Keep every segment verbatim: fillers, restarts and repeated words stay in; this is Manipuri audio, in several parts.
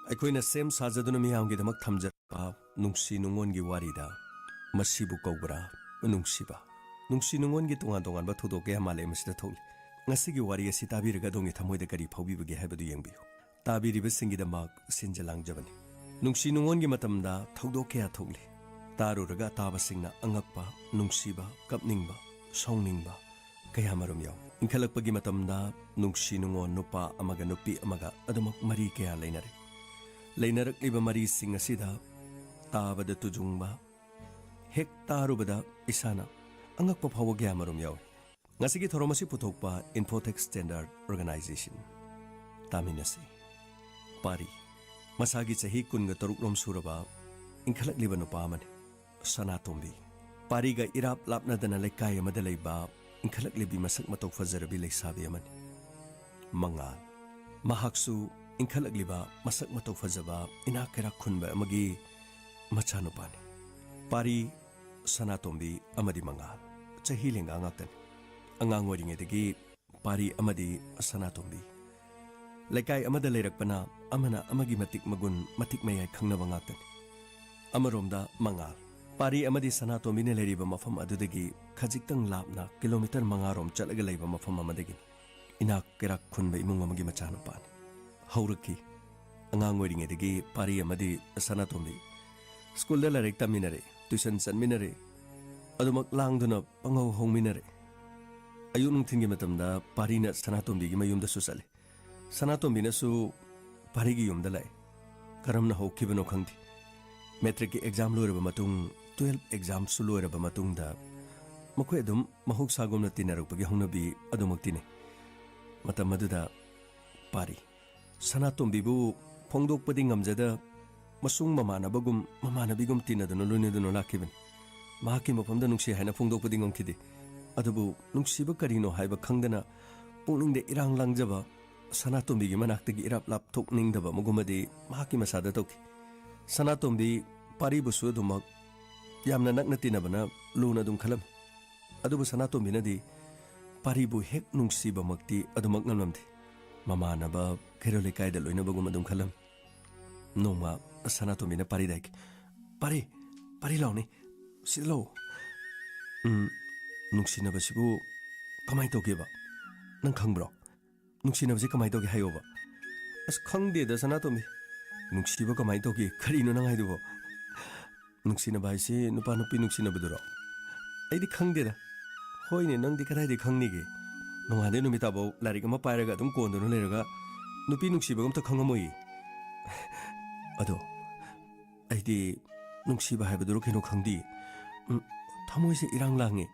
ꯑꯩꯈꯣꯏꯅ ꯁꯦꯝ ꯁꯥꯖꯗꯨꯅ ꯃꯤꯌꯥꯝꯒꯤꯗꯃꯛ ꯊꯝꯖꯔꯕ ꯅꯨꯡꯁꯤ ꯅꯨꯡꯉꯣꯟꯒꯤ ꯋꯥꯔꯤꯗ ꯃꯁꯤꯕꯨ ꯀꯧꯕ꯭ꯔꯥ ꯅꯨꯡꯁꯤꯕ? ꯅꯨꯡꯁꯤ ꯅꯨꯡꯉꯣꯟꯒꯤ ꯇꯣꯉꯥꯟ ꯇꯣꯉꯥꯟꯕ ꯊꯧꯗꯣꯛ ꯀꯌꯥ ꯃꯥꯂꯦꯝ ꯑꯁꯤꯗ ꯊꯣꯛꯂꯤ꯫ ꯉꯁꯤꯒꯤ ꯋꯥꯔꯤ ꯑꯁꯤ ꯇꯥꯕꯤꯔꯒ ꯑꯗꯣꯝꯒꯤ ꯊꯃꯣꯏꯗ ꯀꯔꯤ ꯐꯥꯎꯕꯤꯕꯒꯦ ꯍꯥꯏꯕꯗꯨ ꯌꯦꯡꯕꯤꯌꯨ꯫ ꯇꯥꯕꯤꯔꯤꯕꯁꯤꯡꯒꯤꯗꯃꯛ ꯁꯤꯟꯖ ꯂꯥꯡꯖꯕꯅꯤ꯫ ꯅꯨꯡꯁꯤ ꯅꯨꯡꯉꯣꯟꯒꯤ ꯃꯇꯝꯗ ꯊꯧꯗꯣꯛ ꯀꯌꯥ ꯊꯣꯛꯂꯤ꯫ ꯇꯥꯔꯨꯔꯒ ꯑꯇꯥꯕꯁꯤꯡꯅ ꯑꯉꯛꯄ, ꯅꯨꯡꯁꯤꯕ, ꯀꯞꯅꯤꯡꯕ, ꯁꯥꯎꯅꯤꯡꯕ ꯀꯌꯥ ꯃꯔꯨꯝ ꯌꯥꯎꯏ꯫ ꯏꯟꯈꯠꯂꯛꯄꯒꯤ ꯃꯇꯝꯗ ꯅꯨꯡꯁꯤ ꯅꯨꯡꯉꯣꯟ ꯅꯨꯄꯥ ꯑꯃꯒ ꯅꯨꯄꯤ ꯑꯃꯒ ꯑꯗꯨꯃꯛ ꯃꯔꯤ ꯀꯌꯥ ꯂꯩꯅꯔꯦ꯫ ꯂꯩꯅꯔꯛꯂꯤꯕ ꯃꯔꯤꯁꯤꯡ ꯑꯁꯤꯗ ꯇꯥꯕꯗ ꯇꯨꯖꯨꯡꯕ, ꯍꯦꯛ ꯇꯥꯔꯨꯕꯗ ꯏꯁꯥꯅ ꯑꯉꯛꯄ ꯐꯥꯎꯕ ꯀꯌꯥ ꯃꯔꯨꯝ ꯌꯥꯎꯏ꯫ ꯉꯁꯤꯒꯤ ꯊꯧꯔꯝ ꯑꯁꯤ ꯄꯨꯊꯣꯛꯄ Infotech Standard Organization꯫ ꯇꯥꯃꯤꯟꯅꯁꯤ꯫ ꯄꯥꯔꯤ꯫ ꯃꯁꯥꯒꯤ ꯆꯍꯤ ꯀꯨꯟꯒ ꯇꯔꯨꯛ ꯔꯣꯝ ꯁꯨꯔꯕ ꯏꯟꯈꯠꯂꯛꯂꯤꯕ ꯅꯨꯄꯥ ꯑꯃꯅꯤ꯫ ꯁꯅꯥꯇꯣꯝꯕꯤ꯫ ꯄꯥꯔꯤꯒ ꯏꯔꯥꯞ ꯂꯥꯞꯅꯗꯅ ꯂꯩꯀꯥꯏ ꯑꯃꯗ ꯂꯩꯕ ꯏꯟꯈꯠꯂꯛꯂꯤꯕꯤ ꯃꯁꯛ ꯃꯇꯧ ꯐꯖꯔꯕꯤ ꯂꯩꯁꯥꯕꯤ ꯑꯃꯅꯤ꯫ ꯃꯉꯥꯜ꯫ ꯃꯍꯥꯛꯁꯨ ꯏꯟꯈꯠꯂꯛꯂꯤꯕ ꯃꯁꯛ ꯃꯇꯧ ꯐꯖꯕ ꯏꯅꯥꯛ ꯀꯩꯔꯥꯛ ꯈꯨꯟꯕ ꯑꯃꯒꯤ ꯃꯆꯥꯅꯨꯄꯥꯅꯤ꯫ ꯄꯥꯔꯤ, ꯁꯅꯥꯇꯣꯝꯕꯤ ꯑꯃꯗꯤ ꯃꯉꯥꯜ ꯆꯍꯤ ꯂꯦꯡꯒꯥ ꯉꯥꯛꯇꯅꯤ꯫ ꯑꯉꯥꯡ ꯑꯣꯏꯔꯤꯉꯩꯗꯒꯤ ꯄꯥꯔꯤ ꯑꯃꯗꯤ ꯁꯅꯥꯇꯣꯝꯕꯤ ꯂꯩꯀꯥꯏ ꯑꯃꯗ ꯂꯩꯔꯛꯄꯅ ꯑꯃꯅ ꯑꯃꯒꯤ ꯃꯇꯤꯛ ꯃꯒꯨꯟ, ꯃꯇꯤꯛ ꯃꯌꯥꯏ ꯈꯪꯅꯕ ꯉꯥꯛꯇꯅꯤ꯫ ꯑꯃꯔꯣꯝꯗ ꯃꯉꯥꯜ, ꯄꯥꯔꯤ ꯑꯃꯗꯤ ꯁꯅꯥꯇꯣꯝꯕꯤꯅ ꯂꯩꯔꯤꯕ ꯃꯐꯝ ꯑꯗꯨꯗꯒꯤ ꯈꯖꯤꯛꯇꯪ ꯂꯥꯞꯅ ꯀꯤꯂꯣꯃꯤꯇꯔ ꯃꯉꯥ ꯔꯣꯝ ꯆꯠꯂꯒ ꯂꯩꯕ ꯃꯐꯝ ꯑꯃꯗꯒꯤꯅꯤ꯫ ꯏꯅꯥꯛ ꯀꯩꯔꯥꯛ ꯈꯨꯟꯕ ꯏꯃꯨꯡ ꯑꯃꯒꯤ ꯃꯆꯥꯅꯨꯄꯥꯅꯤ꯫ ꯍꯧꯔꯛꯈꯤ꯫ ꯑꯉꯥꯡ ꯑꯣꯏꯔꯤꯉꯩꯗꯒꯤ ꯄꯥꯔꯤ ꯑꯃꯗꯤ ꯁꯅꯥꯇꯣꯝꯕꯤ ꯁ꯭ꯀꯨꯜꯗ ꯂꯥꯏꯔꯤꯛ ꯇꯝꯃꯤꯟꯅꯔꯦ, ꯇ꯭ꯌꯨꯁꯟ ꯆꯠꯃꯤꯟꯅꯔꯦ, ꯑꯗꯨꯃꯛ ꯂꯥꯡꯗꯨꯅ ꯄꯪꯍꯧ ꯍꯧꯃꯤꯟꯅꯔꯦ꯫ ꯑꯌꯨꯛ ꯅꯨꯡꯊꯤꯟꯒꯤ ꯃꯇꯝꯗ ꯄꯥꯔꯤꯅ ꯁꯅꯥꯇꯣꯝꯕꯤꯒꯤ ꯃꯌꯨꯝꯗꯁꯨ ꯆꯠꯂꯤ꯫ ꯁꯅꯥꯇꯣꯝꯕꯤꯅꯁꯨ ꯄꯥꯔꯤꯒꯤ ꯌꯨꯝꯗ ꯂꯥꯛꯏ꯫ ꯀꯔꯝꯅ ꯍꯧꯈꯤꯕꯅꯣ ꯈꯪꯗꯦ꯫ ꯃꯦꯇ꯭ꯔꯤꯛꯀꯤ ꯑꯦꯛꯖꯥꯝ ꯂꯣꯏꯔꯕ ꯃꯇꯨꯡ, ꯇꯨꯌꯦꯜꯞ ꯑꯦꯛꯖꯥꯝꯁꯨ ꯂꯣꯏꯔꯕ ꯃꯇꯨꯡꯗ ꯃꯈꯣꯏ ꯑꯗꯨꯝ ꯃꯍꯧꯁꯥꯒꯨꯝꯅ ꯇꯤꯟꯅꯔꯛꯄꯒꯤ ꯍꯧꯅꯕꯤ ꯑꯗꯨꯃꯛꯇꯤꯅꯤ꯫ ꯃꯇꯝ ꯑꯗꯨꯗ ꯄꯥꯔꯤ ꯁꯅꯥꯇꯣꯝꯕꯤꯕꯨ ꯐꯣꯡꯗꯣꯛꯄꯗꯤ ꯉꯝꯖꯗ, ꯃꯁꯨꯡ ꯃꯃꯥꯟꯅꯕꯒꯨꯝ ꯃꯃꯥꯟꯅꯕꯤꯒꯨꯝ ꯇꯤꯟꯅꯗꯨꯅ ꯂꯣꯏꯅꯗꯨꯅ ꯂꯥꯛꯈꯤꯕꯅꯤ꯫ ꯃꯍꯥꯛꯀꯤ ꯃꯐꯝꯗ ꯅꯨꯡꯁꯤ ꯍꯥꯏꯅ ꯐꯣꯡꯗꯣꯛꯄꯗꯤ ꯉꯝꯈꯤꯗꯦ꯫ ꯑꯗꯨꯕꯨ ꯅꯨꯡꯁꯤꯕ ꯀꯔꯤꯅꯣ ꯍꯥꯏꯕ ꯈꯪꯗꯅ ꯄꯨꯛꯅꯤꯡꯗ ꯏꯔꯥꯡ ꯂꯥꯡꯖꯕ, ꯁꯅꯥꯇꯣꯝꯕꯤꯒꯤ ꯃꯅꯥꯛꯇꯒꯤ ꯏꯔꯥꯞ ꯂꯥꯞꯊꯣꯛꯅꯤꯡꯗꯕ ꯑꯃꯒꯨꯝꯕꯗꯤ ꯃꯍꯥꯛꯀꯤ ꯃꯁꯥꯗ ꯇꯧꯈꯤ꯫ ꯁꯅꯥꯇꯣꯝꯕꯤ ꯄꯥꯔꯤꯕꯨꯁꯨ ꯑꯗꯨꯃꯛ ꯌꯥꯝꯅ ꯅꯛꯅ ꯇꯤꯟꯅꯕꯅ ꯂꯨꯅ ꯑꯗꯨꯝ ꯈꯜꯂꯝꯃꯤ꯫ ꯑꯗꯨꯕꯨ ꯁꯅꯥꯇꯣꯝꯕꯤꯅꯗꯤ ꯄꯥꯔꯤꯕꯨ ꯍꯦꯛ ꯅꯨꯡꯁꯤꯕꯃꯛꯇꯤ ꯑꯗꯨꯃꯛ ꯉꯝꯂꯝꯗꯦ꯫ ꯃꯃꯥꯟꯅꯕ, ꯀꯩꯔꯣꯜ ꯂꯩꯀꯥꯏꯗ ꯂꯣꯏꯅꯕꯒꯨꯝ ꯑꯗꯨꯝ ꯈꯜꯂꯝꯃꯤ꯫ ꯅꯣꯡꯃ ꯁꯅꯥꯇꯣꯝꯕꯤꯅ ꯄꯥꯔꯤꯗ ꯍꯥꯏꯈꯤ, "ꯄꯥꯔꯤ, ꯄꯥꯔꯤ ꯂꯥꯎꯅꯦ, ꯁꯤꯗ ꯂꯥꯛꯑꯣ꯫ ꯎꯝ, ꯅꯨꯡꯁꯤꯅꯕꯁꯤꯕꯨ ꯀꯃꯥꯏꯅ ꯇꯧꯒꯦꯕ? ꯅꯪ ꯈꯪꯕ꯭ꯔꯣ? ꯅꯨꯡꯁꯤꯅꯕꯁꯦ ꯀꯃꯥꯏꯅ ꯇꯧꯒꯦ ꯍꯥꯏꯌꯣꯕ?" "ꯑꯁ, ꯈꯪꯗꯦꯗ ꯁꯅꯥꯇꯣꯝꯕꯤ꯫ ꯅꯨꯡꯁꯤꯕ ꯀꯃꯥꯏꯅ ꯇꯧꯒꯦ? ꯀꯔꯤꯅꯣ ꯅꯪ ꯍꯥꯏꯗꯨꯕꯣ?" "ꯅꯨꯡꯁꯤꯅꯕ ꯍꯥꯏꯁꯦ ꯅꯨꯄꯥ ꯅꯨꯄꯤ ꯅꯨꯡꯁꯤꯅꯕꯗꯨꯔꯣ? ꯑꯩꯗꯤ ꯈꯪꯗꯦꯗ꯫" "ꯍꯣꯏꯅꯦ, ꯅꯪꯗꯤ ꯀꯗꯥꯏꯗꯒꯤ ꯈꯪꯅꯤꯒꯦ? ꯅꯣꯡꯉꯥꯟꯗꯩ ꯅꯨꯃꯤꯠ ꯇꯥꯕꯧ ꯂꯥꯏꯔꯤꯛ ꯑꯃ ꯄꯥꯏꯔꯒ ꯑꯗꯨꯝ ꯀꯣꯟꯗꯨꯅ ꯂꯩꯔꯒ ꯅꯨꯄꯤ ꯅꯨꯡꯁꯤꯕꯒ ꯑꯝꯇ ꯈꯪꯉꯝꯃꯣꯏꯌꯦ꯫" "ꯑꯗꯣ ꯑꯩꯗꯤ ꯅꯨꯡꯁꯤꯕ ꯍꯥꯏꯕꯗꯨꯔꯣ ꯀꯩꯅꯣ ꯈꯪꯗꯦ꯫ ꯎꯝ, ꯊꯃꯣꯏꯁꯦ ꯏꯔꯥꯡ ꯂꯥꯡꯉꯦ꯫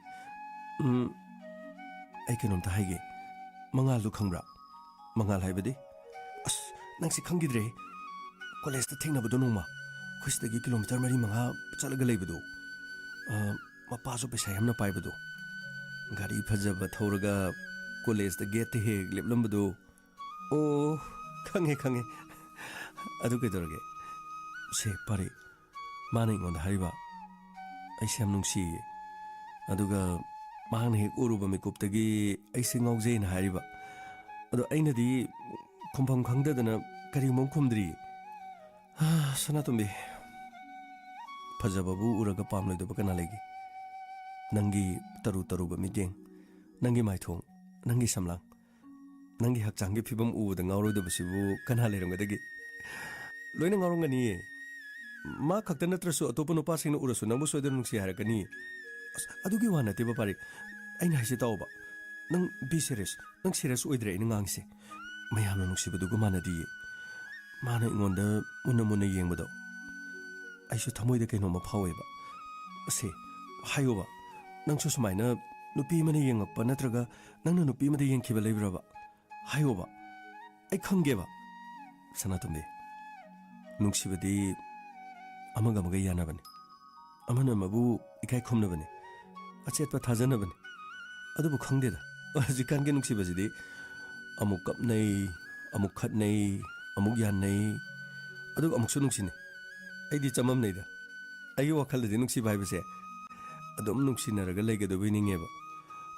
ꯎꯝ, ꯑꯩ ꯀꯩꯅꯣꯝꯇ ꯍꯥꯏꯒꯦ꯫ ꯃꯉꯥꯜꯗꯣ ꯈꯪꯕ꯭ꯔꯥ?" "ꯃꯉꯥꯜ ꯍꯥꯏꯕꯗꯤ?" "ꯑꯁ, ꯅꯪꯁꯤ ꯈꯪꯈꯤꯗ꯭ꯔꯦ꯫ ꯀꯣꯂꯦꯖꯇ ꯊꯦꯡꯅꯕꯗꯣ ꯅꯣꯡꯃ, ꯑꯩꯈꯣꯏ ꯁꯤꯗꯒꯤ ꯀꯤꯂꯣꯃꯤꯇꯔ ꯃꯔꯤ ꯃꯉꯥ ꯆꯠꯂꯒ ꯂꯩꯕꯗꯣ꯫ ꯑ, ꯃꯄꯥꯁꯨ ꯄꯩꯁꯥ ꯌꯥꯝꯅ ꯄꯥꯏꯕꯗꯣ꯫ ꯒꯥꯔꯤ ꯐꯖꯕ ꯊꯧꯔꯒ ꯀꯣꯂꯦꯖꯇ ꯒꯦꯠꯇ ꯍꯦꯛ ꯍꯦꯛ ꯂꯦꯞꯂꯝꯕꯗꯣ꯫" "ꯑꯣ, ꯈꯪꯉꯦ, ꯈꯪꯉꯦ꯫ ꯑꯗꯨ ꯀꯩꯗꯧꯔꯒꯦ?" "ꯁꯦ, ꯄꯥꯔꯤ, ꯃꯥꯅ ꯑꯩꯉꯣꯟꯗ ꯍꯥꯏꯔꯤꯕ, ꯑꯩꯁꯦ ꯌꯥꯝ ꯅꯨꯡꯁꯤꯌꯦ꯫ ꯑꯗꯨꯒ ꯃꯍꯥꯛꯅ ꯍꯦꯛ ꯎꯔꯨꯕ ꯃꯤꯀꯨꯞꯇꯒꯤ ꯑꯩꯁꯦ ꯉꯥꯎꯖꯩꯅ ꯍꯥꯏꯔꯤꯕ꯫ ꯑꯗꯣ ꯑꯩꯅꯗꯤ ꯈꯨꯝꯐꯝ ꯈꯪꯗꯗꯅ ꯀꯔꯤꯒꯨꯝꯕ ꯑꯃ ꯈꯨꯝꯗ꯭ꯔꯤ꯫" "ꯍꯥ, ꯁꯅꯥꯇꯣꯝꯕꯤ, ꯐꯖꯕꯕꯨ ꯎꯔꯒ ꯄꯥꯝꯂꯣꯏꯗꯕ ꯀꯅꯥ ꯂꯩꯒꯦ? ꯅꯪꯒꯤ ꯇꯔꯨ ꯇꯔꯨꯕ ꯃꯤꯠꯌꯦꯡ, ꯅꯪꯒꯤ ꯃꯥꯏꯊꯣꯡ, ꯅꯪꯒꯤ ꯁꯝꯂꯥꯡ, ꯅꯪꯒꯤ ꯍꯛꯆꯥꯡꯒꯤ ꯐꯤꯕꯝ ꯎꯕꯗ ꯉꯥꯎꯔꯣꯏꯗꯕꯁꯤꯕꯨ ꯀꯅꯥ ꯂꯩꯔꯝꯒꯗꯒꯦ? ꯂꯣꯏꯅ ꯉꯥꯎꯔꯝꯒꯅꯤꯌꯦ꯫ ꯃꯥ ꯈꯛꯇ ꯅꯠꯇ꯭ꯔꯁꯨ ꯑꯇꯣꯞꯄ ꯅꯨꯄꯥꯁꯤꯡꯅ ꯎꯔꯁꯨ ꯅꯪꯕꯨ ꯁꯣꯏꯗꯅ ꯅꯨꯡꯁꯤ ꯍꯥꯏꯔꯛꯀꯅꯤ꯫" "ꯑꯁ, ꯑꯗꯨꯒꯤ ꯋꯥ ꯅꯠꯇꯦꯕ ꯄꯥꯔꯤ꯫ ꯑꯩꯅ ꯍꯥꯏꯁꯦ ꯇꯥꯎꯕ꯫ ꯅꯪ be serious꯫ ꯅꯪ serious ꯑꯣꯏꯗ꯭ꯔꯦ ꯑꯩꯅ ꯉꯥꯡꯉꯤꯁꯦ꯫ ꯃꯌꯥꯝꯅ ꯅꯨꯡꯁꯤꯕꯗꯨꯒ ꯃꯥꯟꯅꯗꯤꯌꯦ꯫ ꯃꯥꯅ ꯑꯩꯉꯣꯟꯗ ꯃꯨꯟꯅ ꯃꯨꯟꯅ ꯌꯦꯡꯕꯗꯣ ꯑꯩꯁꯨ ꯊꯃꯣꯏꯗ ꯀꯩꯅꯣꯝꯃ ꯐꯥꯎꯋꯦꯕ꯫ ꯑꯁꯦ, ꯍꯥꯏꯌꯣꯕ꯫ ꯅꯪꯁꯨ ꯁꯨꯃꯥꯏꯅ ꯅꯨꯄꯤ ꯑꯃꯅ ꯌꯦꯡꯉꯛꯄ ꯅꯠꯇ꯭ꯔꯒ ꯅꯪꯅ ꯅꯨꯄꯤ ꯑꯃꯗ ꯌꯦꯡꯈꯤꯕ ꯂꯩꯕ꯭ꯔꯕ? ꯍꯥꯏꯌꯣꯕ꯫ ꯑꯩ ꯈꯪꯒꯦꯕ꯫" "ꯁꯅꯥꯇꯣꯝꯕꯤ, ꯅꯨꯡꯁꯤꯕꯗꯤ ꯑꯃꯒ ꯑꯃꯒ ꯌꯥꯅꯕꯅꯤ꯫ ꯑꯃꯅ ꯑꯃꯕꯨ ꯏꯀꯥꯏ ꯈꯨꯝꯅꯕꯅꯤ, ꯑꯆꯦꯠꯄ ꯊꯥꯖꯅꯕꯅꯤ꯫ ꯑꯗꯨꯕꯨ ꯈꯪꯗꯦꯗ, ꯍꯧꯖꯤꯛꯀꯥꯟꯒꯤ ꯅꯨꯡꯁꯤꯕꯁꯤꯗꯤ ꯑꯃꯨꯛ ꯀꯞꯅꯩ, ꯑꯃꯨꯛ ꯈꯠꯅꯩ, ꯑꯃꯨꯛ ꯌꯥꯅꯩ, ꯑꯗꯨꯒ ꯑꯃꯨꯛꯁꯨ ꯅꯨꯡꯁꯤꯅꯩ꯫ ꯑꯩꯗꯤ ꯆꯃꯝꯅꯩꯗ꯫ ꯑꯩꯒꯤ ꯋꯥꯈꯜꯗꯗꯤ ꯅꯨꯡꯁꯤꯕ ꯍꯥꯏꯕꯁꯦ ꯑꯗꯨꯝ ꯅꯨꯡꯁꯤꯅꯔꯒ ꯂꯩꯒꯗꯕꯣꯏ ꯅꯤꯡꯉꯦꯕ꯫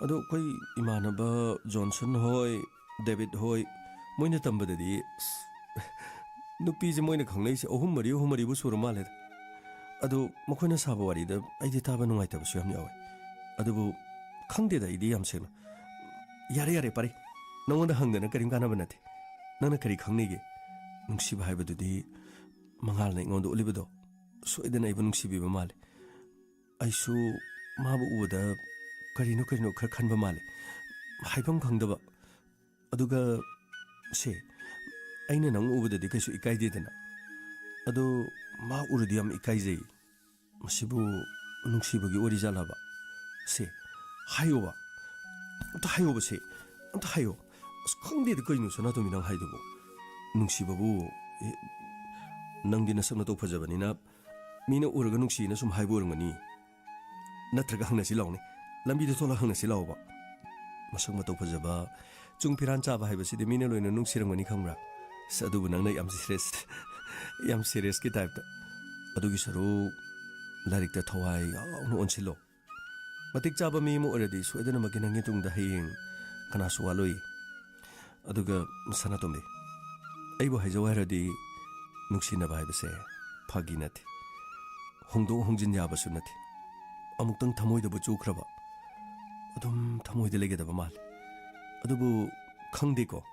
ꯑꯗꯣ ꯑꯩꯈꯣꯏ ꯏꯃꯥꯟꯅꯕ ꯖꯣꯟꯁꯟ ꯍꯣꯏ, ꯗꯦꯕꯤꯠ ꯍꯣꯏ, ꯃꯣꯏꯅ ꯇꯝꯕꯗꯗꯤ ꯑꯁ, ꯅꯨꯄꯤꯁꯦ ꯃꯣꯏꯅ ꯈꯪꯅꯩꯁꯦ ꯑꯍꯨꯝ ꯃꯔꯤ, ꯑꯍꯨꯝ ꯃꯔꯤꯕꯨ ꯁꯨꯔ ꯃꯥꯜꯂꯦꯗ꯫ ꯑꯗꯨ ꯃꯈꯣꯏꯅ ꯁꯥꯕ ꯋꯥꯔꯤꯗ ꯑꯩꯗꯤ ꯇꯥꯕ ꯅꯨꯡꯉꯥꯏꯇꯕꯁꯨ ꯌꯥꯝ ꯌꯥꯎꯋꯦ꯫ ꯑꯗꯨꯕꯨ ꯈꯪꯗꯦꯗ, ꯑꯩꯗꯤ ꯌꯥꯝ ꯁꯦꯡꯅ꯫ ꯌꯥꯔꯦ, ꯌꯥꯔꯦ, ꯄꯥꯔꯤ꯫ ꯅꯉꯣꯟꯗ ꯍꯪꯗꯅ ꯀꯔꯤꯝ ꯀꯥꯟꯅꯕ ꯅꯠꯇꯦ꯫ ꯅꯪꯅ ꯀꯔꯤ ꯈꯪꯅꯤꯒꯦ? ꯅꯨꯡꯁꯤꯕ ꯍꯥꯏꯕꯗꯨꯗꯤ ꯃꯉꯥꯜꯅ ꯑꯩꯉꯣꯟꯗ ꯎꯠꯂꯤꯕꯗꯣ ꯁꯣꯏꯗꯅ ꯑꯩꯕꯨ ꯅꯨꯡꯁꯤꯕꯤꯕ ꯃꯥꯜꯂꯦ꯫ ꯑꯩꯁꯨ ꯃꯥꯕꯨ ꯎꯕꯗ ꯀꯔꯤꯅꯣ ꯀꯔꯤꯅꯣ ꯈꯔ ꯈꯟꯕ ꯃꯥꯜꯂꯦ, ꯍꯥꯏꯐꯝ ꯈꯪꯗꯕ꯫ ꯑꯗꯨꯒ ꯁꯦ, ꯑꯩꯅ ꯅꯪ ꯎꯕꯗꯗꯤ ꯀꯩꯁꯨ ꯏꯀꯥꯏꯗꯦꯗꯅ, ꯑꯗꯣ ꯃꯥ ꯎꯔꯗꯤ ꯌꯥꯝ ꯏꯀꯥꯏꯖꯩ꯫ ꯃꯁꯤꯕꯨ ꯅꯨꯡꯁꯤꯕꯒꯤ ꯋꯥꯔꯤ ꯖꯥꯠꯂꯕ? ꯁꯦ, ꯍꯥꯏꯌꯣꯕ, ꯑꯝꯇ ꯍꯥꯏꯌꯣꯕ ꯁꯦ, ꯑꯝꯇ ꯍꯥꯏꯌꯣ꯫ ꯑꯁ, ꯈꯪꯗꯦꯗ, ꯀꯩꯅꯣ ꯁꯅꯥꯇꯣꯝꯕꯤ ꯅꯪ ꯍꯥꯏꯗꯨꯕꯨ? ꯅꯨꯡꯁꯤꯕꯕꯨ, ꯑꯦ, ꯅꯪꯗꯤ ꯅꯁꯛ ꯅꯇꯧ ꯐꯖꯕꯅꯤꯅ ꯃꯤꯅ ꯎꯔꯒ ꯅꯨꯡꯁꯤꯅ ꯁꯨꯝ ꯍꯥꯏꯕ ꯑꯣꯏꯔꯝꯒꯅꯤ꯫ ꯅꯠꯇ꯭ꯔꯒ ꯍꯪꯅꯁꯤ ꯂꯥꯎꯅꯦ, ꯂꯝꯕꯤꯗ ꯊꯣꯛꯂꯒ ꯍꯪꯅꯁꯤ ꯂꯥꯎꯕ꯫ ꯃꯁꯛ ꯃꯇꯧ ꯐꯖꯕ, ꯆꯨꯡ ꯐꯤꯔꯥꯟ ꯆꯥꯕ ꯍꯥꯏꯕꯁꯤꯗꯤ ꯃꯤꯅ ꯂꯣꯏꯅ ꯅꯨꯡꯁꯤꯔꯝꯒꯅꯤ, ꯈꯪꯕ꯭ꯔꯥ? ꯑꯁ, ꯑꯗꯨꯕꯨ ꯅꯪꯅ ꯌꯥꯝ ꯁꯤꯔꯤꯌꯁ, ꯌꯥꯝ ꯁꯤꯔꯤꯌꯁꯀꯤ ꯇꯥꯏꯞꯇ꯫ ꯑꯗꯨꯒꯤ ꯁꯔꯨꯛ ꯂꯥꯏꯔꯤꯛꯇ ꯊꯋꯥꯏ ꯌꯥꯎꯅ ꯑꯣꯟꯁꯤꯜꯂꯣ꯫ ꯃꯇꯤꯛ ꯆꯥꯕ ꯃꯤ ꯑꯃ ꯑꯣꯏꯔꯗꯤ ꯁꯣꯏꯗꯅꯃꯛꯀꯤ ꯅꯪꯒꯤ ꯇꯨꯡꯗ ꯍꯌꯦꯡ ꯀꯅꯥꯁꯨ ꯋꯥꯠꯂꯣꯏ꯫ ꯑꯗꯨꯒ ꯁꯅꯥꯇꯣꯝꯕꯤ, ꯑꯩꯕꯨ ꯍꯥꯏꯖꯧ ꯍꯥꯏꯔꯗꯤ ꯅꯨꯡꯁꯤꯅꯕ ꯍꯥꯏꯕꯁꯦ ꯐꯥꯒꯤ ꯅꯠꯇꯦ, ꯍꯣꯡꯗꯣꯛ ꯍꯣꯡꯖꯤꯟ ꯌꯥꯕꯁꯨ ꯅꯠꯇꯦ꯫ ꯑꯃꯨꯛꯇꯪ ꯊꯃꯣꯏꯗꯕꯨ ꯆꯨꯈ꯭ꯔꯕ ꯑꯗꯨꯝ ꯊꯃꯣꯏꯗ ꯂꯩꯒꯗꯕ ꯃꯥꯜꯂꯦ꯫ ꯑꯗꯨꯕꯨ ꯈꯪꯗꯦꯀꯣ,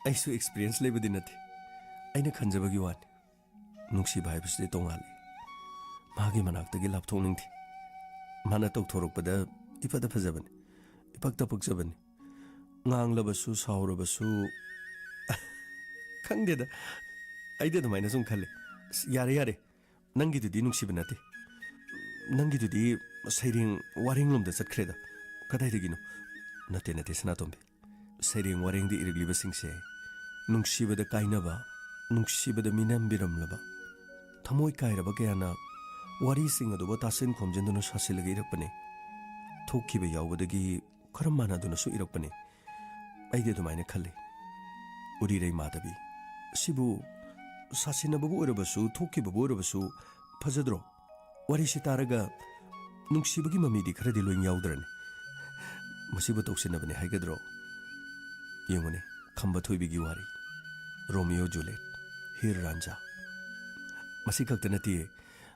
ꯑꯩꯁꯨ ꯑꯦꯛꯁꯄꯤꯔꯤꯌꯦꯟꯁ ꯂꯩꯕꯗꯤ ꯅꯠꯇꯦ꯫ ꯑꯩꯅ ꯈꯟꯖꯕꯒꯤ ꯋꯥꯅꯤ꯫ ꯅꯨꯡꯁꯤꯕ ꯍꯥꯏꯕꯁꯤꯗꯤ ꯇꯣꯉꯥꯜꯂꯤ꯫ ꯃꯥꯒꯤ ꯃꯅꯥꯛꯇꯒꯤ ꯂꯥꯞꯊꯣꯛꯅꯤꯡꯗꯦ꯫ ꯃꯥꯅ ꯇꯧꯊꯣꯔꯛꯄꯗ ꯏꯐꯗ ꯐꯖꯕꯅꯤ, ꯏꯄꯛꯇ ꯄꯛꯆꯕꯅꯤ꯫ ꯉꯥꯡꯂꯕꯁꯨ, ꯁꯥꯎꯔꯕꯁꯨ, ꯈꯪꯗꯦꯗ, ꯑꯩꯗꯤ ꯑꯗꯨꯃꯥꯏꯅ ꯁꯨꯝ ꯈꯜꯂꯤ꯫ ꯑꯁ, ꯌꯥꯔꯦ, ꯌꯥꯔꯦ, ꯅꯪꯒꯤꯗꯨꯗꯤ ꯅꯨꯡꯁꯤꯕ ꯅꯠꯇꯦ꯫ ꯅꯪꯒꯤꯗꯨꯗꯤ ꯁꯩꯔꯦꯡ ꯋꯥꯔꯦꯡ ꯂꯣꯝꯗ ꯆꯠꯈ꯭ꯔꯦꯗ꯫ ꯀꯗꯥꯏꯗꯒꯤꯅꯣ? ꯅꯠꯇꯦ, ꯅꯠꯇꯦ, ꯁꯅꯥꯇꯣꯝꯕꯤ꯫ ꯁꯩꯔꯦꯡ ꯋꯥꯔꯦꯡꯗ ꯏꯔꯛꯂꯤꯕꯁꯤꯡꯁꯦ ꯅꯨꯡꯁꯤꯕꯗ ꯀꯥꯏꯅꯕ, ꯅꯨꯡꯁꯤꯕꯗ ꯃꯤꯅꯝꯕꯤꯔꯝꯂꯕ, ꯊꯃꯣꯏ ꯀꯥꯏꯔꯕ ꯀꯌꯥꯅ ꯋꯥꯔꯤꯁꯤꯡ ꯑꯗꯨꯕꯨ ꯇꯥꯁꯤꯟ ꯈꯣꯝꯖꯤꯟꯗꯨꯅ ꯁꯥꯁꯤꯜꯂꯒ ꯏꯔꯛꯄꯅꯤ꯫ ꯊꯣꯛꯈꯤꯕ ꯌꯥꯎꯕꯗꯒꯤ ꯈꯔ ꯃꯥꯟꯅꯗꯨꯅꯁꯨ ꯏꯔꯛꯄꯅꯤ꯫ ꯑꯩꯗꯤ ꯑꯗꯨꯃꯥꯏꯅ ꯈꯜꯂꯤ꯫ ꯎꯔꯤꯔꯩ ꯃꯥꯙꯕꯤ, ꯁꯤꯕꯨ ꯁꯥꯁꯤꯟꯅꯕꯕꯨ ꯑꯣꯏꯔꯕꯁꯨ, ꯊꯣꯛꯈꯤꯕꯕꯨ ꯑꯣꯏꯔꯕꯁꯨ ꯐꯖꯗ꯭ꯔꯣ? ꯋꯥꯔꯤꯁꯤ ꯇꯥꯔꯒ ꯅꯨꯡꯁꯤꯕꯒꯤ ꯃꯃꯤꯗꯤ ꯈꯔꯗꯤ ꯂꯣꯏ ꯌꯥꯎꯗ꯭ꯔꯅꯤ? ꯃꯁꯤꯕꯨ ꯇꯧꯁꯤꯟꯅꯕꯅꯤ ꯍꯥꯏꯒꯗ꯭ꯔꯣ? ꯌꯦꯡꯉꯨꯅꯦ, ꯈꯝꯕ ꯊꯣꯏꯕꯤꯒꯤ ꯋꯥꯔꯤ, ꯔꯣꯃꯤꯌꯣ ꯖꯨꯂꯤꯌꯦꯠ, ꯍꯤꯔ ꯔꯥꯟꯖꯥ꯫ ꯃꯁꯤ ꯈꯛꯇ ꯅꯠꯇꯦ,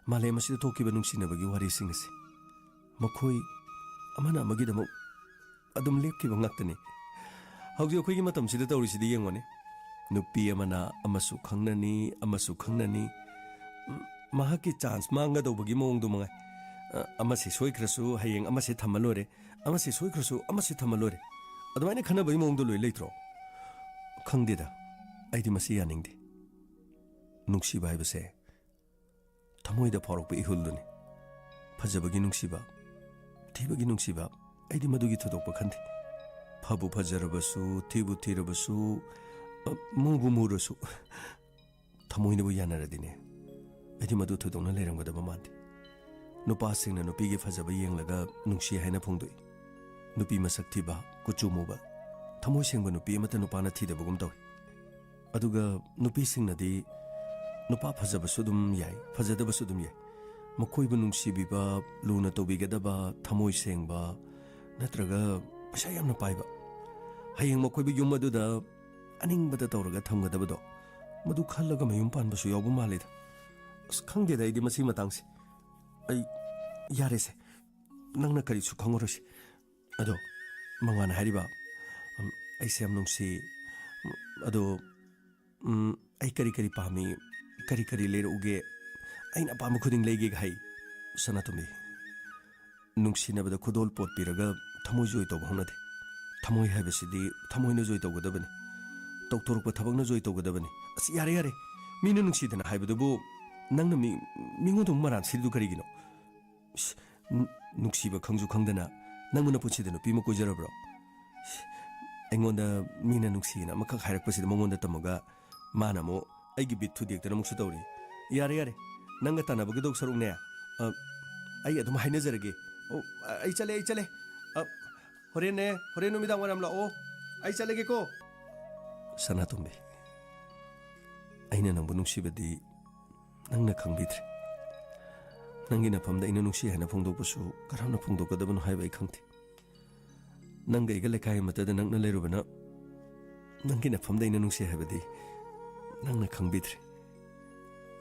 ꯃꯥꯂꯦꯝ ꯑꯁꯤꯗ ꯊꯣꯛꯈꯤꯕ ꯅꯨꯡꯁꯤꯅꯕꯒꯤ ꯋꯥꯔꯤꯁꯤꯡ ꯑꯁꯤ ꯃꯈꯣꯏ ꯑꯃꯅ ꯑꯃꯒꯤꯗꯃꯛ ꯑꯗꯨꯝ ꯂꯦꯞꯈꯤꯕ ꯉꯥꯛꯇꯅꯤ꯫ ꯍꯧꯖꯤꯛ ꯑꯩꯈꯣꯏꯒꯤ ꯃꯇꯝꯁꯤꯗ ꯇꯧꯔꯤꯁꯤꯗꯤ ꯌꯦꯡꯉꯣꯅꯦ, ꯅꯨꯄꯤ ꯑꯃꯅ ꯑꯃꯁꯨ ꯈꯪꯅꯅꯤ, ꯑꯃꯁꯨ ꯈꯪꯅꯅꯤ, ꯎꯝ, ꯃꯍꯥꯛꯀꯤ ꯆꯥꯟꯁ ꯃꯥꯡꯒꯗꯧꯕꯒꯤ ꯃꯑꯣꯡꯗꯨ ꯃꯉꯥꯏ꯫ ꯑ, ꯑꯃꯁꯦ ꯁꯣꯏꯈ꯭ꯔꯁꯨ ꯍꯌꯦꯡ ꯑꯃꯁꯦ ꯊꯝꯃ ꯂꯣꯏꯔꯦ, ꯑꯃꯁꯦ ꯁꯣꯏꯈ꯭ꯔꯁꯨ ꯑꯃꯁꯦ ꯊꯝꯃ ꯂꯣꯏꯔꯦ, ꯑꯗꯨꯃꯥꯏꯅ ꯈꯟꯅꯕꯒꯤ ꯃꯑꯣꯡꯗꯣ ꯂꯣꯏ ꯂꯩꯇ꯭ꯔꯣ? ꯈꯪꯗꯦꯗ, ꯑꯩꯗꯤ ꯃꯁꯤ ꯌꯥꯅꯤꯡꯗꯦ꯫ ꯅꯨꯡꯁꯤꯕ ꯍꯥꯏꯕꯁꯦ ꯊꯃꯣꯏꯗ ꯐꯥꯎꯔꯛꯄ ꯏꯍꯨꯜꯗꯨꯅꯤ꯫ ꯐꯖꯕꯒꯤ ꯅꯨꯡꯁꯤꯕ, ꯊꯤꯕꯒꯤ ꯅꯨꯡꯁꯤꯕ, ꯑꯩꯗꯤ ꯃꯗꯨꯒꯤ ꯊꯣꯏꯗꯣꯛꯄ ꯈꯟꯗꯦ꯫ ꯐꯕꯨ ꯐꯖꯔꯕꯁꯨ, ꯊꯤꯕꯨ ꯊꯤꯔꯕꯁꯨ, ꯑ, ꯃꯨꯕꯨ ꯃꯨꯔꯁꯨ, ꯊꯃꯣꯏꯅꯕꯨ ꯌꯥꯅꯔꯗꯤꯅꯦ, ꯑꯩꯗꯤ ꯃꯗꯨ ꯊꯣꯏꯗꯣꯛꯅ ꯂꯩꯔꯝꯒꯗꯕ ꯃꯥꯟꯗꯦ꯫ ꯅꯨꯄꯥꯁꯤꯡꯅ ꯅꯨꯄꯤꯒꯤ ꯐꯖꯕ ꯌꯦꯡꯂꯒ ꯅꯨꯡꯁꯤ ꯍꯥꯏꯅ ꯐꯣꯡꯗꯣꯛꯏ꯫ ꯅꯨꯄꯤ ꯃꯁꯛ ꯊꯤꯕ, ꯀꯨꯆꯨ ꯃꯨꯕ, ꯊꯃꯣꯏ ꯁꯦꯡꯕ ꯅꯨꯄꯤ ꯑꯃꯠꯇ ꯅꯨꯄꯥꯅ ꯊꯤꯗꯕꯒꯨꯝ ꯇꯧꯏ꯫ ꯑꯗꯨꯒ ꯅꯨꯄꯤꯁꯤꯡꯅꯗꯤ ꯅꯨꯄꯥ ꯐꯖꯕꯁꯨ ꯑꯗꯨꯝ ꯌꯥꯏ, ꯐꯖꯗꯕꯁꯨ ꯑꯗꯨꯝ ꯌꯥꯏ꯫ ꯃꯈꯣꯏꯕꯨ ꯅꯨꯡꯁꯤꯕꯤꯕ, ꯂꯨꯅ ꯇꯧꯕꯤꯒꯗꯕ, ꯊꯃꯣꯏ ꯁꯦꯡꯕ, ꯅꯠꯇ꯭ꯔꯒ ꯄꯩꯁꯥ ꯌꯥꯝꯅ ꯄꯥꯏꯕ, ꯍꯌꯦꯡ ꯃꯈꯣꯏꯕꯨ ꯌꯨꯝ ꯑꯗꯨꯗ ꯑꯅꯤꯡꯕꯗ ꯇꯧꯔꯒ ꯊꯝꯒꯗꯕꯗꯣ, ꯃꯗꯨ ꯈꯜꯂꯒ ꯃꯌꯨꯝ ꯄꯥꯟꯕꯁꯨ ꯌꯥꯎꯕ ꯃꯥꯜꯂꯤꯗ꯫ ꯑꯁ, ꯈꯪꯗꯦꯗ, ꯑꯩꯗꯤ ꯃꯁꯤ ꯃꯇꯥꯡꯁꯦ꯫ ꯑꯩ ꯌꯥꯔꯦꯁꯦ, ꯅꯪꯅ ꯀꯔꯤꯁꯨ ꯈꯪꯉꯔꯣꯏꯁꯦ꯫ ꯑꯗꯣ ꯃꯉꯥꯅ ꯍꯥꯏꯔꯤꯕ, ꯎꯝ, "ꯑꯩꯁꯦ ꯌꯥꯝ ꯅꯨꯡꯁꯤ, ꯎꯝ, ꯑꯗꯣ, ꯎꯝ, ꯑꯩ ꯀꯔꯤ ꯀꯔꯤ ꯄꯥꯝꯃꯤ, ꯀꯔꯤ ꯀꯔꯤ ꯂꯩꯔꯛꯎꯒꯦ, ꯑꯩꯅ ꯑꯄꯥꯝꯕ ꯈꯨꯗꯤꯡ ꯂꯩꯒꯦꯒ" ꯍꯥꯏ꯫ ꯁꯅꯥꯇꯣꯝꯕꯤ, ꯅꯨꯡꯁꯤꯅꯕꯗ ꯈꯨꯗꯣꯜ ꯄꯣꯠ ꯄꯤꯔꯒ ꯊꯃꯣꯏ ꯖꯣꯏ ꯇꯧꯕ ꯍꯧꯅꯗꯦ꯫ ꯊꯃꯣꯏ ꯍꯥꯏꯕꯁꯤꯗꯤ ꯊꯃꯣꯏꯅ ꯖꯣꯏ ꯇꯧꯒꯗꯕꯅꯤ, ꯇꯧꯊꯣꯔꯛꯄ ꯊꯕꯛꯅ ꯖꯣꯏ ꯇꯧꯒꯗꯕꯅꯤ꯫ ꯑꯁ, ꯌꯥꯔꯦ, ꯌꯥꯔꯦ, ꯃꯤꯅ ꯅꯨꯡꯁꯤꯗꯅ ꯍꯥꯏꯕꯗꯨꯕꯨ ꯅꯪꯅ ꯃꯤ, ꯃꯤꯉꯣꯟꯗ ꯑꯃꯨꯛ ꯃꯔꯥꯟ ꯁꯤꯔꯤꯗꯨ ꯀꯔꯤꯒꯤꯅꯣ? ꯏꯁ, ꯅꯨ-, ꯅꯨꯡꯁꯤꯕ ꯈꯪꯁꯨ ꯈꯪꯗꯅ ꯅꯪꯕꯨ ꯅꯄꯨꯟꯁꯤꯗ ꯅꯨꯄꯤ ꯑꯃ ꯀꯣꯏꯖꯔꯕ꯭ꯔꯣ? ꯏꯁ, ꯑꯩꯉꯣꯟꯗ ꯃꯤꯅ ꯅꯨꯡꯁꯤꯅ ꯑꯃꯈꯛ ꯍꯥꯏꯔꯛꯄꯁꯤꯗ ꯃꯉꯣꯟꯗ ꯇꯝꯃꯒ ꯃꯥꯅ ꯑꯃꯨꯛ ꯑꯩꯒꯤ ꯕꯤꯠ ꯊꯨꯗꯦꯛꯇꯅ ꯑꯃꯨꯛꯁꯨ ꯇꯧꯔꯤ꯫ ꯌꯥꯔꯦ, ꯌꯥꯔꯦ, ꯅꯪꯒ ꯇꯥꯟꯅꯕꯒꯗꯧ ꯁꯔꯨꯛꯅꯦ, ꯑ, ꯑꯩ ꯑꯗꯨꯝ ꯍꯥꯏꯅꯖꯔꯒꯦ꯫ ꯑꯣ, ꯑ, ꯑꯩ ꯆꯠꯂꯦ, ꯑꯩ ꯆꯠꯂꯦ꯫ ꯑ, ꯍꯣꯔꯦꯟꯅꯦ, ꯍꯣꯔꯦꯟ ꯅꯨꯃꯤꯗꯥꯡ ꯋꯥꯏꯔꯝ ꯂꯥꯛꯑꯣ꯫ ꯑꯩ ꯆꯠꯂꯒꯦꯀꯣ꯫ ꯁꯅꯥꯇꯣꯝꯕꯤ, ꯑꯩꯅ ꯅꯪꯕꯨ ꯅꯨꯡꯁꯤꯕꯗꯤ ꯅꯪꯅ ꯈꯪꯕꯤꯗ꯭ꯔꯦ꯫ ꯅꯪꯒꯤ ꯅꯐꯝꯗ ꯑꯩꯅ ꯅꯨꯡꯁꯤ ꯍꯥꯏꯅ ꯐꯣꯡꯗꯣꯛꯄꯁꯨ ꯀꯔꯝꯅ ꯐꯣꯡꯗꯣꯛꯀꯗꯕꯅꯣ ꯍꯥꯏꯕ ꯑꯩ ꯈꯪꯗꯦ꯫ ꯅꯪꯒ ꯑꯩꯒ ꯂꯩꯀꯥꯏ ꯑꯃꯠꯇꯗ ꯅꯛꯅ ꯂꯩꯔꯨꯕꯅ ꯅꯪꯒꯤ ꯅꯐꯝꯗ ꯑꯩꯅ ꯅꯨꯡꯁꯤ ꯍꯥꯏꯕꯗꯤ ꯅꯪꯅ ꯈꯪꯕꯤꯗ꯭ꯔꯦ꯫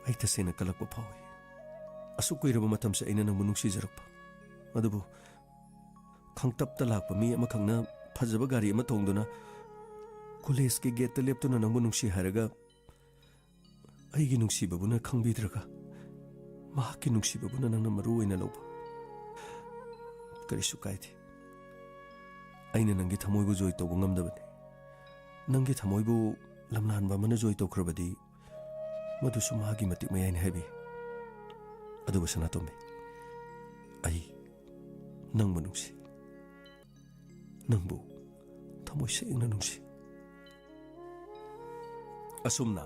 ꯑꯩ ꯇꯁꯦꯡꯅ ꯀꯜꯂꯛꯄ ꯐꯥꯎꯏ꯫ ꯑꯁꯨꯛ ꯀꯨꯏꯔꯕ ꯃꯇꯝꯁꯦ ꯑꯩꯅ ꯅꯪꯕꯨ ꯅꯨꯡꯁꯤꯖꯔꯛꯄ, ꯑꯗꯨꯕꯨ ꯈꯪꯇꯞꯇ ꯂꯥꯛꯄ ꯃꯤ ꯑꯃꯈꯛꯅ ꯐꯖꯕ ꯒꯥꯔꯤ ꯑꯃ ꯇꯣꯡꯗꯨꯅ ꯀꯣꯂꯦꯖꯀꯤ ꯒꯦꯠꯇ ꯂꯦꯞꯇꯨꯅ ꯅꯪꯕꯨ ꯅꯨꯡꯁꯤ ꯍꯥꯏꯔꯒ, ꯑꯩꯒꯤ ꯅꯨꯡꯁꯤꯕꯕꯨꯅ ꯈꯪꯕꯤꯗ꯭ꯔꯒ, ꯃꯍꯥꯛꯀꯤ ꯅꯨꯡꯁꯤꯕꯕꯨꯅ ꯅꯪꯅ ꯃꯔꯨ ꯑꯣꯏꯅ ꯂꯧꯕ꯫ ꯀꯔꯤꯁꯨ ꯀꯥꯏꯗꯦ꯫ ꯑꯩꯅ ꯅꯪꯒꯤ ꯊꯃꯣꯏꯕꯨ ꯖꯣꯏ ꯇꯧꯕ ꯉꯝꯗꯕꯅꯤ꯫ ꯅꯪꯒꯤ ꯊꯃꯣꯏꯕꯨ ꯂꯝꯂꯥꯟꯕ ꯑꯃꯅ ꯖꯣꯏ ꯇꯧꯈ꯭ꯔꯕꯗꯤ, ꯃꯗꯨꯁꯨ ꯃꯍꯥꯛꯀꯤ ꯃꯇꯤꯛ ꯃꯌꯥꯏꯅꯤ ꯍꯥꯏꯕꯤ꯫ ꯑꯗꯨꯕꯨ ꯁꯅꯥꯇꯣꯝꯕꯤ, ꯑꯩ ꯅꯪꯕꯨ ꯅꯨꯡꯁꯤ꯫ ꯅꯪꯕꯨ ꯊꯃꯣꯏ ꯁꯦꯡꯅ ꯅꯨꯡꯁꯤ꯫ ꯑꯁꯨꯝꯅ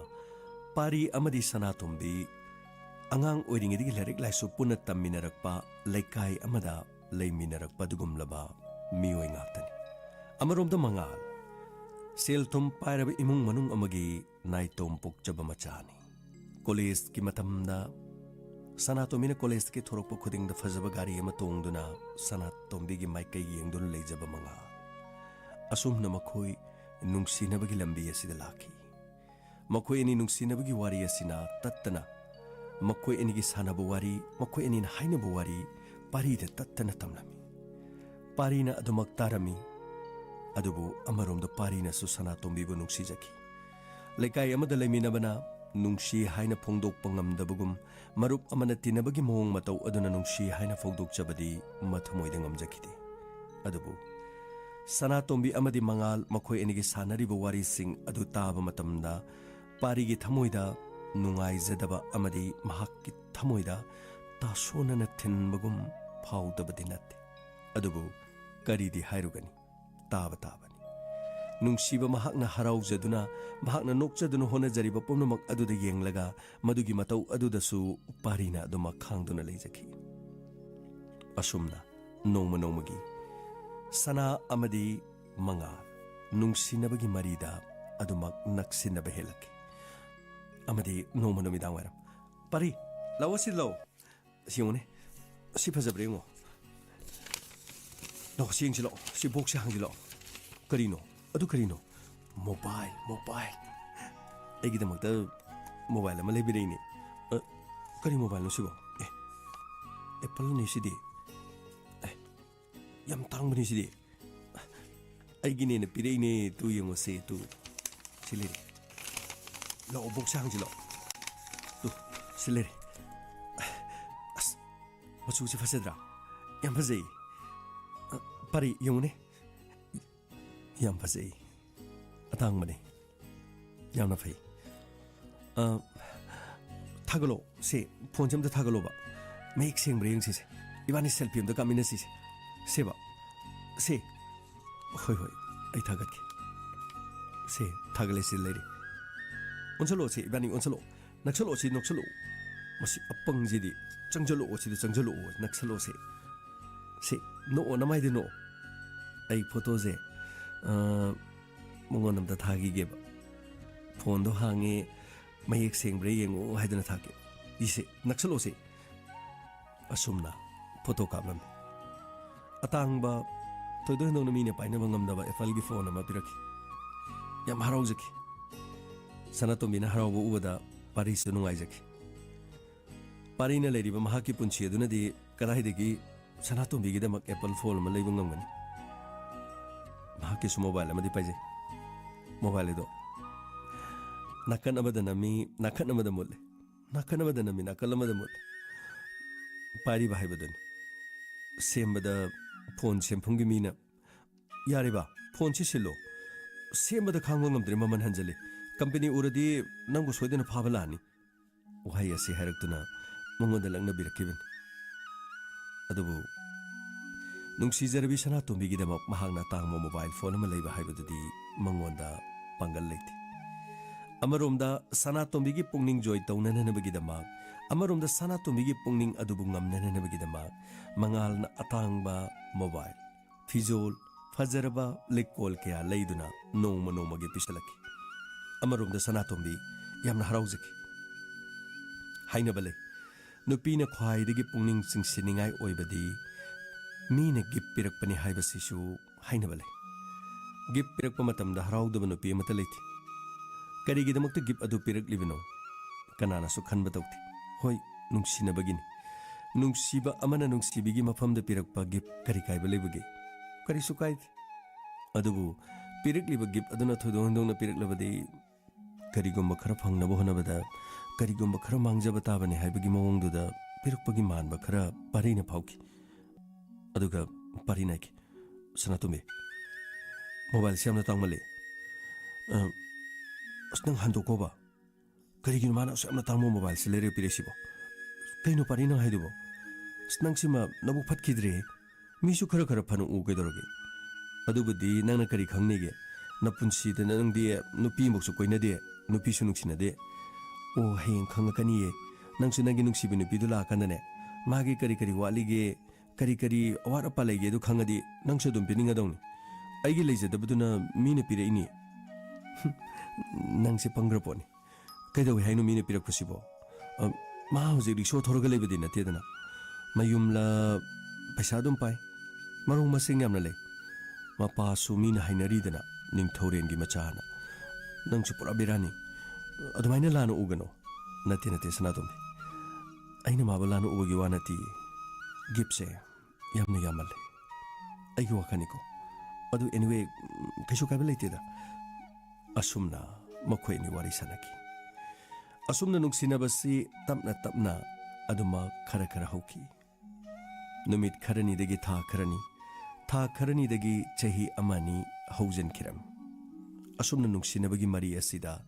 ꯄꯥꯔꯤ ꯑꯃꯗꯤ ꯁꯅꯥꯇꯣꯝꯕꯤ ꯑꯉꯥꯡ ꯑꯣꯏꯔꯤꯉꯩꯗꯒꯤ ꯂꯥꯏꯔꯤꯛ ꯂꯥꯏꯁꯨ ꯄꯨꯟꯅ ꯇꯝꯃꯤꯟꯅꯔꯛꯄ, ꯂꯩꯀꯥꯏ ꯑꯃꯗ ꯂꯩꯃꯤꯟꯅꯔꯛꯄ ꯑꯗꯨꯒꯨꯝꯂꯕ ꯃꯤꯑꯣꯏ ꯉꯥꯛꯇꯅꯤ꯫ ꯑꯃꯔꯣꯝꯗ ꯃꯉꯥꯜ ꯁꯦꯜ ꯊꯨꯝ ꯄꯥꯏꯔꯕ ꯏꯃꯨꯡ ꯃꯅꯨꯡ ꯑꯃꯒꯤ ꯅꯥꯏꯇꯣꯝ ꯄꯣꯛꯆꯕ ꯃꯆꯥꯅꯤ꯫ ꯀꯣꯂꯦꯖꯀꯤ ꯃꯇꯝꯗ ꯁꯅꯥꯇꯣꯝꯕꯤꯅ ꯀꯣꯂꯦꯖꯇꯒꯤ ꯊꯣꯔꯛꯄ ꯈꯨꯗꯤꯡꯗ ꯐꯖꯕ ꯒꯥꯔꯤ ꯑꯃ ꯇꯣꯡꯗꯨꯅ ꯁꯅꯥꯇꯣꯝꯕꯤꯒꯤ ꯃꯥꯏꯀꯩ ꯌꯦꯡꯗꯨꯅ ꯂꯩꯖꯕ ꯃꯉꯥꯜ꯫ ꯑꯁꯨꯝꯅ ꯃꯈꯣꯏ ꯅꯨꯡꯁꯤꯅꯕꯒꯤ ꯂꯝꯕꯤ ꯑꯁꯤꯗ ꯂꯥꯛꯈꯤ꯫ ꯃꯈꯣꯏ ꯑꯅꯤ ꯅꯨꯡꯁꯤꯅꯕꯒꯤ ꯋꯥꯔꯤ ꯑꯁꯤꯅ ꯇꯠꯇꯅ, ꯃꯈꯣꯏ ꯑꯅꯤꯒꯤ ꯁꯥꯟꯅꯕ ꯋꯥꯔꯤ, ꯃꯈꯣꯏ ꯑꯅꯤꯅ ꯍꯥꯏꯅꯕ ꯋꯥꯔꯤ ꯄꯥꯔꯤꯗ ꯇꯠꯇꯅ ꯇꯝꯂꯝꯃꯤ꯫ ꯄꯥꯔꯤꯅ ꯑꯗꯨꯃꯛ ꯇꯥꯔꯝꯃꯤ꯫ ꯑꯗꯨꯕꯨ ꯑꯃꯔꯣꯝꯗ ꯄꯥꯔꯤꯅꯁꯨ ꯁꯅꯥꯇꯣꯝꯕꯤꯕꯨ ꯅꯨꯡꯁꯤꯖꯈꯤ꯫ ꯂꯩꯀꯥꯏ ꯑꯃꯗ ꯂꯩꯃꯤꯟꯅꯕꯅ ꯅꯨꯡꯁꯤ ꯍꯥꯏꯅ ꯐꯣꯡꯗꯣꯛꯄ ꯉꯝꯗꯕꯒꯨꯝ, ꯃꯔꯨꯞ ꯑꯃꯅ ꯇꯤꯟꯅꯕꯒꯤ ꯃꯑꯣꯡ ꯃꯇꯧ ꯑꯗꯨꯅ ꯅꯨꯡꯁꯤ ꯍꯥꯏꯅ ꯐꯣꯡꯗꯣꯛꯆꯕꯗꯤ ꯃꯊꯃꯣꯏꯗ ꯉꯝꯖꯈꯤꯗꯦ꯫ ꯑꯗꯨꯕꯨ ꯁꯅꯥꯇꯣꯝꯕꯤ ꯑꯃꯗꯤ ꯃꯉꯥꯜ ꯃꯈꯣꯏ ꯑꯅꯤꯒꯤ ꯁꯥꯟꯅꯔꯤꯕ ꯋꯥꯔꯤꯁꯤꯡ ꯑꯗꯨ ꯇꯥꯕ ꯃꯇꯝꯗ ꯄꯥꯔꯤꯒꯤ ꯊꯃꯣꯏꯗ ꯅꯨꯡꯉꯥꯏꯖꯗꯕ ꯑꯃꯗꯤ ꯃꯍꯥꯛꯀꯤ ꯊꯃꯣꯏꯗ ꯇꯥꯁꯣꯟꯅꯅ ꯊꯤꯟꯕꯒꯨꯝ ꯐꯥꯎꯗꯕꯗꯤ ꯅꯠꯇꯦ꯫ ꯑꯗꯨꯕꯨ ꯀꯔꯤꯗꯤ ꯍꯥꯏꯔꯨꯒꯅꯤ? ꯇꯥꯕ ꯇꯥꯕꯅꯤ꯫ ꯅꯨꯡꯁꯤꯕ ꯃꯍꯥꯛꯅ ꯍꯔꯥꯎꯖꯗꯨꯅ, ꯃꯍꯥꯛꯅ ꯅꯣꯛꯆꯗꯨꯅ ꯍꯣꯠꯅꯖꯔꯤꯕ ꯄꯨꯝꯅꯃꯛ ꯑꯗꯨꯗ ꯌꯦꯡꯂꯒ, ꯃꯗꯨꯒꯤ ꯃꯇꯧ ꯑꯗꯨꯗꯁꯨ ꯄꯥꯔꯤꯅ ꯑꯗꯨꯃꯛ ꯈꯥꯡꯗꯨꯅ ꯂꯩꯖꯈꯤ꯫ ꯑꯁꯨꯝꯅ ꯅꯣꯡꯃ ꯅꯣꯡꯃꯒꯤ ꯁꯅꯥ ꯑꯃꯗꯤ ꯃꯉꯥꯜ ꯅꯨꯡꯁꯤꯅꯕꯒꯤ ꯃꯔꯤꯗ ꯑꯗꯨꯃꯛ ꯅꯛꯁꯤꯟꯅꯕ ꯍꯦꯜꯂꯛꯈꯤ꯫ ꯑꯃꯗꯤ ꯅꯣꯡꯃ ꯅꯨꯃꯤꯗꯥꯡ ꯋꯥꯏꯔꯝ, "ꯄꯥꯔꯤ, ꯂꯥꯛꯑꯣ, ꯁꯤ ꯂꯥꯛꯑꯣ꯫ ꯁꯤ ꯌꯦꯡꯉꯨꯅꯦ, ꯁꯤ ꯐꯖꯕ꯭ꯔꯥ ꯌꯦꯡꯉꯣ꯫ ꯂꯥꯛꯑꯣ, ꯁꯤ ꯌꯦꯡꯁꯤ ꯂꯥꯛꯑꯣ, ꯁꯤ ꯕꯣꯛꯁꯁꯦ ꯍꯥꯡꯁꯤ ꯂꯥꯛꯑꯣ꯫ ꯀꯔꯤꯅꯣ? ꯑꯗꯨ ꯀꯔꯤꯅꯣ?" "Mobile, mobile. ꯑꯩꯒꯤꯗꯃꯛꯇ ꯃꯣꯕꯥꯏꯜ ꯑꯃ ꯂꯩꯕꯤꯔꯛꯏꯅꯦ꯫ ꯀꯔꯤ mobileꯅꯣ ꯁꯤꯕꯣ? ꯑꯦ, Appleꯅꯤ ꯁꯤꯗꯤ꯫ ꯑꯦ, ꯌꯥꯝ ꯇꯥꯡꯕꯅꯤ ꯁꯤꯗꯤ꯫ ꯑꯩꯒꯤꯅꯦꯅ ꯄꯤꯔꯛꯏꯅꯦ, ꯇꯨ ꯌꯦꯡꯉꯣꯁꯦ, ꯇꯨ꯫ ꯁꯤ ꯂꯩꯔꯦ꯫ ꯂꯥꯛꯑꯣ, boxꯁꯦ ꯍꯥꯡꯁꯤ ꯂꯥꯛꯑꯣ꯫ ꯇꯨ, ꯁꯤ ꯂꯩꯔꯦ꯫ ꯑꯁ, ꯃꯆꯨꯁꯤ ꯐꯖꯗ꯭ꯔꯥ? ꯌꯥꯝ ꯐꯖꯩ꯫ ꯑ, ꯄꯥꯔꯤ, ꯌꯦꯡꯉꯨꯅꯦ꯫ ꯌꯥꯝ ꯐꯖꯩ꯫ ꯑꯇꯥꯡꯕꯅꯤ꯫ ꯌꯥꯝꯅ ꯐꯩ꯫ ꯑ, ꯊꯥꯒꯠꯂꯣ꯫ ꯁꯦ, phoneꯁꯦ ꯑꯝꯇ ꯊꯥꯒꯠꯂꯣꯕ꯫ ꯃꯌꯦꯛ ꯁꯦꯡꯕ꯭ꯔꯥ ꯌꯦꯡꯁꯤꯁꯦ꯫ ꯏꯕꯥꯅꯤ selfie ꯑꯝꯇ ꯀꯥꯞꯃꯤꯟꯅꯁꯤꯁꯦ꯫ ꯁꯦꯕ꯫ ꯁꯦ꯫ ꯍꯣꯏ, ꯍꯣꯏ, ꯑꯩ ꯊꯥꯒꯠꯀꯦ꯫ ꯁꯦ, ꯊꯥꯒꯠꯂꯦ, ꯁꯤ ꯂꯩꯔꯦ꯫ ꯑꯣꯟꯁꯜꯂꯛꯑꯣ ꯁꯦ, ꯏꯕꯥꯅꯤ ꯑꯣꯟꯁꯜꯂꯛꯑꯣ꯫ ꯅꯛꯁꯜꯂꯛꯑꯣ ꯁꯤ, ꯅꯛꯁꯜꯂꯛꯑꯣ꯫ ꯃꯁꯤ ꯑꯄꯪꯁꯤꯗꯤ꯫ ꯆꯪꯁꯜꯂꯛꯑꯣ ꯁꯤꯗ, ꯆꯪꯁꯜꯂꯛꯑꯣ, ꯅꯛꯁꯜꯂꯛꯑꯣ ꯁꯦ꯫ ꯁꯦ, ꯅꯣꯛꯑꯣ, ꯅꯃꯥꯏꯗ ꯅꯣꯛꯑꯣ꯫ ꯑꯩ photoꯁꯦ, ꯑ, ꯃꯉꯣꯟꯗ ꯑꯝꯇ ꯊꯥꯈꯤꯒꯦꯕ꯫ Phoneꯗꯣ ꯍꯥꯡꯉꯦ, ꯃꯌꯦꯛ ꯁꯦꯡꯕ꯭ꯔꯥ ꯌꯦꯡꯉꯣ ꯍꯥꯏꯗꯅ ꯊꯥꯒꯦ꯫ ꯏꯁꯦ, ꯅꯛꯁꯜꯂꯣꯁꯦ꯫ ꯑꯁꯨꯝꯅ photo ꯀꯥꯞꯂꯝꯃꯤ꯫ ꯑꯇꯥꯡꯕ, ꯊꯣꯏꯗꯣꯛ ꯍꯦꯟꯗꯣꯛꯅ ꯃꯤꯅ ꯄꯥꯏꯅꯕ ꯉꯝꯗꯕ Appleꯒꯤ phone ꯑꯃ ꯄꯤꯔꯛꯈꯤ꯫ ꯌꯥꯝ ꯍꯔꯥꯎꯖꯈꯤ꯫ ꯁꯅꯥꯇꯣꯝꯕꯤꯅ ꯍꯔꯥꯎꯕ ꯎꯕꯗ ꯄꯥꯔꯤꯁꯨ ꯅꯨꯡꯉꯥꯏꯖꯈꯤ꯫ ꯄꯥꯔꯤꯅ ꯂꯩꯔꯤꯕ ꯃꯍꯥꯛꯀꯤ ꯄꯨꯟꯁꯤ ꯑꯗꯨꯅꯗꯤ ꯀꯗꯥꯏꯗꯒꯤ ꯁꯅꯥꯇꯣꯝꯕꯤꯒꯤꯗꯃꯛ Apple phone ꯑꯃ ꯂꯩꯕ ꯉꯝꯒꯅꯤ? ꯃꯍꯥꯛꯀꯤꯁꯨ mobile ꯑꯃꯗꯤ ꯄꯥꯏꯖꯩ꯫ Mobile ꯑꯗꯣ ꯅꯥꯀꯟ ꯑꯃꯗ ꯅꯝꯃꯤ, ꯅꯥꯀꯟ ꯑꯃꯗ ꯃꯨꯠꯂꯤ, ꯅꯥꯀꯟ ꯑꯃꯗ ꯅꯝꯃꯤ, ꯅꯥꯀꯟ ꯑꯃꯗ ꯃꯨꯠꯂꯤ꯫ ꯄꯥꯏꯔꯤꯕ ꯍꯥꯏꯕꯗꯨꯅꯤ꯫ ꯁꯦꯝꯕꯗ phone ꯁꯦꯝꯐꯝꯒꯤ ꯃꯤꯅ, "ꯌꯥꯔꯦꯕ, phoneꯁꯤ ꯁꯤꯜꯂꯣ꯫ ꯁꯦꯝꯕꯗ ꯈꯥꯡꯕ ꯉꯝꯗ꯭ꯔꯦ, ꯃꯃꯜ ꯍꯟꯖꯤꯜꯂꯤ꯫ Company ꯎꯔꯗꯤ ꯅꯪꯕꯨ ꯁꯣꯏꯗꯅ ꯐꯥꯕ ꯂꯥꯛꯑꯅꯤ"꯫ ꯋꯥꯍꯩ ꯑꯁꯤ ꯍꯥꯏꯔꯛꯇꯨꯅ ꯃꯉꯣꯟꯗ ꯂꯛꯅꯕꯤꯔꯛꯈꯤꯕꯅꯤ꯫ ꯑꯗꯨꯕꯨ ꯅꯨꯡꯁꯤꯖꯔꯕꯤ ꯁꯅꯥꯇꯣꯝꯕꯤꯒꯤꯗꯃꯛ ꯃꯍꯥꯛꯅ ꯑꯇꯥꯡꯕ mobile phone ꯑꯃ ꯂꯩꯕ ꯍꯥꯏꯕꯗꯨꯗꯤ ꯃꯉꯣꯟꯗ ꯄꯥꯡꯒꯜ ꯂꯩꯇꯦ꯫ ꯑꯃꯔꯣꯝꯗ ꯁꯅꯥꯇꯣꯝꯕꯤꯒꯤ ꯄꯨꯛꯅꯤꯡ ꯖꯣꯏ ꯇꯧꯅꯅꯕꯒꯤꯗꯃꯛ, ꯑꯃꯔꯣꯝꯗ ꯁꯅꯥꯇꯣꯝꯕꯤꯒꯤ ꯄꯨꯛꯅꯤꯡ ꯑꯗꯨꯕꯨ ꯉꯝꯅꯅꯕꯒꯤꯗꯃꯛ ꯃꯉꯥꯜꯅ ꯑꯇꯥꯡꯕ mobile, ꯐꯤꯖꯣꯜ, ꯐꯖꯔꯕ ꯂꯩꯀꯣꯜ ꯀꯌꯥ ꯂꯩꯗꯨꯅ ꯅꯣꯡꯃ ꯅꯣꯡꯃꯒꯤ ꯄꯤꯁꯜꯂꯛꯈꯤ꯫ ꯑꯃꯔꯣꯝꯗ ꯁꯅꯥꯇꯣꯝꯕꯤ ꯌꯥꯝꯅ ꯍꯔꯥꯎꯖꯈꯤ꯫ ꯍꯥꯏꯅꯕ ꯂꯩ, ꯅꯨꯄꯤꯅ ꯈ꯭ꯋꯥꯏꯗꯒꯤ ꯄꯨꯛꯅꯤꯡ ꯆꯤꯡꯁꯤꯟꯅꯤꯡꯉꯥꯏ ꯑꯣꯏꯕꯗꯤ ꯃꯤꯅ gift ꯄꯤꯔꯛꯄꯅꯤ ꯍꯥꯏꯕꯁꯤꯁꯨ ꯍꯥꯏꯅꯕ ꯂꯩ꯫ Gift ꯄꯤꯔꯛꯄ ꯃꯇꯝꯗ ꯍꯔꯥꯎꯗꯕ ꯅꯨꯄꯤ ꯑꯃꯠꯇ ꯂꯩꯇꯦ꯫ ꯀꯔꯤꯒꯤꯗꯃꯛꯇ gift ꯑꯗꯨ ꯄꯤꯔꯛꯂꯤꯕꯅꯣ? ꯀꯅꯥꯅꯁꯨ ꯈꯟꯕ ꯇꯧꯗꯦ꯫ ꯍꯣꯏ, ꯅꯨꯡꯁꯤꯅꯕꯒꯤꯅꯤ꯫ ꯅꯨꯡꯁꯤꯕ ꯑꯃꯅ ꯅꯨꯡꯁꯤꯕꯤꯒꯤ ꯃꯐꯝꯗ ꯄꯤꯔꯛꯄ ꯒꯤꯐ ꯀꯔꯤ ꯀꯥꯏꯕ ꯂꯩꯕꯒꯦ? ꯀꯔꯤꯁꯨ ꯀꯥꯏꯗꯦ꯫ ꯑꯗꯨꯕꯨ ꯄꯤꯔꯛꯂꯤꯕ ꯒꯤꯐ ꯑꯗꯨꯅ ꯊꯣꯏꯗꯣꯛ ꯍꯦꯟꯗꯣꯛꯅ ꯄꯤꯔꯛꯂꯕꯗꯤ ꯀꯔꯤꯒꯨꯝꯕ ꯈꯔ ꯐꯪꯅꯕ ꯍꯣꯠꯅꯕꯗ ꯀꯔꯤꯒꯨꯝꯕ ꯈꯔ ꯃꯥꯡꯖꯕ ꯇꯥꯕꯅꯤ ꯍꯥꯏꯕꯒꯤ ꯃꯑꯣꯡꯗꯨꯗ ꯄꯤꯔꯛꯄꯒꯤ ꯃꯥꯟꯕ ꯈꯔ ꯄꯥꯔꯤꯅ ꯐꯥꯎꯈꯤ꯫ ꯑꯗꯨꯒ ꯄꯥꯔꯤꯅ ꯍꯥꯏꯈꯤ, "ꯁꯅꯥꯇꯣꯝꯕꯤ, ꯃꯣꯕꯥꯏꯜꯁꯦ ꯌꯥꯝꯅ ꯇꯥꯡꯃꯜꯂꯦ꯫ ꯑ, ꯑꯁ, ꯅꯪ ꯍꯟꯗꯣꯛꯈꯣꯕ꯫ ꯀꯔꯤꯒꯤꯅꯣ ꯃꯥꯅ ꯑꯁꯨꯛ ꯌꯥꯝꯅ ꯇꯥꯡꯕ ꯃꯣꯕꯥꯏꯜꯁꯦ ꯂꯩꯔꯒ ꯄꯤꯔꯛꯏꯁꯤꯕꯣ? ꯀꯩꯅꯣ ꯄꯥꯔꯤ ꯅꯪ ꯍꯥꯏꯗꯨꯕꯣ? ꯑꯁ, ꯅꯪꯁꯤꯃ ꯅꯕꯨꯛ ꯐꯠꯈꯤꯗ꯭ꯔꯦ꯫ ꯃꯤꯁꯨ ꯈꯔ ꯈꯔ ꯐꯅ ꯎ ꯀꯩꯗꯧꯔꯒꯦ? ꯑꯗꯨꯕꯨꯗꯤ ꯅꯪꯅ ꯀꯔꯤ ꯈꯪꯅꯤꯒꯦ? ꯅꯄꯨꯟꯁꯤꯗ ꯅꯪꯗꯤ ꯅꯨꯄꯤ ꯑꯃꯨꯛꯁꯨ ꯀꯣꯏꯅꯗꯦ, ꯅꯨꯄꯤꯁꯨ ꯅꯨꯡꯁꯤꯅꯗꯦ꯫ ꯑꯣ, ꯍꯌꯦꯡ ꯈꯪꯉꯛꯀꯅꯤꯌꯦ꯫ ꯅꯪꯁꯨ ꯅꯪꯒꯤ ꯅꯨꯡꯁꯤꯕ ꯅꯨꯄꯤꯗꯨ ꯂꯥꯛꯑꯀꯥꯟꯗꯅꯦ, ꯃꯥꯒꯤ ꯀꯔꯤ ꯀꯔꯤ ꯋꯥꯠꯂꯤꯒꯦ, ꯀꯔꯤ ꯀꯔꯤ ꯑꯋꯥꯠ ꯑꯄꯥ ꯂꯩꯒꯦ ꯑꯗꯨ ꯈꯪꯉꯗꯤ ꯅꯪꯁꯨ ꯑꯗꯨꯝ ꯄꯤꯅꯤꯡꯒꯗꯧꯅꯤ꯫ ꯑꯩꯒꯤ ꯂꯩꯖꯗꯕꯗꯨꯅ ꯃꯤꯅ ꯄꯤꯔꯛꯏꯅꯤ꯫" ꯅꯪꯁꯦ ꯄꯪꯈ꯭ꯔ ꯄꯣꯠꯅꯤ꯫ ꯀꯩꯗꯧꯏ ꯍꯥꯏꯅꯣ ꯃꯤꯅ ꯄꯤꯔꯛꯄꯁꯤꯕꯣ? ꯑ, ꯃꯥ ꯍꯧꯖꯤꯛ ꯔꯤꯛꯁꯣ ꯊꯧꯔꯒ ꯂꯩꯕꯗꯤ ꯅꯠꯇꯦꯗꯅ꯫ ꯃꯌꯨꯝꯂ ꯄꯩꯁꯥ ꯑꯗꯨꯝ ꯄꯥꯏ꯫ ꯃꯔꯣꯡ ꯃꯁꯤꯡ ꯌꯥꯝꯅ ꯂꯩ꯫ ꯃꯄꯥꯁꯨ ꯃꯤꯅ ꯍꯥꯏꯅꯔꯤꯗꯅ, ꯅꯤꯡꯊꯧꯔꯦꯟꯒꯤ ꯃꯆꯥꯅ꯫ ꯅꯪꯁꯨ ꯄꯨꯔꯥ ꯕꯦꯔꯥꯅꯤ꯫ ꯑꯗꯨꯃꯥꯏꯅ ꯂꯥꯟꯅ ꯎꯒꯅꯣ꯫ ꯅꯠꯇꯦ, ꯅꯠꯇꯦ, ꯁꯅꯥꯇꯣꯝꯕꯤ꯫ ꯑꯩꯅ ꯃꯥꯕꯨ ꯂꯥꯟꯅ ꯎꯕꯒꯤ ꯋꯥ ꯅꯠꯇꯦ꯫ ꯒꯤꯐꯁꯦ ꯌꯥꯝꯅ ꯌꯥꯝꯃꯜꯂꯦ꯫ ꯑꯩꯒꯤ ꯋꯥꯈꯜꯅꯤꯀꯣ꯫ ꯑꯗꯨ anyway, ꯀꯩꯁꯨ ꯀꯥꯏꯕ ꯂꯩꯇꯦꯗ꯫ ꯑꯁꯨꯝꯅ ꯃꯈꯣꯏ ꯑꯅꯤ ꯋꯥꯔꯤ ꯁꯥꯟꯅꯈꯤ꯫ ꯑꯁꯨꯝꯅ ꯅꯨꯡꯁꯤꯅꯕꯁꯤ ꯇꯞꯅ ꯇꯞꯅ ꯑꯗꯨꯃꯛ ꯈꯔ ꯈꯔ ꯍꯧꯈꯤ꯫ ꯅꯨꯃꯤꯠ ꯈꯔꯅꯤꯗꯒꯤ ꯊꯥ ꯈꯔꯅꯤ, ꯊꯥ ꯈꯔꯅꯤꯗꯒꯤ ꯆꯍꯤ ꯑꯃ ꯑꯅꯤ ꯍꯧꯖꯤꯟꯈꯤꯔꯝꯃꯤ꯫ ꯑꯁꯨꯝꯅ ꯅꯨꯡꯁꯤꯅꯕꯒꯤ ꯃꯔꯤ ꯑꯁꯤꯗ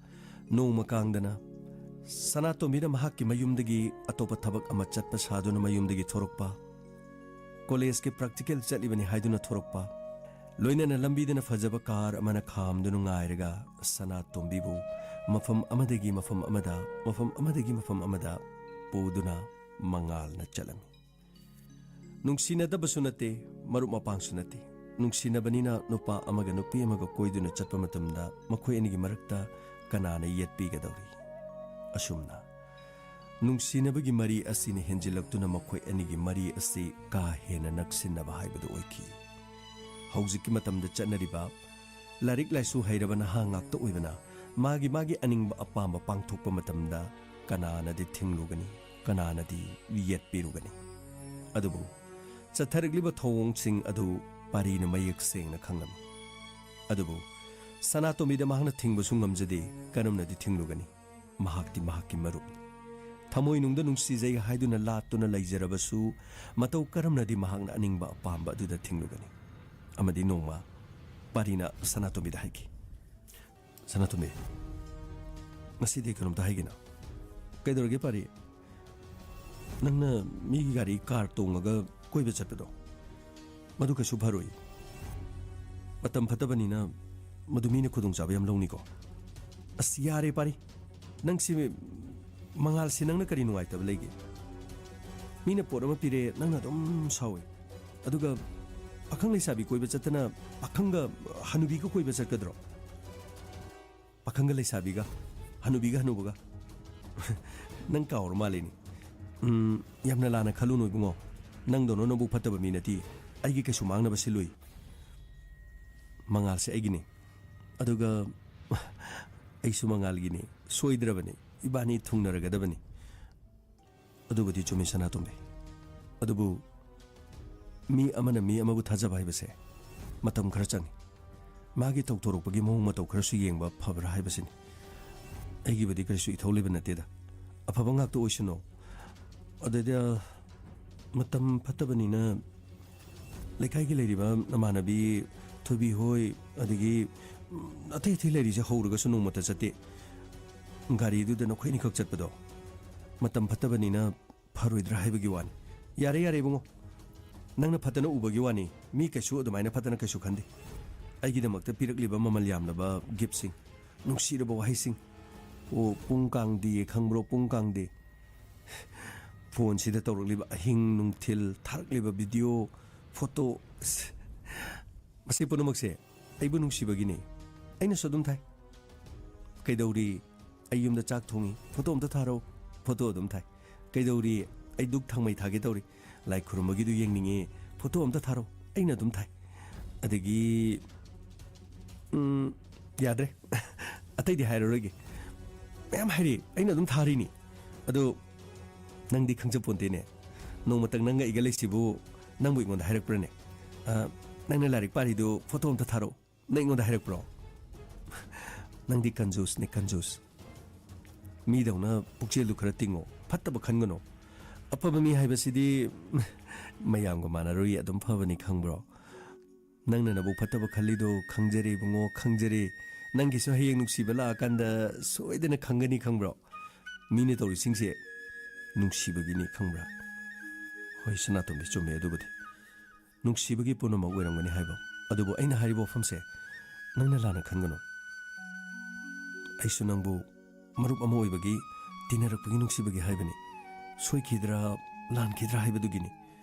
ꯅꯣꯡꯃ ꯀꯥꯡꯗꯅ ꯁꯅꯥꯇꯣꯝꯕꯤꯅ ꯃꯍꯥꯛꯀꯤ ꯃꯌꯨꯝꯗꯒꯤ ꯑꯇꯣꯞꯄ ꯊꯕꯛ ꯑꯃ ꯆꯠꯄ ꯁꯥꯗꯨꯅ ꯃꯌꯨꯝꯗꯒꯤ ꯊꯣꯔꯛꯄ, ꯀꯣꯂꯦꯖꯀꯤ ꯄ꯭ꯔꯥꯛꯇꯤꯀꯦꯜ ꯆꯠꯂꯤꯕꯅꯤ ꯍꯥꯏꯗꯨꯅ ꯊꯣꯔꯛꯄ, ꯂꯣꯏꯅꯅ ꯂꯝꯕꯤꯗꯅ ꯐꯖꯕ ꯀꯥꯔ ꯑꯃꯅ ꯈꯥꯝꯗꯨꯅ ꯉꯥꯏꯔꯒ ꯁꯅꯥꯇꯣꯝꯕꯤꯕꯨ ꯃꯐꯝ ꯑꯃꯗꯒꯤ ꯃꯐꯝ ꯑꯃꯗ, ꯃꯐꯝ ꯑꯃꯗꯒꯤ ꯃꯐꯝ ꯑꯃꯗ ꯄꯨꯗꯨꯅ ꯃꯉꯥꯜꯅ ꯆꯠꯂꯝꯃꯤ꯫ ꯅꯨꯡꯁꯤꯅꯗꯕꯁꯨ ꯅꯠꯇꯦ, ꯃꯔꯨꯞ ꯃꯄꯥꯡꯁꯨ ꯅꯠꯇꯦ꯫ ꯅꯨꯡꯁꯤꯅꯕꯅꯤꯅ ꯅꯨꯄꯥ ꯑꯃꯒ ꯅꯨꯄꯤ ꯑꯃꯒ ꯀꯣꯏꯗꯨꯅ ꯆꯠꯄ ꯃꯇꯝꯗ ꯃꯈꯣꯏ ꯑꯅꯤꯒꯤ ꯃꯔꯛꯇ ꯀꯅꯥꯅ ꯌꯦꯠꯄꯤꯒꯗꯧꯔꯤ? ꯑꯁꯨꯝꯅ ꯅꯨꯡꯁꯤꯅꯕꯒꯤ ꯃꯔꯤ ꯑꯁꯤꯅ ꯍꯦꯟꯖꯤꯜꯂꯛꯇꯨꯅ ꯃꯈꯣꯏ ꯑꯅꯤꯒꯤ ꯃꯔꯤ ꯑꯁꯤ ꯀꯥ ꯍꯦꯟꯅ ꯅꯛꯁꯤꯟꯅꯕ ꯍꯥꯏꯕꯗꯨ ꯑꯣꯏꯈꯤ꯫ ꯍꯧꯖꯤꯛꯀꯤ ꯃꯇꯝꯗ ꯆꯠꯅꯔꯤꯕ ꯂꯥꯏꯔꯤꯛ ꯂꯥꯏꯁꯨ ꯍꯩꯔꯕ ꯅꯍꯥ ꯉꯥꯛꯇ ꯑꯣꯏꯕꯅ ꯃꯥꯒꯤ ꯃꯥꯒꯤ ꯑꯅꯤꯡꯕ ꯑꯄꯥꯝꯕ ꯄꯥꯡꯊꯣꯛꯄ ꯃꯇꯝꯗ ꯀꯅꯥꯅꯗꯤ ꯊꯤꯡꯂꯨꯒꯅꯤ, ꯀꯅꯥꯅꯗꯤ ꯌꯦꯠꯄꯤꯔꯨꯒꯅꯤ? ꯑꯗꯨꯕꯨ ꯆꯠꯊꯔꯛꯂꯤꯕ ꯊꯧꯑꯣꯡꯁꯤꯡ ꯑꯗꯨ ꯄꯥꯔꯤꯅ ꯃꯌꯦꯛ ꯁꯦꯡꯅ ꯈꯪꯂꯝꯃꯤ꯫ ꯑꯗꯨꯕꯨ ꯁꯅꯥꯇꯣꯝꯕꯤꯗ ꯃꯍꯥꯛꯅ ꯊꯤꯡꯕꯁꯨ ꯉꯝꯖꯗꯦ, ꯀꯔꯝꯅꯗꯤ ꯊꯤꯡꯂꯨꯒꯅꯤ? ꯃꯍꯥꯛꯇꯤ ꯃꯍꯥꯛꯀꯤ ꯃꯔꯨꯞꯅꯤ꯫ ꯊꯃꯣꯏꯅꯨꯡꯗ ꯅꯨꯡꯁꯤꯖꯩ ꯍꯥꯏꯗꯨꯅ ꯂꯥꯠꯇꯨꯅ ꯂꯩꯖꯔꯕꯁꯨ, ꯃꯇꯧ ꯀꯔꯝꯅꯗꯤ ꯃꯍꯥꯛꯅ ꯑꯅꯤꯡꯕ ꯑꯄꯥꯝꯕ ꯑꯗꯨꯗ ꯊꯤꯡꯂꯨꯒꯅꯤ? ꯑꯃꯗꯤ ꯅꯣꯡꯃ ꯄꯥꯔꯤꯅ ꯁꯅꯥꯇꯣꯝꯕꯤꯗ ꯍꯥꯏꯈꯤ, "ꯁꯅꯥꯇꯣꯝꯕꯤ, ꯉꯁꯤꯗꯤ ꯀꯩꯅꯣꯝꯇ ꯍꯥꯏꯒꯦꯅ?" "ꯀꯩꯗꯧꯔꯒꯦ ꯄꯥꯔꯤ?" "ꯅꯪꯅ ꯃꯤꯒꯤ ꯒꯥꯔꯤ, ꯀꯥꯔ ꯇꯣꯡꯉꯒ ꯀꯣꯏꯕ ꯆꯠꯄꯗꯣ, ꯃꯗꯨ ꯀꯩꯁꯨ ꯐꯔꯣꯏ꯫ ꯃꯇꯝ ꯐꯠꯇꯕꯅꯤꯅ ꯃꯗꯨ ꯃꯤꯅ ꯈꯨꯗꯣꯡꯆꯥꯕ ꯌꯥꯝ ꯂꯧꯅꯤꯀꯣ?" "ꯑꯁ, ꯌꯥꯔꯦ ꯄꯥꯔꯤ, ꯅꯪꯁꯤ, ꯃꯉꯥꯜꯁꯤ ꯅꯪꯅ ꯀꯔꯤ ꯅꯨꯡꯉꯥꯏꯇꯕ ꯂꯩꯒꯦ? ꯃꯤꯅ ꯄꯣꯠ ꯑꯃ ꯄꯤꯔꯦ, ꯅꯪꯅ ꯑꯗꯨꯝ ꯁꯥꯎꯏ꯫ ꯑꯗꯨꯒ ꯄꯥꯈꯪ ꯂꯩꯁꯥꯕꯤ ꯀꯣꯏꯕ ꯆꯠꯇꯅ ꯄꯥꯈꯪꯒ ꯍꯅꯨꯕꯤꯒ ꯀꯣꯏꯕ ꯆꯠꯀꯗ꯭ꯔꯣ? ꯄꯥꯈꯪꯒ ꯂꯩꯁꯥꯕꯤꯒ, ꯍꯅꯨꯕꯤꯒ ꯍꯅꯨꯕꯒ?" "ꯅꯪ ꯀꯥꯎꯔ ꯃꯥꯜꯂꯦꯅꯦ꯫ ꯎꯝ, ꯌꯥꯝꯅ ꯂꯥꯟꯅ ꯈꯜꯂꯨꯅꯨ ꯏꯕꯨꯡꯉꯣ꯫ ꯅꯪꯗꯧꯅ ꯅꯕꯨꯛ ꯐꯠꯇꯕ ꯃꯤ ꯅꯠꯇꯦ꯫ ꯑꯩꯒꯤ ꯀꯩꯁꯨ ꯃꯥꯡꯅꯕ ꯁꯤꯜꯂꯨꯏ꯫ ꯃꯉꯥꯜꯁꯦ ꯑꯩꯒꯤꯅꯤ꯫ ꯑꯗꯨꯒ ꯑꯩꯁꯨ ꯃꯉꯥꯜꯒꯤꯅꯤ꯫ ꯁꯣꯏꯗ꯭ꯔꯕꯅꯤ꯫ ꯏꯕꯥꯅꯤ ꯊꯨꯡꯅꯔꯒꯗꯕꯅꯤ꯫" "ꯑꯗꯨꯕꯨꯗꯤ ꯆꯨꯝꯃꯤ ꯁꯅꯥꯇꯣꯝꯕꯤ꯫ ꯑꯗꯨꯕꯨ ꯃꯤ ꯑꯃꯅ ꯃꯤ ꯑꯃꯕꯨ ꯊꯥꯖꯕ ꯍꯥꯏꯕꯁꯦ ꯃꯇꯝ ꯈꯔ ꯆꯪꯏ꯫ ꯃꯥꯒꯤ ꯇꯧꯊꯣꯔꯛꯄꯒꯤ ꯃꯑꯣꯡ ꯃꯇꯧ ꯈꯔꯁꯨ ꯌꯦꯡꯕ ꯐꯕ꯭ꯔꯥ ꯍꯥꯏꯕꯁꯤꯅꯤ꯫ ꯑꯩꯒꯤꯕꯨꯗꯤ ꯀꯔꯤꯁꯨ ꯏꯊꯧ ꯂꯩꯕ ꯅꯠꯇꯦꯗ꯫ ꯑꯐꯕ ꯉꯥꯛꯇ ꯑꯣꯏꯁꯅꯨ꯫ ꯑꯗꯨꯗ ꯃꯇꯝ ꯐꯠꯇꯕꯅꯤꯅ ꯂꯩꯀꯥꯏꯒꯤ ꯂꯩꯔꯤꯕ ꯅꯃꯥꯟꯅꯕꯤ ꯊꯣꯏꯕꯤ ꯍꯣꯏ, ꯑꯗꯒꯤ, ꯎꯝ, ꯑꯇꯩ ꯑꯇꯩ ꯂꯩꯔꯤꯁꯦ ꯍꯧꯔꯒꯁꯨ ꯅꯣꯡꯃꯇ ꯆꯠꯇꯦ꯫ ꯒꯥꯔꯤꯗꯨꯗ ꯅꯈꯣꯏ ꯑꯅꯤꯈꯛ ꯆꯠꯄꯗꯣ ꯃꯇꯝ ꯐꯠꯇꯕꯅꯤꯅ ꯐꯔꯣꯏꯗ꯭ꯔꯥ ꯍꯥꯏꯕꯒꯤ ꯋꯥꯅꯤ꯫" "ꯌꯥꯔꯦ, ꯌꯥꯔꯦ ꯏꯕꯨꯡꯉꯣ, ꯅꯪꯅ ꯐꯠꯇꯅ ꯎꯕꯒꯤ ꯋꯥꯅꯤ꯫ ꯃꯤ ꯀꯩꯁꯨ ꯑꯗꯨꯃꯥꯏꯅ ꯐꯠꯇꯅ ꯀꯩꯁꯨ ꯈꯟꯗꯦ꯫ ꯑꯩꯒꯤꯗꯃꯛꯇ ꯄꯤꯔꯛꯂꯤꯕ ꯃꯃꯜ ꯌꯥꯝꯂꯕ ꯒꯤꯐꯁꯤꯡ, ꯅꯨꯡꯁꯤꯔꯕ ꯋꯥꯍꯩꯁꯤꯡ꯫ ꯑꯣ, ꯄꯨꯡ ꯀꯥꯡꯗꯦ ꯈꯪꯕ꯭ꯔꯣ, ꯄꯨꯡ ꯀꯥꯡꯗꯦ? ꯐꯣꯟꯁꯤꯗ ꯇꯧꯔꯛꯂꯤꯕ ꯑꯍꯤꯡ ꯅꯨꯡꯊꯤꯜ, ꯊꯥꯔꯛꯂꯤꯕ ꯚꯤꯗꯤꯑꯣ, ꯐꯣꯇꯣ, ꯑꯁ, ꯃꯁꯤ ꯄꯨꯝꯅꯃꯛꯁꯦ ꯑꯩꯕꯨ ꯅꯨꯡꯁꯤꯕꯒꯤꯅꯤ꯫ ꯑꯩꯅꯁꯨ ꯑꯗꯨꯝ ꯊꯥꯏ꯫ ꯀꯩꯗꯧꯔꯤ? ꯑꯩ ꯌꯨꯝꯗ ꯆꯥꯛ ꯊꯣꯡꯉꯤ, ꯐꯣꯇꯣ ꯑꯝꯇ ꯊꯥꯔꯛꯎ꯫ ꯐꯣꯇꯣ ꯑꯗꯨꯝ ꯊꯥꯏ꯫ ꯀꯩꯗꯧꯔꯤ? ꯑꯩ ꯙꯨꯛ ꯊꯥꯡꯃꯩ ꯊꯥꯒꯦ ꯇꯧꯔꯤ, ꯂꯥꯏ ꯈꯨꯔꯨꯝꯕꯒꯤꯗꯨ ꯌꯦꯡꯅꯤꯡꯉꯦ, ꯐꯣꯇꯣ ꯑꯝꯇ ꯊꯥꯔꯛꯎ꯫" ꯑꯩꯅ ꯑꯗꯨꯝ ꯊꯥꯏ꯫ ꯑꯗꯒꯤ, ꯎꯝ, ꯌꯥꯗ꯭ꯔꯦ꯫ ꯑꯇꯩꯗꯤ ꯍꯥꯏꯔꯔꯣꯏꯒꯦ꯫ ꯃꯌꯥꯝ ꯍꯥꯏꯔꯤ, ꯑꯩꯅ ꯑꯗꯨꯝ ꯊꯥꯔꯤꯅꯤ꯫ ꯑꯗꯨ ꯅꯪꯗꯤ ꯈꯪꯖꯄꯣꯟꯇꯦꯅꯦ꯫ ꯅꯣꯡꯃꯇꯪ ꯅꯪꯒ ꯑꯩꯒ ꯂꯩꯁꯤꯕꯨ ꯅꯪꯕꯨ ꯑꯩꯉꯣꯟꯗ ꯍꯥꯏꯔꯛꯄ꯭ꯔꯅꯦ? ꯑ, ꯅꯪꯅ ꯂꯥꯏꯔꯤꯛ ꯄꯥꯔꯤꯗꯨ ꯐꯣꯇꯣ ꯑꯝꯇ ꯊꯥꯔꯛꯑꯣ꯫ ꯅꯪ ꯑꯩꯉꯣꯟꯗ ꯍꯥꯏꯔꯛꯄ꯭ꯔꯣ? ꯅꯪꯗꯤ ꯀꯟꯖꯨꯁꯅꯦ, ꯀꯟꯖꯨꯁ꯫ ꯃꯤꯗꯧꯅ ꯄꯨꯛꯆꯦꯜꯗꯨ ꯈꯔ ꯇꯤꯡꯉꯣ, ꯐꯠꯇꯕ ꯈꯟꯒꯅꯣ꯫ ꯑꯐꯕ ꯃꯤ ꯍꯥꯏꯕꯁꯤꯗꯤ ꯃꯌꯥꯝꯒ ꯃꯥꯟꯅꯔꯨꯏ, ꯑꯗꯨꯝ ꯐꯕꯅꯤ, ꯈꯪꯕ꯭ꯔꯣ? ꯅꯪꯅ ꯅꯕꯨꯛ ꯐꯠꯇꯕ ꯈꯜꯂꯤꯗꯣ ꯈꯪꯖꯔꯦ ꯏꯕꯨꯡꯉꯣ, ꯈꯪꯖꯔꯦ꯫ ꯅꯪꯒꯤꯁꯨ ꯍꯌꯦꯡ ꯅꯨꯡꯁꯤꯕ ꯂꯥꯛꯑꯀꯥꯟꯗ ꯁꯣꯏꯗꯅ ꯈꯪꯒꯅꯤ, ꯈꯪꯕ꯭ꯔꯣ? ꯃꯤꯅ ꯇꯧꯔꯤꯁꯤꯡꯁꯦ ꯅꯨꯡꯁꯤꯕꯒꯤꯅꯤ, ꯈꯪꯕ꯭ꯔꯥ? ꯍꯣꯏ, ꯁꯅꯥꯇꯣꯝꯕꯤ, ꯆꯨꯝꯃꯦ ꯑꯗꯨꯕꯨꯗꯤ꯫ ꯅꯨꯡꯁꯤꯕꯒꯤ ꯄꯨꯝꯅꯃꯛ ꯑꯣꯏꯔꯝꯒꯅꯤ ꯍꯥꯏꯕ꯫ ꯑꯗꯨꯕꯨ ꯑꯩꯅ ꯍꯥꯏꯔꯤꯕ ꯋꯥꯐꯝꯁꯦ ꯅꯪꯅ ꯂꯥꯟꯅ ꯈꯟꯒꯅꯨ꯫ ꯑꯩꯁꯨ ꯅꯪꯕꯨ ꯃꯔꯨꯞ ꯑꯃ ꯑꯣꯏꯕꯒꯤ, ꯇꯤꯟꯅꯔꯛꯄꯒꯤ ꯅꯨꯡꯁꯤꯕꯒꯤ ꯍꯥꯏꯕꯅꯤ꯫ ꯁꯣꯏꯈꯤꯗ꯭ꯔꯥ, ꯂꯥꯟꯈꯤꯗ꯭ꯔꯥ ꯍꯥꯏꯕꯗꯨꯒꯤꯅꯤ꯫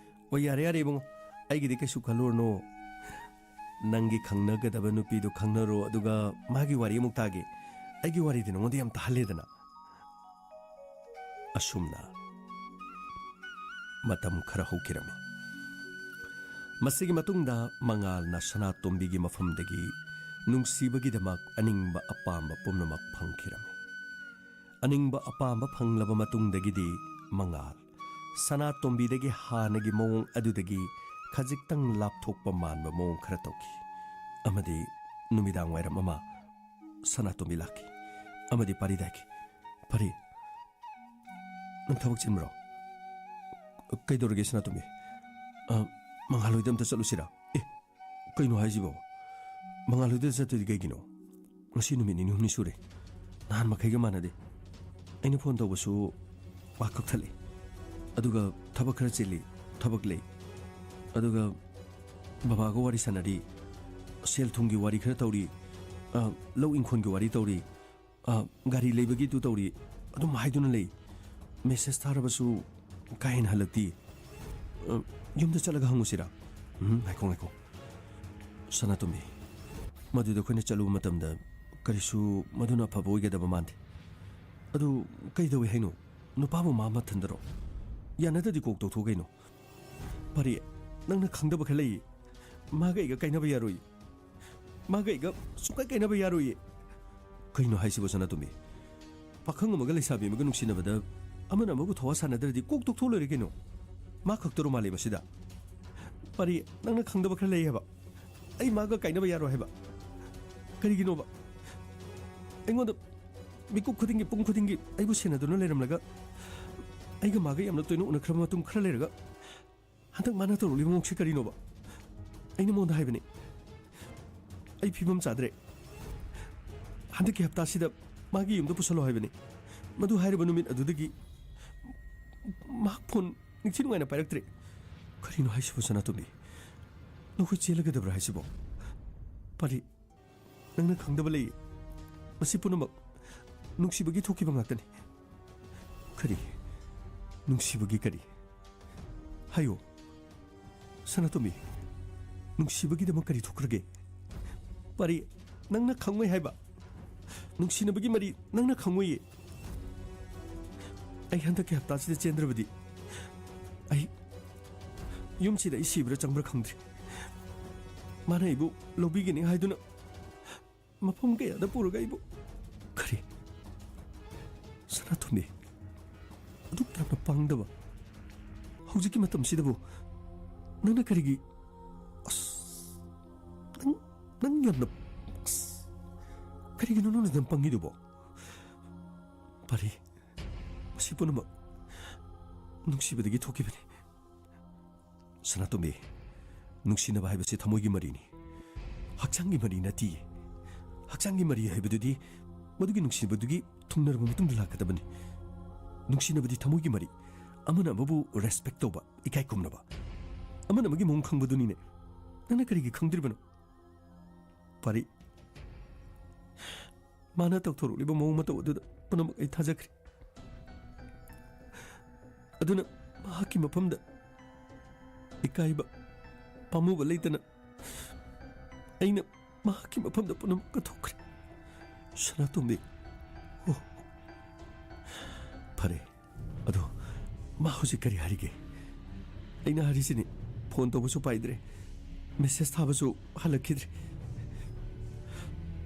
ꯑꯣ, ꯌꯥꯔꯦ, ꯌꯥꯔꯦ ꯏꯕꯨꯡꯉꯣ, ꯑꯩꯒꯤꯗꯤ ꯀꯩꯁꯨ ꯈꯜꯂꯨꯔꯅꯨ꯫ ꯅꯪꯒꯤ ꯈꯪꯅꯒꯗꯕ ꯅꯨꯄꯤꯗꯨ ꯈꯪꯅꯔꯣ, ꯑꯗꯨꯒ ꯃꯥꯒꯤ ꯋꯥꯔꯤ ꯑꯃꯨꯛ ꯇꯥꯒꯦ꯫ ꯑꯩꯒꯤ ꯋꯥꯔꯤꯗꯤ ꯅꯉꯣꯟꯗ ꯌꯥꯝ ꯇꯥꯍꯜꯂꯦꯗꯅ꯫ ꯑꯁꯨꯝꯅ ꯃꯇꯝ ꯈꯔ ꯍꯧꯈꯤꯔꯝꯃꯤ꯫ ꯃꯁꯤꯒꯤ ꯃꯇꯨꯡꯗ ꯃꯉꯥꯜꯅ ꯁꯅꯥꯇꯣꯝꯕꯤꯒꯤ ꯃꯐꯝꯗꯒꯤ ꯅꯨꯡꯁꯤꯕꯒꯤꯗꯃꯛ ꯑꯅꯤꯡꯕ ꯑꯄꯥꯝꯕ ꯄꯨꯝꯅꯃꯛ ꯐꯪꯈꯤꯔꯝꯃꯤ꯫ ꯑꯅꯤꯡꯕ ꯑꯄꯥꯝꯕ ꯐꯪꯂꯕ ꯃꯇꯨꯡꯗꯒꯤꯗꯤ ꯃꯉꯥꯜ ꯁꯅꯥꯇꯣꯝꯕꯤꯗꯒꯤ ꯍꯥꯟꯅꯒꯤ ꯃꯑꯣꯡ ꯑꯗꯨꯗꯒꯤ ꯈꯖꯤꯛꯇꯪ ꯂꯥꯞꯊꯣꯛꯄ ꯃꯥꯟꯕ ꯃꯑꯣꯡ ꯈꯔ ꯇꯧꯈꯤ꯫ ꯑꯃꯗꯤ ꯅꯨꯃꯤꯗꯥꯡ ꯋꯥꯏꯔꯝ ꯑꯃ ꯁꯅꯥꯇꯣꯝꯕꯤ ꯂꯥꯛꯈꯤ꯫ ꯑꯃꯗꯤ ꯄꯥꯔꯤꯗ ꯍꯥꯏꯈꯤ, "ꯄꯥꯔꯤ, ꯅꯪ ꯊꯕꯛ ꯆꯤꯟꯕ꯭ꯔꯣ?" "ꯀꯩꯗꯧꯔꯒꯦ ꯁꯅꯥꯇꯣꯝꯕꯤ?" "ꯑ, ꯃꯉꯥꯜ ꯍꯣꯏꯗ ꯑꯝꯇ ꯆꯠꯂꯨꯁꯤꯔꯥ?" "ꯑꯦ, ꯀꯩꯅꯣ ꯍꯥꯏꯁꯤꯕꯣ? ꯃꯉꯥꯜ ꯍꯣꯏꯗ ꯆꯠꯇꯣꯏꯗꯤ ꯀꯩꯒꯤꯅꯣ? ꯉꯁꯤ ꯅꯨꯃꯤꯠ ꯅꯤꯅꯤ ꯍꯨꯝꯅꯤ ꯁꯨꯔꯦ꯫ ꯅꯍꯥꯟ ꯃꯈꯩꯒ ꯃꯥꯟꯅꯗꯦ꯫ ꯑꯩꯅ ꯐꯣꯟ ꯇꯧꯕꯁꯨ ꯋꯥ ꯀꯛꯊꯠꯂꯤ꯫ ꯑꯗꯨꯒ ꯊꯕꯛ ꯈꯔ ꯆꯤꯜꯂꯤ, ꯊꯕꯛ ꯂꯩ꯫ ꯑꯗꯨꯒ ꯕꯕꯥꯒ ꯋꯥꯔꯤ ꯁꯥꯟꯅꯔꯤ, ꯁꯦꯜ ꯊꯨꯝꯒꯤ ꯋꯥꯔꯤ ꯈꯔ ꯇꯧꯔꯤ, ꯑ, ꯂꯧ ꯏꯪꯈꯣꯜꯒꯤ ꯋꯥꯔꯤ ꯇꯧꯔꯤ, ꯑ, ꯒꯥꯔꯤ ꯂꯩꯕꯒꯤꯗꯨ ꯇꯧꯔꯤ", ꯑꯗꯨꯝ ꯍꯥꯏꯗꯨꯅ ꯂꯩ꯫ ꯃꯦꯁꯦꯖ ꯊꯥꯔꯕꯁꯨ ꯀꯥ ꯍꯦꯟꯅ ꯍꯜꯂꯛꯇꯦ꯫ ꯑ, ꯌꯨꯝꯗ ꯆꯠꯂꯒ ꯍꯪꯉꯨꯁꯤꯔꯥ? ꯎꯝ, ꯉꯥꯏꯈꯣ, ꯉꯥꯏꯈꯣ꯫ ꯁꯅꯥꯇꯣꯝꯕꯤ, ꯃꯗꯨꯗ ꯑꯩꯈꯣꯏꯅ ꯆꯠꯂꯨꯕ ꯃꯇꯝꯗ ꯀꯔꯤꯁꯨ ꯃꯗꯨꯅ ꯑꯐꯕ ꯑꯣꯏꯒꯗꯕ ꯃꯥꯟꯗꯦ꯫ ꯑꯗꯨ ꯀꯩꯗꯧꯏ ꯍꯥꯏꯅꯣ? ꯅꯨꯄꯥꯕꯨ ꯃꯥ ꯃꯊꯟꯗꯔꯣ? ꯌꯥꯅꯗ꯭ꯔꯗꯤ ꯀꯣꯛ ꯇꯧꯊꯣꯛ ꯀꯩꯅꯣ꯫ ꯄꯥꯔꯤ, ꯅꯪꯅ ꯈꯪꯗꯕ ꯈꯔ ꯂꯩꯌꯦ꯫ ꯃꯥꯒ ꯑꯩꯒ ꯀꯥꯏꯅꯕ ꯌꯥꯔꯣꯏ꯫ ꯃꯥꯒ ꯑꯩꯒ ꯁꯨꯡꯀꯥꯏ ꯀꯥꯏꯅꯕ ꯌꯥꯔꯣꯏꯌꯦ꯫ ꯀꯩꯅꯣ ꯍꯥꯏꯁꯤꯕꯣ ꯁꯅꯥꯇꯣꯝꯕꯤ? ꯄꯥꯈꯪ ꯑꯃꯒ ꯂꯩꯁꯥꯕꯤ ꯑꯃꯒ ꯅꯨꯡꯁꯤꯅꯕꯗ ꯑꯃꯅ ꯑꯃꯕꯨ ꯊꯋꯥ ꯁꯥꯟꯅꯗ꯭ꯔꯗꯤ ꯀꯣꯛ ꯇꯣꯛꯊꯣꯛ ꯂꯣꯏꯔꯦ ꯀꯩꯅꯣ꯫ ꯃꯥ ꯈꯛꯇꯔꯣ ꯃꯥꯂꯦꯝ ꯑꯁꯤꯗ? ꯄꯥꯔꯤ, ꯅꯪꯅ ꯈꯪꯗꯕ ꯈꯔ ꯂꯩ ꯍꯥꯏꯕ꯫ ꯑꯩ ꯃꯥꯒ ꯀꯥꯏꯅꯕ ꯌꯥꯔꯣꯏ ꯍꯥꯏꯕ꯫ ꯀꯔꯤꯒꯤꯅꯣꯕ? ꯑꯩꯉꯣꯟꯗ ꯃꯤꯀꯨꯞ ꯈꯨꯗꯤꯡꯒꯤ, ꯄꯨꯡ ꯈꯨꯗꯤꯡꯒꯤ ꯑꯩꯕꯨ ꯁꯦꯟꯅꯗꯨꯅ ꯂꯩꯔꯝꯂꯒ, ꯑꯩꯒ ꯃꯥꯒ ꯌꯥꯝꯅ ꯇꯣꯏꯅ ꯎꯅꯈ꯭ꯔꯕ ꯃꯇꯨꯡ ꯈꯔ ꯂꯩꯔꯒ, ꯍꯟꯗꯛ ꯃꯥꯅ ꯇꯧꯔꯛꯂꯤꯕ ꯃꯑꯣꯡꯁꯤ ꯀꯔꯤꯅꯣꯕ? ꯑꯩꯅ ꯃꯉꯣꯟꯗ ꯍꯥꯏꯕꯅꯤ, "ꯑꯩ ꯐꯤꯕꯝ ꯆꯥꯗ꯭ꯔꯦ, ꯍꯟꯗꯛꯀꯤ ꯍꯞꯇꯥꯁꯤꯗ ꯃꯥꯒꯤ ꯌꯨꯝꯗ ꯄꯨꯁꯜꯂꯣ" ꯍꯥꯏꯕꯅꯤ꯫ ꯃꯗꯨ ꯍꯥꯏꯔꯕ ꯅꯨꯃꯤꯠ ꯑꯗꯨꯗꯒꯤ ꯃꯍꯥꯛ ꯐꯣꯟ ꯅꯤꯡꯊꯤ ꯅꯨꯡꯉꯥꯏꯅ ꯄꯥꯏꯔꯛꯇ꯭ꯔꯦ꯫ ꯀꯔꯤꯅꯣ ꯍꯥꯏꯁꯤꯕꯨ, ꯁꯅꯥꯇꯣꯝꯕꯤ? ꯅꯈꯣꯏ ꯆꯦꯜꯂꯒꯗꯕ꯭ꯔꯥ ꯍꯥꯏꯁꯤꯕꯣ? ꯄꯥꯔꯤ, ꯅꯪꯅ ꯈꯪꯗꯕ ꯂꯩꯌꯦ꯫ ꯃꯁꯤ ꯄꯨꯝꯅꯃꯛ ꯅꯨꯡꯁꯤꯕꯒꯤ ꯊꯣꯛꯈꯤꯕ ꯉꯥꯛꯇꯅꯤ꯫ ꯀꯔꯤ? ꯅꯨꯡꯁꯤꯕꯒꯤ ꯀꯔꯤ? ꯍꯥꯏꯌꯨ꯫ ꯁꯅꯥꯇꯣꯝꯕꯤ, ꯅꯨꯡꯁꯤꯕꯒꯤꯗꯃꯛ ꯀꯔꯤ ꯊꯣꯛꯈ꯭ꯔꯒꯦ? ꯄꯥꯔꯤ, ꯅꯪꯅ ꯈꯪꯉꯣꯏ ꯍꯥꯏꯕ꯫ ꯅꯨꯡꯁꯤꯅꯕꯒꯤ ꯃꯔꯤ ꯅꯪꯅ ꯈꯪꯉꯣꯏꯌꯦ꯫ ꯑꯩ ꯍꯟꯗꯛꯀꯤ ꯍꯞꯇꯥꯁꯤꯗ ꯆꯦꯟꯗ꯭ꯔꯕꯗꯤ ꯑꯩ ꯌꯨꯝꯁꯤꯗ ꯑꯩ ꯁꯤꯕ꯭ꯔꯥ ꯆꯪꯕ꯭ꯔꯥ ꯈꯪꯗ꯭ꯔꯦ꯫ ꯃꯥꯅ ꯑꯩꯕꯨ ꯂꯧꯕꯤꯒꯅꯤ ꯍꯥꯏꯗꯨꯅ ꯃꯐꯝ ꯀꯌꯥꯗ ꯄꯨꯔꯒ ꯑꯩꯕꯨ, ꯀꯔꯤ? ꯁꯅꯥꯇꯣꯝꯕꯤ, ꯑꯗꯨꯛ ꯌꯥꯝꯅ ꯄꯪꯗꯕ ꯍꯧꯖꯤꯛꯀꯤ ꯃꯇꯝꯁꯤꯗꯕꯨ ꯅꯪꯅ ꯀꯔꯤꯒꯤ? ꯑꯁ, ꯅꯪ, ꯅꯪ ꯌꯥꯝꯅ, ꯑꯁ, ꯀꯔꯤꯒꯤꯅꯣ ꯅꯪꯅ ꯌꯥꯝ ꯄꯪꯉꯤꯗꯨꯕꯣ? ꯄꯥꯔꯤ, ꯃꯁꯤ ꯄꯨꯝꯅꯃꯛ ꯅꯨꯡꯁꯤꯕꯗꯒꯤ ꯊꯣꯛꯈꯤꯕꯅꯤ꯫ ꯁꯅꯥꯇꯣꯝꯕꯤ, ꯅꯨꯡꯁꯤꯅꯕ ꯍꯥꯏꯕꯁꯤ ꯊꯃꯣꯏꯒꯤ ꯃꯔꯤꯅꯤ, ꯍꯛꯆꯥꯡꯒꯤ ꯃꯔꯤ ꯅꯠꯇꯤꯌꯦ꯫ ꯍꯛꯆꯥꯡꯒꯤ ꯃꯔꯤ ꯍꯥꯏꯕꯗꯨꯗꯤ ꯃꯗꯨꯒꯤ ꯅꯨꯡꯁꯤꯅꯕꯗꯨꯒꯤ ꯊꯨꯡꯅꯔꯕ ꯃꯇꯨꯡꯗ ꯂꯥꯛꯀꯗꯕꯅꯤ꯫ ꯅꯨꯡꯁꯤꯅꯕꯗꯤ ꯊꯃꯣꯏꯒꯤ ꯃꯔꯤ, ꯑꯃꯅ ꯑꯃꯕꯨ ꯔꯦꯁꯄꯦꯛ ꯇꯧꯕ, ꯏꯀꯥꯏ ꯈꯨꯝꯅꯕ, ꯑꯃꯅ ꯑꯃꯒꯤ ꯃꯑꯣꯡ ꯈꯪꯕꯗꯨꯅꯤꯅꯦ꯫ ꯅꯪꯅ ꯀꯔꯤꯒꯤ ꯈꯪꯗ꯭ꯔꯤꯕꯅꯣ? ꯄꯥꯔꯤ, ꯃꯥꯅ ꯇꯧꯊꯣꯔꯛꯂꯤꯕ ꯃꯑꯣꯡ ꯃꯇꯧ ꯑꯗꯨꯗ ꯄꯨꯝꯅꯃꯛ ꯑꯩ ꯊꯥꯖꯈ꯭ꯔꯦ꯫ ꯑꯗꯨꯅ ꯃꯍꯥꯛꯀꯤ ꯃꯐꯝꯗ ꯏꯀꯥꯏꯕ, ꯄꯥꯝꯃꯨꯕ ꯂꯩꯇꯅ ꯑꯩꯅ ꯃꯍꯥꯛꯀꯤ ꯃꯐꯝꯗ ꯄꯨꯝꯅꯃꯛ ꯀꯠꯊꯣꯛꯈ꯭ꯔꯦ꯫ ꯁꯅꯥꯇꯣꯝꯕꯤ, ꯑꯣ, ꯐꯔꯦ꯫ ꯑꯗꯣ ꯃꯥ ꯍꯧꯖꯤꯛ ꯀꯔꯤ ꯍꯥꯏꯔꯤꯒꯦ? ꯑꯩꯅ ꯍꯥꯏꯔꯤꯁꯤꯅꯤ, ꯐꯣꯟ ꯇꯧꯕꯁꯨ ꯄꯥꯏꯗ꯭ꯔꯦ, ꯃꯦꯁꯦꯖ ꯊꯥꯕꯁꯨ ꯍꯜꯂꯛꯈꯤꯗ꯭ꯔꯦ꯫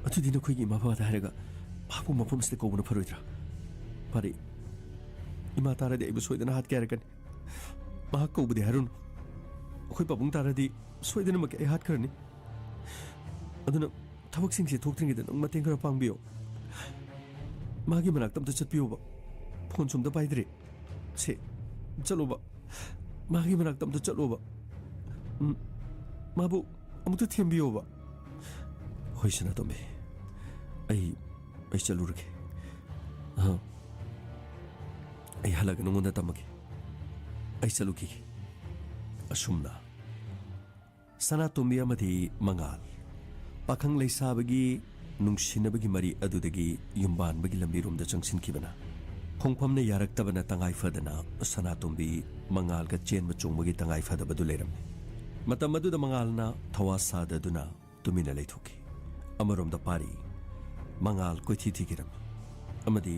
ꯑꯗꯨꯗꯤ ꯅꯈꯣꯏꯒꯤ ꯏꯃꯥ ꯕꯕꯥꯗ ꯍꯥꯏꯔꯒ ꯃꯍꯥꯛꯄꯨ ꯃꯐꯝ ꯑꯁꯤꯗ ꯀꯧꯕꯅ ꯐꯔꯣꯏꯗ꯭ꯔꯥ? ꯄꯥꯔꯤ, ꯏꯃꯥ ꯇꯥꯔꯗꯤ ꯑꯩꯕꯨ ꯁꯣꯏꯗꯅ ꯍꯥꯠꯀꯦ ꯍꯥꯏꯔꯛꯀꯅꯤ꯫ ꯃꯍꯥꯛ ꯀꯧꯕꯗꯤ ꯍꯥꯏꯔꯨꯅꯨ꯫ ꯑꯩꯈꯣꯏ ꯄꯥꯕꯨꯡ ꯇꯥꯔꯗꯤ ꯁꯣꯏꯗꯅꯃꯛꯀꯤ ꯑꯩ ꯍꯥꯠꯈ꯭ꯔꯅꯤ꯫ ꯑꯗꯨꯅ ꯊꯕꯛꯁꯤꯡꯁꯦ ꯊꯣꯛꯇ꯭ꯔꯤꯉꯩꯗ ꯅꯪ ꯃꯇꯦꯡ ꯈꯔ ꯄꯥꯡꯕꯤꯌꯣ꯫ ꯃꯥꯒꯤ ꯃꯅꯥꯛꯇ ꯑꯝꯇ ꯆꯠꯄꯤꯌꯣꯕ꯫ ꯐꯣꯟꯁꯨ ꯑꯝꯇ ꯄꯥꯏꯗ꯭ꯔꯦ꯫ ꯁꯦ, ꯆꯠꯂꯣꯕ꯫ ꯃꯥꯒꯤ ꯃꯅꯥꯛꯇ ꯑꯝꯇ ꯆꯠꯂꯣꯕ꯫ ꯎꯝ, ꯃꯥꯕꯨ ꯑꯃꯨꯛꯇ ꯊꯦꯝꯕꯤꯌꯣꯕ꯫ ꯍꯣꯏ, ꯁꯅꯥꯇꯣꯝꯕꯤ꯫ ꯑꯩ, ꯑꯩ ꯆꯠꯂꯨꯔꯒꯦ꯫ ꯑ, ꯑꯩ ꯍꯜꯂꯒ ꯅꯉꯣꯟꯗ ꯇꯝꯃꯒꯦ꯫ ꯑꯩ ꯆꯠꯂꯨꯈꯤꯒꯦ꯫ ꯑꯁꯨꯝꯅ ꯁꯅꯥꯇꯣꯝꯕꯤ ꯑꯃꯗꯤ ꯃꯉꯥꯜ, ꯄꯥꯈꯪ ꯂꯩꯁꯥꯕꯒꯤ ꯅꯨꯡꯁꯤꯅꯕꯒꯤ ꯃꯔꯤ ꯑꯗꯨꯗꯒꯤ ꯌꯨꯝꯕꯥꯟꯕꯒꯤ ꯂꯝꯕꯤꯔꯣꯝꯗ ꯆꯪꯁꯤꯟꯈꯤꯕꯅ, ꯈꯣꯡꯐꯝꯅ ꯌꯥꯔꯛꯇꯕꯅ ꯇꯉꯥꯏ ꯐꯗꯅ ꯁꯅꯥꯇꯣꯝꯕꯤ ꯃꯉꯥꯜꯒ ꯆꯦꯟꯕ ꯆꯣꯡꯕꯒꯤ ꯇꯉꯥꯏ ꯐꯗꯕꯗꯨ ꯂꯩꯔꯝꯃꯤ꯫ ꯃꯇꯝ ꯑꯗꯨꯗ ꯃꯉꯥꯜꯅ ꯊꯋꯥ ꯁꯥꯗꯗꯨꯅ ꯇꯨꯃꯤꯟꯅ ꯂꯩꯊꯣꯛꯈꯤ꯫ ꯑꯃꯔꯣꯝꯗ ꯄꯥꯔꯤ, ꯃꯉꯥꯜ ꯀꯣꯏꯊꯤ ꯊꯤꯈꯤꯔꯝꯃꯤ꯫ ꯑꯃꯗꯤ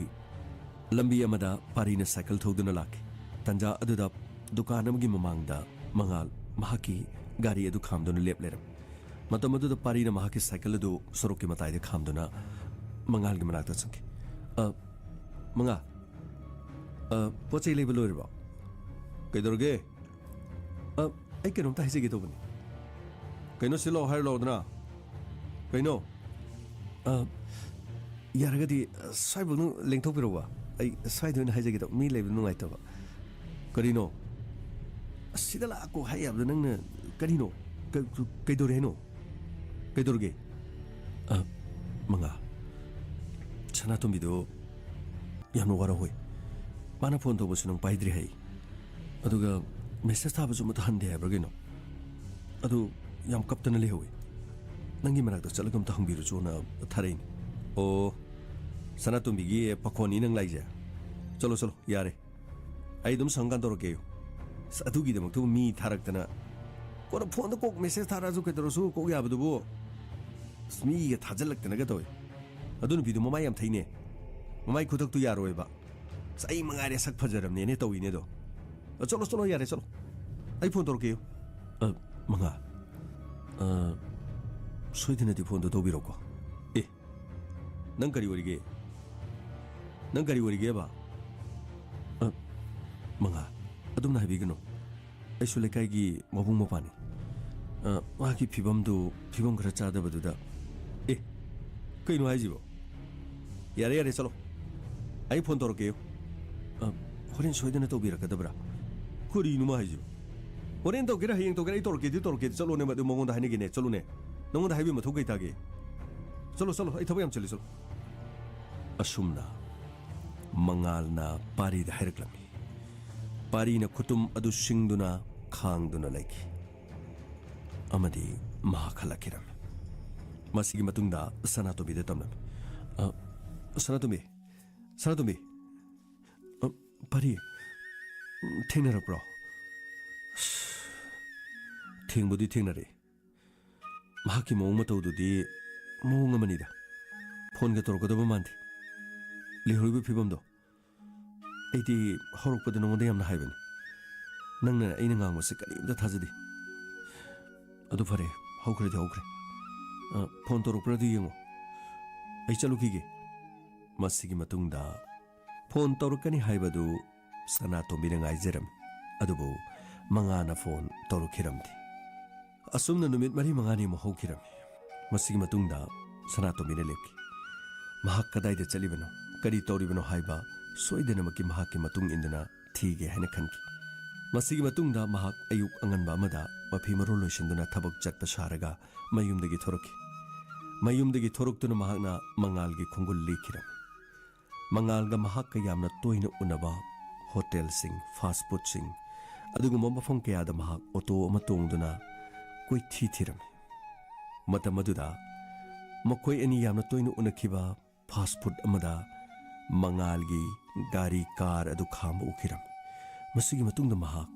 ꯂꯝꯕꯤ ꯑꯃꯗ ꯄꯥꯔꯤꯅ ꯁꯥꯏꯀꯜ ꯊꯧꯗꯨꯅ ꯂꯥꯛꯈꯤ꯫ ꯇꯟꯖꯥ ꯑꯗꯨꯗ ꯗꯨꯀꯥꯟ ꯑꯃꯒꯤ ꯃꯃꯥꯡꯗ ꯃꯉꯥꯜ ꯃꯍꯥꯛꯀꯤ ꯒꯥꯔꯤ ꯑꯗꯨ ꯈꯥꯝꯗꯨꯅ ꯂꯦꯞ ꯂꯩꯔꯝꯃꯤ꯫ ꯃꯇꯝ ꯑꯗꯨꯗ ꯄꯥꯔꯤꯅ ꯃꯍꯥꯛꯀꯤ ꯁꯥꯏꯀꯜ ꯑꯗꯨ ꯁꯣꯔꯣꯛꯀꯤ ꯃꯇꯥꯏꯗ ꯈꯥꯝꯗꯨꯅ ꯃꯉꯥꯜꯒꯤ ꯃꯅꯥꯛꯇ ꯆꯪꯈꯤ꯫ "ꯑ, ꯃꯉꯥꯜ, ꯑ, ꯄꯣꯠ ꯆꯩ ꯂꯩꯕ ꯂꯣꯏꯔꯕꯣ? ꯀꯩꯗꯧꯔꯒꯦ? ꯑ, ꯑꯩ ꯀꯩꯅꯣꯝꯇ ꯍꯥꯏꯖꯒꯦ ꯇꯧꯕꯅꯤ꯫" "ꯀꯩꯅꯣ? ꯁꯤ ꯂꯥꯛꯑꯣ ꯍꯥꯏꯔꯣ, ꯂꯥꯛꯑꯣꯗꯅ꯫ ꯀꯩꯅꯣ?" "ꯑ, ꯌꯥꯔꯒꯗꯤ, ꯑ, ꯁ꯭ꯋꯥꯏꯐꯥꯎꯗꯪ ꯂꯦꯡꯊꯣꯛꯄꯤꯔꯛꯎꯕ꯫ ꯑꯩ ꯁ꯭ꯋꯥꯏꯗ ꯑꯣꯏꯅ ꯍꯥꯏꯖꯒꯦ ꯇꯧꯕ, ꯃꯤ ꯂꯩꯕ ꯅꯨꯡꯉꯥꯏꯇꯕ꯫" "ꯀꯔꯤꯅꯣ?" "ꯑꯁ, ꯁꯤꯗ ꯂꯥꯛꯑꯣ ꯍꯥꯏ ꯌꯥꯕꯗꯣ ꯅꯪꯅ ꯀꯔꯤꯅꯣ? ꯀ-, ꯀ-, ꯀꯩꯗꯧꯔꯦ ꯍꯥꯏꯅꯣ? ꯀꯩꯗꯧꯔꯒꯦ?" "ꯑ, ꯃꯉꯥꯜ, ꯁꯅꯥꯇꯣꯝꯕꯤꯗꯣ ꯌꯥꯝꯅ ꯋꯥꯔꯧꯍꯧꯏ꯫ ꯃꯥꯅ ꯐꯣꯟ ꯇꯧꯕꯁꯨ ꯅꯪ ꯄꯥꯏꯗ꯭ꯔꯤ ꯍꯥꯏ꯫ ꯑꯗꯨꯒ ꯃꯦꯁꯦꯖ ꯊꯥꯕꯁꯨ ꯑꯃꯠꯇ ꯍꯟꯗꯦ ꯍꯥꯏꯕ꯭ꯔꯥ ꯀꯩꯅꯣ? ꯑꯗꯨ ꯌꯥꯝ ꯀꯞꯇꯅ ꯂꯩꯍꯧꯏ꯫ ꯅꯪꯒꯤ ꯃꯅꯥꯛꯇ ꯆꯠꯂꯒ ꯑꯝꯇ ꯍꯪꯕꯤꯔꯨꯆꯣꯅ ꯊꯥꯔꯛꯏꯅꯤ꯫" "ꯑꯣ, ꯁꯅꯥꯇꯣꯝꯕꯤꯒꯤ ꯄꯥꯈꯣꯟꯅꯤ ꯅꯪ ꯂꯥꯛꯏꯁꯦ? ꯆꯠꯂꯣ, ꯆꯠꯂꯣ, ꯌꯥꯔꯦ꯫ ꯑꯩ ꯑꯗꯨꯝ ꯁꯪꯀꯥꯟ ꯇꯧꯔꯛꯀꯦꯌꯨ꯫" ꯑꯁ, ꯑꯗꯨꯒꯤꯗꯃꯛꯇꯕꯨ ꯃꯤ ꯊꯥꯔꯛꯇꯅ, ꯀꯣꯟꯅ ꯐꯣꯟꯗ ꯀꯣꯛ ꯃꯦꯁꯦꯖ ꯊꯥꯔꯛꯑꯁꯨ ꯀꯩꯗꯧꯔꯁꯨ ꯀꯣꯛ ꯌꯥꯕꯗꯨꯕꯨ꯫ ꯑꯁ, ꯃꯤꯒ ꯊꯥꯖꯤꯜꯂꯛꯇꯅꯒ ꯇꯧꯏ꯫ ꯑꯗꯨ ꯅꯨꯄꯤꯗꯨ ꯃꯃꯥꯏ ꯌꯥꯝ ꯊꯩꯅꯦ꯫ ꯃꯃꯥꯏ ꯈꯨꯊꯛꯇꯨ ꯌꯥꯔꯣꯏꯕ꯫ ꯑꯁ, ꯑꯩ ꯃꯉꯥꯏꯔꯦ ꯁꯛ ꯐꯖꯔꯝꯅꯦꯅ ꯇꯧꯏꯅꯦ ꯑꯗꯣ꯫ ꯑ, ꯆꯠꯂꯣ, ꯆꯠꯂꯣ, ꯌꯥꯔꯦ, ꯆꯠꯂꯣ꯫ ꯑꯩ ꯐꯣꯟ ꯇꯧꯔꯛꯀꯦꯌꯨ꯫ ꯑ, ꯃꯉꯥ꯫ ꯑ, ꯁꯣꯏꯗꯅꯗꯤ ꯐꯣꯟꯗꯣ ꯇꯧꯕꯤꯔꯣꯀꯣ꯫ ꯑꯦ, ꯅꯪ ꯀꯔꯤ ꯑꯣꯏꯔꯤꯒꯦ? ꯅꯪ ꯀꯔꯤ ꯑꯣꯏꯔꯤꯒꯦꯕ? ꯑ, ꯃꯉꯥ, ꯑꯗꯨꯝꯅ ꯍꯥꯏꯕꯤꯒꯅꯨ꯫ ꯑꯩꯁꯨ ꯂꯩꯀꯥꯏꯒꯤ ꯃꯕꯨꯡ ꯃꯧꯄ꯭ꯋꯥꯅꯤ꯫ ꯑ, ꯃꯍꯥꯛꯀꯤ ꯐꯤꯕꯝꯗꯨ, ꯐꯤꯕꯝ ꯈꯔ ꯆꯥꯗꯕꯗꯨꯗ꯫ ꯑꯦ, ꯀꯩꯅꯣ ꯍꯥꯏꯁꯤꯕꯣ? ꯌꯥꯔꯦ, ꯌꯥꯔꯦ, ꯆꯠꯂꯣ꯫ ꯑꯩ ꯐꯣꯟ ꯇꯧꯔꯛꯀꯦ꯫ ꯑ, ꯍꯣꯔꯦꯟ ꯁꯣꯏꯗꯅ ꯇꯧꯕꯤꯔꯛꯀꯗꯕ꯭ꯔꯥ? ꯀꯔꯤꯅꯣ ꯃꯥ ꯍꯥꯏꯁꯤꯕꯣ? ꯍꯣꯔꯦꯟ ꯇꯧꯒꯦꯔꯥ, ꯍꯌꯦꯡ ꯇꯧꯒꯦꯔꯥ, ꯑꯩ ꯇꯧꯔꯛꯀꯦꯗꯤ ꯇꯧꯔꯛꯀꯦꯗꯤ, ꯆꯠꯂꯣꯅꯦ, ꯃꯗꯨ ꯃꯉꯣꯟꯗ ꯍꯥꯏꯅꯒꯦꯅꯦ, ꯆꯠꯂꯨꯅꯦ꯫ ꯅꯉꯣꯟꯗ ꯍꯥꯏꯕꯒꯤ ꯃꯊꯧ ꯀꯩ ꯇꯥꯒꯦ? ꯆꯠꯂꯣ, ꯆꯠꯂꯣ, ꯑꯩ ꯊꯕꯛ ꯌꯥꯝ ꯆꯤꯜꯂꯤ, ꯆꯠꯂꯣ꯫ ꯑꯁꯨꯝꯅ ꯃꯉꯥꯜꯅ ꯄꯥꯔꯤꯗ ꯍꯥꯏꯔꯛꯂꯝꯃꯤ꯫ ꯄꯥꯔꯤꯅ ꯈꯨꯇꯨꯝ ꯑꯗꯨ ꯁꯤꯡꯗꯨꯅ ꯈꯥꯡꯗꯨꯅ ꯂꯩꯈꯤ꯫ ꯑꯃꯗꯤ ꯃꯍꯥꯛ ꯍꯜꯂꯛꯈꯤꯔꯝꯃꯤ꯫ ꯃꯁꯤꯒꯤ ꯃꯇꯨꯡꯗ ꯁꯅꯥꯇꯣꯝꯕꯤꯗ ꯇꯝꯂꯝꯃꯤ꯫ "ꯑ, ꯁꯅꯥꯇꯣꯝꯕꯤ, ꯁꯅꯥꯇꯣꯝꯕꯤ, ꯑ, ꯄꯥꯔꯤ, ꯊꯦꯡꯅꯔꯛꯄ꯭ꯔꯣ?" "ꯑꯁ, ꯊꯦꯡꯕꯨꯗꯤ ꯊꯦꯡꯅꯔꯦ꯫ ꯃꯍꯥꯛꯀꯤ ꯃꯑꯣꯡ ꯃꯇꯧꯗꯨꯗꯤ ꯃꯑꯣꯡ ꯑꯃꯅꯤꯗ꯫ ꯐꯣꯟꯒ ꯇꯧꯔꯛꯀꯗꯕ ꯃꯥꯟꯗꯦ꯫ ꯂꯩꯍꯧꯔꯤꯕ ꯐꯤꯕꯝꯗꯣ꯫ ꯑꯩꯗꯤ ꯍꯧꯔꯛꯄꯗ ꯅꯉꯣꯟꯗ ꯌꯥꯝꯅ ꯍꯥꯏꯕꯅꯤ꯫ ꯅꯪꯅ ꯑꯩꯅ ꯉꯥꯡꯕꯁꯦ ꯀꯔꯤꯝꯇ ꯊꯥꯖꯗꯦ꯫ ꯑꯗꯨ ꯐꯔꯦ, ꯍꯧꯈ꯭ꯔꯗꯤ ꯍꯧꯈ꯭ꯔꯦ꯫ ꯑ, ꯐꯣꯟ ꯇꯧꯔꯛꯄ꯭ꯔꯥ ꯑꯗꯨ ꯌꯦꯡꯉꯣ꯫ ꯑꯩ ꯆꯠꯂꯨꯈꯤꯒꯦ꯫" ꯃꯁꯤꯒꯤ ꯃꯇꯨꯡꯗ ꯐꯣꯟ ꯇꯧꯔꯛꯀꯅꯤ ꯍꯥꯏꯕꯗꯨ ꯁꯅꯥꯇꯣꯝꯕꯤꯅ ꯉꯥꯏꯖꯔꯝꯃꯤ꯫ ꯑꯗꯨꯕꯨ ꯃꯉꯥꯅ ꯐꯣꯟ ꯇꯧꯔꯛꯈꯤꯔꯝꯗꯦ꯫ ꯑꯁꯨꯝꯅ ꯅꯨꯃꯤꯠ ꯃꯔꯤ ꯃꯉꯥꯅꯤꯃꯨꯛ ꯍꯧꯈꯤꯔꯝꯃꯤ꯫ ꯃꯁꯤꯒꯤ ꯃꯇꯨꯡꯗ ꯁꯅꯥꯇꯣꯝꯕꯤꯅ ꯂꯦꯞꯈꯤ꯫ ꯃꯍꯥꯛ ꯀꯗꯥꯏꯗ ꯆꯠꯂꯤꯕꯅꯣ, ꯀꯔꯤ ꯇꯧꯔꯤꯕꯅꯣ ꯍꯥꯏꯕ ꯁꯣꯏꯗꯅꯃꯛꯀꯤ ꯃꯍꯥꯛꯀꯤ ꯃꯇꯨꯡ ꯏꯟꯗꯨꯅ ꯊꯤꯒꯦ ꯍꯥꯏꯅ ꯈꯟꯈꯤ꯫ ꯃꯁꯤꯒꯤ ꯃꯇꯨꯡꯗ ꯃꯍꯥꯛ ꯑꯌꯨꯛ ꯑꯉꯟꯕ ꯑꯃꯗ ꯃꯐꯤ ꯃꯔꯣꯜ ꯂꯣꯏꯁꯤꯟꯗꯨꯅ ꯊꯕꯛ ꯆꯠꯄ ꯁꯥꯔꯒ ꯃꯌꯨꯝꯗꯒꯤ ꯊꯣꯔꯛꯈꯤ꯫ ꯃꯌꯨꯝꯗꯒꯤ ꯊꯣꯔꯛꯇꯨꯅ ꯃꯍꯥꯛꯅ ꯃꯉꯥꯜꯒꯤ ꯈꯣꯡꯒꯨꯜ ꯂꯦꯛꯈꯤꯔꯝꯃꯤ꯫ ꯃꯉꯥꯜꯒ ꯃꯍꯥꯛꯀ ꯌꯥꯝꯅ ꯇꯣꯏꯅ ꯎꯅꯕ ꯍꯣꯇꯦꯜꯁꯤꯡ, ꯐꯥꯁ ꯐꯨꯗꯁꯤꯡ, ꯑꯗꯨꯒꯨꯝꯕ ꯃꯐꯝ ꯀꯌꯥꯗ ꯃꯍꯥꯛ ꯑꯣꯇꯣ ꯑꯃ ꯇꯣꯡꯗꯨꯅ ꯀꯣꯏꯊꯤ ꯊꯤꯔꯝꯃꯤ꯫ ꯃꯇꯝ ꯑꯗꯨꯗ ꯃꯈꯣꯏ ꯑꯅꯤ ꯌꯥꯝꯅ ꯇꯣꯏꯅ ꯎꯅꯈꯤꯕ ꯐꯥꯁ ꯐꯨꯗ ꯑꯃꯗ ꯃꯉꯥꯜꯒꯤ ꯒꯥꯔꯤ, ꯀꯥꯔ ꯑꯗꯨ ꯈꯥꯝꯕ ꯎꯈꯤꯔꯝꯃꯤ꯫ ꯃꯁꯤꯒꯤ ꯃꯇꯨꯡꯗ ꯃꯍꯥꯛ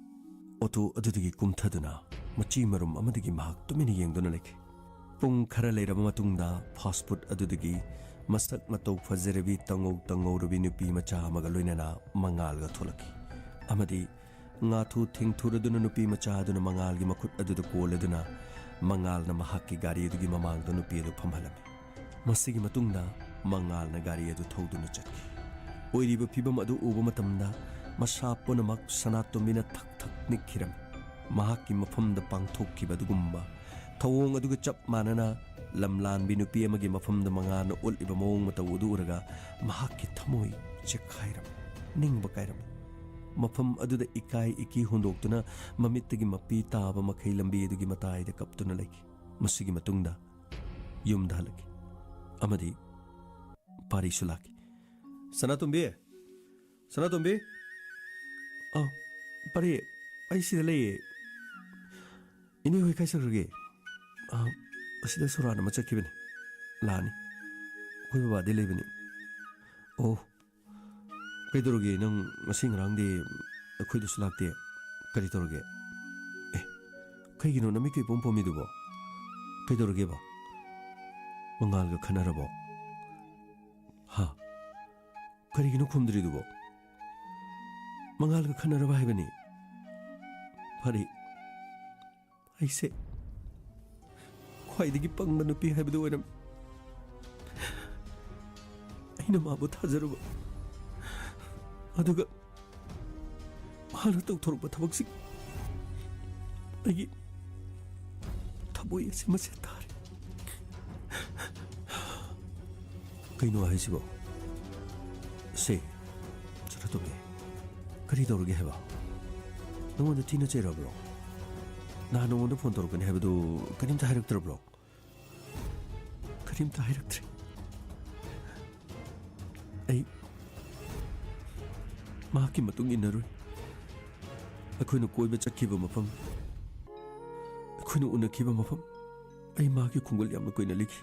ꯑꯣꯇꯣ ꯑꯗꯨꯗꯒꯤ ꯀꯨꯝꯊꯗꯨꯅ ꯃꯆꯤ ꯃꯔꯨꯝ ꯑꯃꯗꯒꯤ ꯃꯍꯥꯛ ꯇꯨꯃꯤꯟꯅ ꯌꯦꯡꯗꯨꯅ ꯂꯩꯈꯤ꯫ ꯄꯨꯡ ꯈꯔ ꯂꯩꯔꯕ ꯃꯇꯨꯡꯗ ꯐꯥꯁ ꯐꯨꯗ ꯑꯗꯨꯗꯒꯤ ꯃꯁꯛ ꯃꯇꯧ ꯐꯖꯔꯕꯤ, ꯇꯉꯧ ꯇꯉꯧꯔꯕꯤ ꯅꯨꯄꯤ ꯃꯆꯥ ꯑꯃꯒ ꯂꯣꯏꯅꯅ ꯃꯉꯥꯜꯒ ꯊꯣꯛꯂꯛꯈꯤ꯫ ꯑꯃꯗꯤ ꯉꯥꯊꯨ ꯊꯦꯡꯊꯨꯔꯗꯨꯅ ꯅꯨꯄꯤ ꯃꯆꯥ ꯑꯗꯨꯅ ꯃꯉꯥꯜꯒꯤ ꯃꯈꯨꯠ ꯑꯗꯨꯗ ꯀꯣꯜꯂꯗꯨꯅ ꯃꯉꯥꯜꯅ ꯃꯍꯥꯛꯀꯤ ꯒꯥꯔꯤ ꯑꯗꯨꯒꯤ ꯃꯃꯥꯡꯗ ꯅꯨꯄꯤ ꯑꯗꯨ ꯐꯝꯍꯜꯂꯝꯃꯤ꯫ ꯃꯁꯤꯒꯤ ꯃꯇꯨꯡꯗ ꯃꯉꯥꯜꯅ ꯒꯥꯔꯤ ꯑꯗꯨ ꯊꯧꯗꯨꯅ ꯆꯠꯈꯤ꯫ ꯑꯣꯏꯔꯤꯕ ꯐꯤꯕꯝ ꯑꯗꯨ ꯎꯕ ꯃꯇꯝꯗ ꯃꯁꯥ ꯄꯨꯝꯅꯃꯛ ꯁꯅꯥꯇꯣꯝꯕꯤꯅ ꯊꯛ ꯊꯛ ꯅꯤꯛꯈꯤꯔꯝꯃꯤ꯫ ꯃꯍꯥꯛꯀꯤ ꯃꯐꯝꯗ ꯄꯥꯡꯊꯣꯛꯈꯤꯕ ꯑꯗꯨꯒꯨꯝꯕ ꯊꯧꯑꯣꯡ ꯑꯗꯨꯒ ꯆꯞ ꯃꯥꯟꯅꯅ ꯂꯝꯂꯥꯟꯕꯤ ꯅꯨꯄꯤ ꯑꯃꯒꯤ ꯃꯐꯝꯗ ꯃꯉꯥꯜꯅ ꯎꯠꯂꯤꯕ ꯃꯑꯣꯡ ꯃꯇꯧ ꯑꯗꯨ ꯎꯔꯒ ꯃꯍꯥꯛꯀꯤ ꯊꯃꯣꯏ ꯆꯦꯛꯈꯥꯏꯔꯝꯃꯤ, ꯅꯤꯡꯕ ꯀꯥꯏꯔꯝꯃꯤ꯫ ꯃꯐꯝ ꯑꯗꯨꯗ ꯏꯀꯥꯏ ꯏꯀꯤ ꯍꯨꯟꯗꯣꯛꯇꯨꯅ ꯃꯃꯤꯠꯇꯒꯤ ꯃꯄꯤ ꯇꯥꯕ ꯃꯈꯩ ꯂꯝꯕꯤ ꯑꯗꯨꯒꯤ ꯃꯇꯥꯏꯗ ꯀꯞꯇꯨꯅ ꯂꯩꯈꯤ꯫ ꯃꯁꯤꯒꯤ ꯃꯇꯨꯡꯗ ꯌꯨꯝꯗ ꯍꯜꯂꯛꯈꯤ ꯑꯃꯗꯤ ꯄꯥꯔꯤꯁꯨ ꯂꯥꯛꯈꯤ꯫ "ꯁꯅꯥꯇꯣꯝꯕꯤ! ꯁꯅꯥꯇꯣꯝꯕꯤ! ꯑꯥ, ꯄꯥꯔꯤ, ꯑꯩ ꯁꯤꯗ ꯂꯩꯌꯦ꯫ ꯏꯅꯦ ꯍꯣꯏ ꯀꯥꯏ ꯆꯠꯈ꯭ꯔꯒꯦ?" "ꯑꯥ, ꯑꯁꯤꯗ ꯁꯣꯔꯥꯠ ꯑꯃ ꯆꯠꯈꯤꯕꯅꯦ꯫ ꯂꯥꯛꯑꯅꯤ꯫ ꯑꯩꯈꯣꯏ ꯕꯕꯥꯗꯤ ꯂꯩꯕꯅꯦ꯫" "ꯑꯣ, ꯀꯩꯗꯧꯔꯒꯦ? ꯅꯪ ꯉꯁꯤ ꯉꯔꯥꯡꯗꯤ ꯑꯩꯈꯣꯏꯗꯁꯨ ꯂꯥꯛꯇꯦ꯫ ꯀꯔꯤ ꯇꯧꯔꯒꯦ? ꯑꯦ, ꯀꯩꯒꯤꯅꯣ ꯅꯃꯤꯠꯀ ꯏꯄꯣꯝ ꯄꯣꯝꯃꯤꯗꯨꯕꯣ? ꯀꯩꯗꯧꯔꯒꯦꯕ? ꯃꯉꯥꯜꯒ ꯈꯠꯅꯔꯕꯣ?" "ꯍꯥ? ꯀꯔꯤꯒꯤꯅꯣ ꯈꯨꯝꯗ꯭ꯔꯤꯗꯨꯕꯣ?" "ꯃꯉꯥꯜꯒ ꯈꯠꯅꯔꯕ ꯍꯥꯏꯕꯅꯤ꯫" "ꯐꯔꯦ, ꯑꯩꯁꯦ ꯈ꯭ꯋꯥꯏꯗꯒꯤ ꯄꯪꯕ ꯅꯨꯄꯤ ꯍꯥꯏꯕꯗꯨ ꯑꯣꯏꯔꯝꯃꯤ꯫ ꯑꯩꯅ ꯃꯥꯕꯨ ꯊꯥꯖꯔꯨꯕ, ꯑꯗꯨꯒ ꯃꯍꯥꯛꯅ ꯇꯧꯊꯣꯔꯛꯄ ꯊꯕꯛꯁꯤꯡ, ꯑꯩꯒꯤ ꯊꯃꯣꯏ ꯑꯁꯤ ꯃꯁꯦ ꯇꯥꯔꯦ꯫" "ꯀꯩꯅꯣ ꯍꯥꯏꯁꯤꯕꯣ? ꯁꯦ, ꯁꯅꯥꯇꯣꯝꯕꯤ, ꯀꯔꯤ ꯇꯧꯔꯒꯦ ꯍꯥꯏꯕ? ꯅꯉꯣꯟꯗ ꯊꯤꯅ ꯆꯩꯔꯕ꯭ꯔꯣ? ꯅꯍꯥꯟ ꯅꯉꯣꯟꯗ ꯐꯣꯟ ꯇꯧꯔꯛꯀꯅꯤ ꯍꯥꯏꯕꯗꯨ ꯀꯔꯤꯝꯇ ꯍꯥꯏꯔꯛꯇ꯭ꯔꯕ꯭ꯔꯣ?" "ꯀꯔꯤꯝꯇ ꯍꯥꯏꯔꯛꯇ꯭ꯔꯦ꯫ ꯑꯩ ꯃꯍꯥꯛꯀꯤ ꯃꯇꯨꯡ ꯏꯟꯅꯔꯨꯏ꯫ ꯑꯩꯈꯣꯏꯅ ꯀꯣꯏꯕ ꯆꯠꯈꯤꯕ ꯃꯐꯝ, ꯑꯩꯈꯣꯏꯅ ꯎꯅꯈꯤꯕ ꯃꯐꯝ, ꯑꯩ ꯃꯍꯥꯛꯀꯤ ꯈꯣꯡꯒꯨꯜ ꯌꯥꯝꯅ ꯀꯨꯏꯅ ꯂꯤꯈꯤ꯫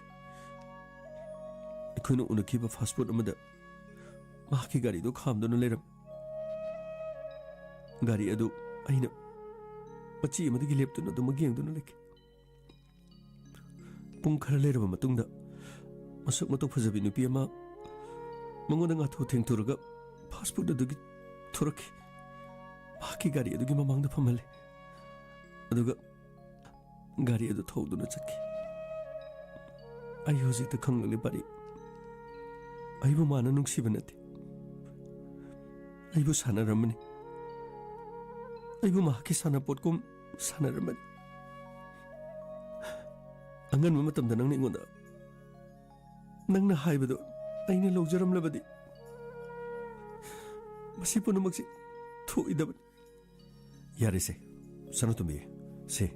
ꯑꯩꯈꯣꯏꯅ ꯎꯅꯈꯤꯕ ꯐꯥꯁ ꯐꯨꯗ ꯑꯃꯗ ꯃꯍꯥꯛꯀꯤ ꯒꯥꯔꯤꯗꯨ ꯈꯥꯝꯗꯨꯅ ꯂꯩꯔꯝꯃꯤ꯫ ꯒꯥꯔꯤ ꯑꯗꯨ ꯑꯩꯅ ꯃꯆꯤ ꯑꯃꯗꯒꯤ ꯂꯦꯞꯇꯨꯅ ꯑꯗꯨꯃꯛ ꯌꯦꯡꯗꯨꯅ ꯂꯩꯈꯤ꯫ ꯄꯨꯡ ꯈꯔ ꯂꯩꯔꯕ ꯃꯇꯨꯡꯗ ꯃꯁꯛ ꯃꯇꯧ ꯐꯖꯕꯤ ꯅꯨꯄꯤ ꯑꯃ ꯃꯉꯣꯟꯗ ꯉꯥꯊꯨ ꯊꯦꯡꯊꯨꯔꯒ ꯐꯥꯁ ꯐꯨꯗ ꯑꯗꯨꯒꯤ ꯊꯣꯔꯛꯈꯤ꯫ ꯃꯍꯥꯛꯀꯤ ꯒꯥꯔꯤ ꯑꯗꯨꯒꯤ ꯃꯃꯥꯡꯗ ꯐꯝꯍꯜꯂꯦ꯫ ꯑꯗꯨꯒ ꯒꯥꯔꯤ ꯑꯗꯨ ꯊꯧꯗꯨꯅ ꯆꯠꯈꯤ꯫ ꯑꯩ ꯍꯧꯖꯤꯛꯇ ꯈꯪꯂꯛꯂꯦ, ꯄꯥꯔꯤ꯫ ꯑꯩꯕꯨ ꯃꯥꯅ ꯅꯨꯡꯁꯤꯕ ꯅꯠꯇꯦ꯫ ꯑꯩꯕꯨ ꯁꯥꯟꯅꯔꯝꯕꯅꯤ꯫ ꯑꯩꯕꯨ ꯃꯍꯥꯛꯀꯤ ꯁꯥꯟꯅꯄꯣꯠꯀꯨꯝ ꯁꯥꯟꯅꯔꯝꯕꯅꯤ꯫ ꯑꯉꯟꯕ ꯃꯇꯝꯗ ꯅꯪꯅ ꯑꯩꯉꯣꯟꯗ, ꯅꯪꯅ ꯍꯥꯏꯕꯗꯣ ꯑꯩꯅ ꯂꯧꯖꯔꯝꯂꯕꯗꯤ ꯃꯁꯤ ꯄꯨꯝꯅꯃꯛꯁꯤ ꯊꯣꯛꯏꯗꯕꯅꯤ꯫ ꯌꯥꯔꯦꯁꯦ, ꯁꯅꯥꯇꯣꯝꯕꯤ, ꯁꯦ,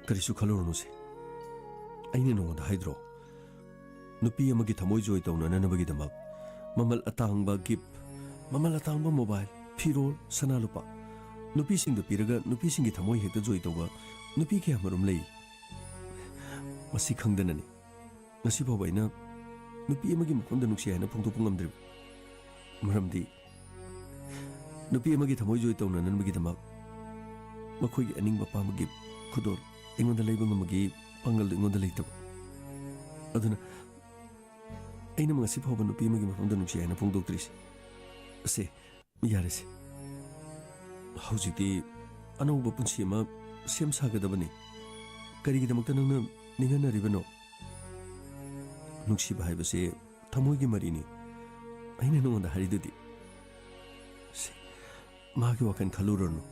ꯀꯔꯤꯁꯨ ꯈꯜꯂꯨꯔꯅꯨꯁꯦ꯫ ꯑꯩꯅ ꯅꯉꯣꯟꯗ ꯍꯥꯏꯗ꯭ꯔꯣ, ꯅꯨꯄꯤ ꯑꯃꯒꯤ ꯊꯃꯣꯏ ꯖꯣꯏ ꯇꯧꯅꯅꯕꯒꯤꯗꯃꯛ ꯃꯃꯜ ꯑꯇꯥꯡꯕ ꯒꯤꯐ, ꯃꯃꯜ ꯑꯇꯥꯡꯕ ꯃꯣꯕꯥꯏꯜ, ꯐꯤꯔꯣꯜ, ꯁꯅꯥ ꯂꯨꯄꯥ, ꯅꯨꯄꯤꯁꯤꯡꯗ ꯄꯤꯔꯒ ꯅꯨꯄꯤꯁꯤꯡꯒꯤ ꯊꯃꯣꯏ ꯍꯦꯛꯇ ꯖꯣꯏ ꯇꯧꯕ ꯅꯨꯄꯤ ꯀꯌꯥꯃꯔꯨꯝ ꯂꯩ꯫ ꯃꯁꯤ ꯈꯪꯗꯅꯅꯤ ꯉꯁꯤ ꯐꯥꯎꯕ ꯑꯩꯅ ꯅꯨꯄꯤ ꯑꯃꯒꯤ ꯃꯐꯝꯗ ꯅꯨꯡꯁꯤ ꯍꯥꯏꯅ ꯐꯣꯡꯗꯣꯛꯄ ꯉꯝꯗ꯭ꯔꯤꯕ꯫ ꯃꯔꯝꯗꯤ ꯅꯨꯄꯤ ꯑꯃꯒꯤ ꯊꯃꯣꯏ ꯖꯣꯏ ꯇꯧꯅꯅꯕꯒꯤꯗꯃꯛ ꯃꯈꯣꯏꯒꯤ ꯑꯅꯤꯡꯕ ꯑꯄꯥꯝꯕꯒꯤ ꯈꯨꯗꯣꯜ ꯑꯩꯉꯣꯟꯗ ꯂꯩꯕ ꯉꯝꯕꯒꯤ ꯄꯥꯡꯒꯜꯗꯨ ꯑꯩꯉꯣꯟꯗ ꯂꯩꯇꯕ꯫ ꯑꯗꯨꯅ ꯑꯩꯅ ꯉꯁꯤ ꯐꯥꯎꯕ ꯅꯨꯄꯤ ꯑꯃꯒꯤ ꯃꯐꯝꯗ ꯅꯨꯡꯁꯤ ꯍꯥꯏꯅ ꯐꯣꯡꯗꯣꯛꯇ꯭ꯔꯤꯁꯦ꯫ ꯑꯁꯦ, ꯌꯥꯔꯦꯁꯦ꯫ ꯍꯧꯖꯤꯛꯇꯤ ꯑꯅꯧꯕ ꯄꯨꯟꯁꯤ ꯑꯃ ꯁꯦꯝ ꯁꯥꯒꯗꯕꯅꯤ꯫ ꯀꯔꯤꯒꯤꯗꯃꯛꯇ ꯅꯪꯅ ꯅꯤꯡꯍꯟꯅꯔꯤꯕꯅꯣ? ꯅꯨꯡꯁꯤꯕ ꯍꯥꯏꯕꯁꯦ ꯊꯃꯣꯏꯒꯤ ꯃꯔꯤꯅꯤ꯫ ꯑꯩꯅ ꯅꯉꯣꯟꯗ ꯍꯥꯏꯔꯤꯗꯨꯗꯤ꯫ ꯁꯦ, ꯃꯥꯒꯤ ꯋꯥꯈꯜ ꯈꯜꯂꯨꯔꯅꯨ꯫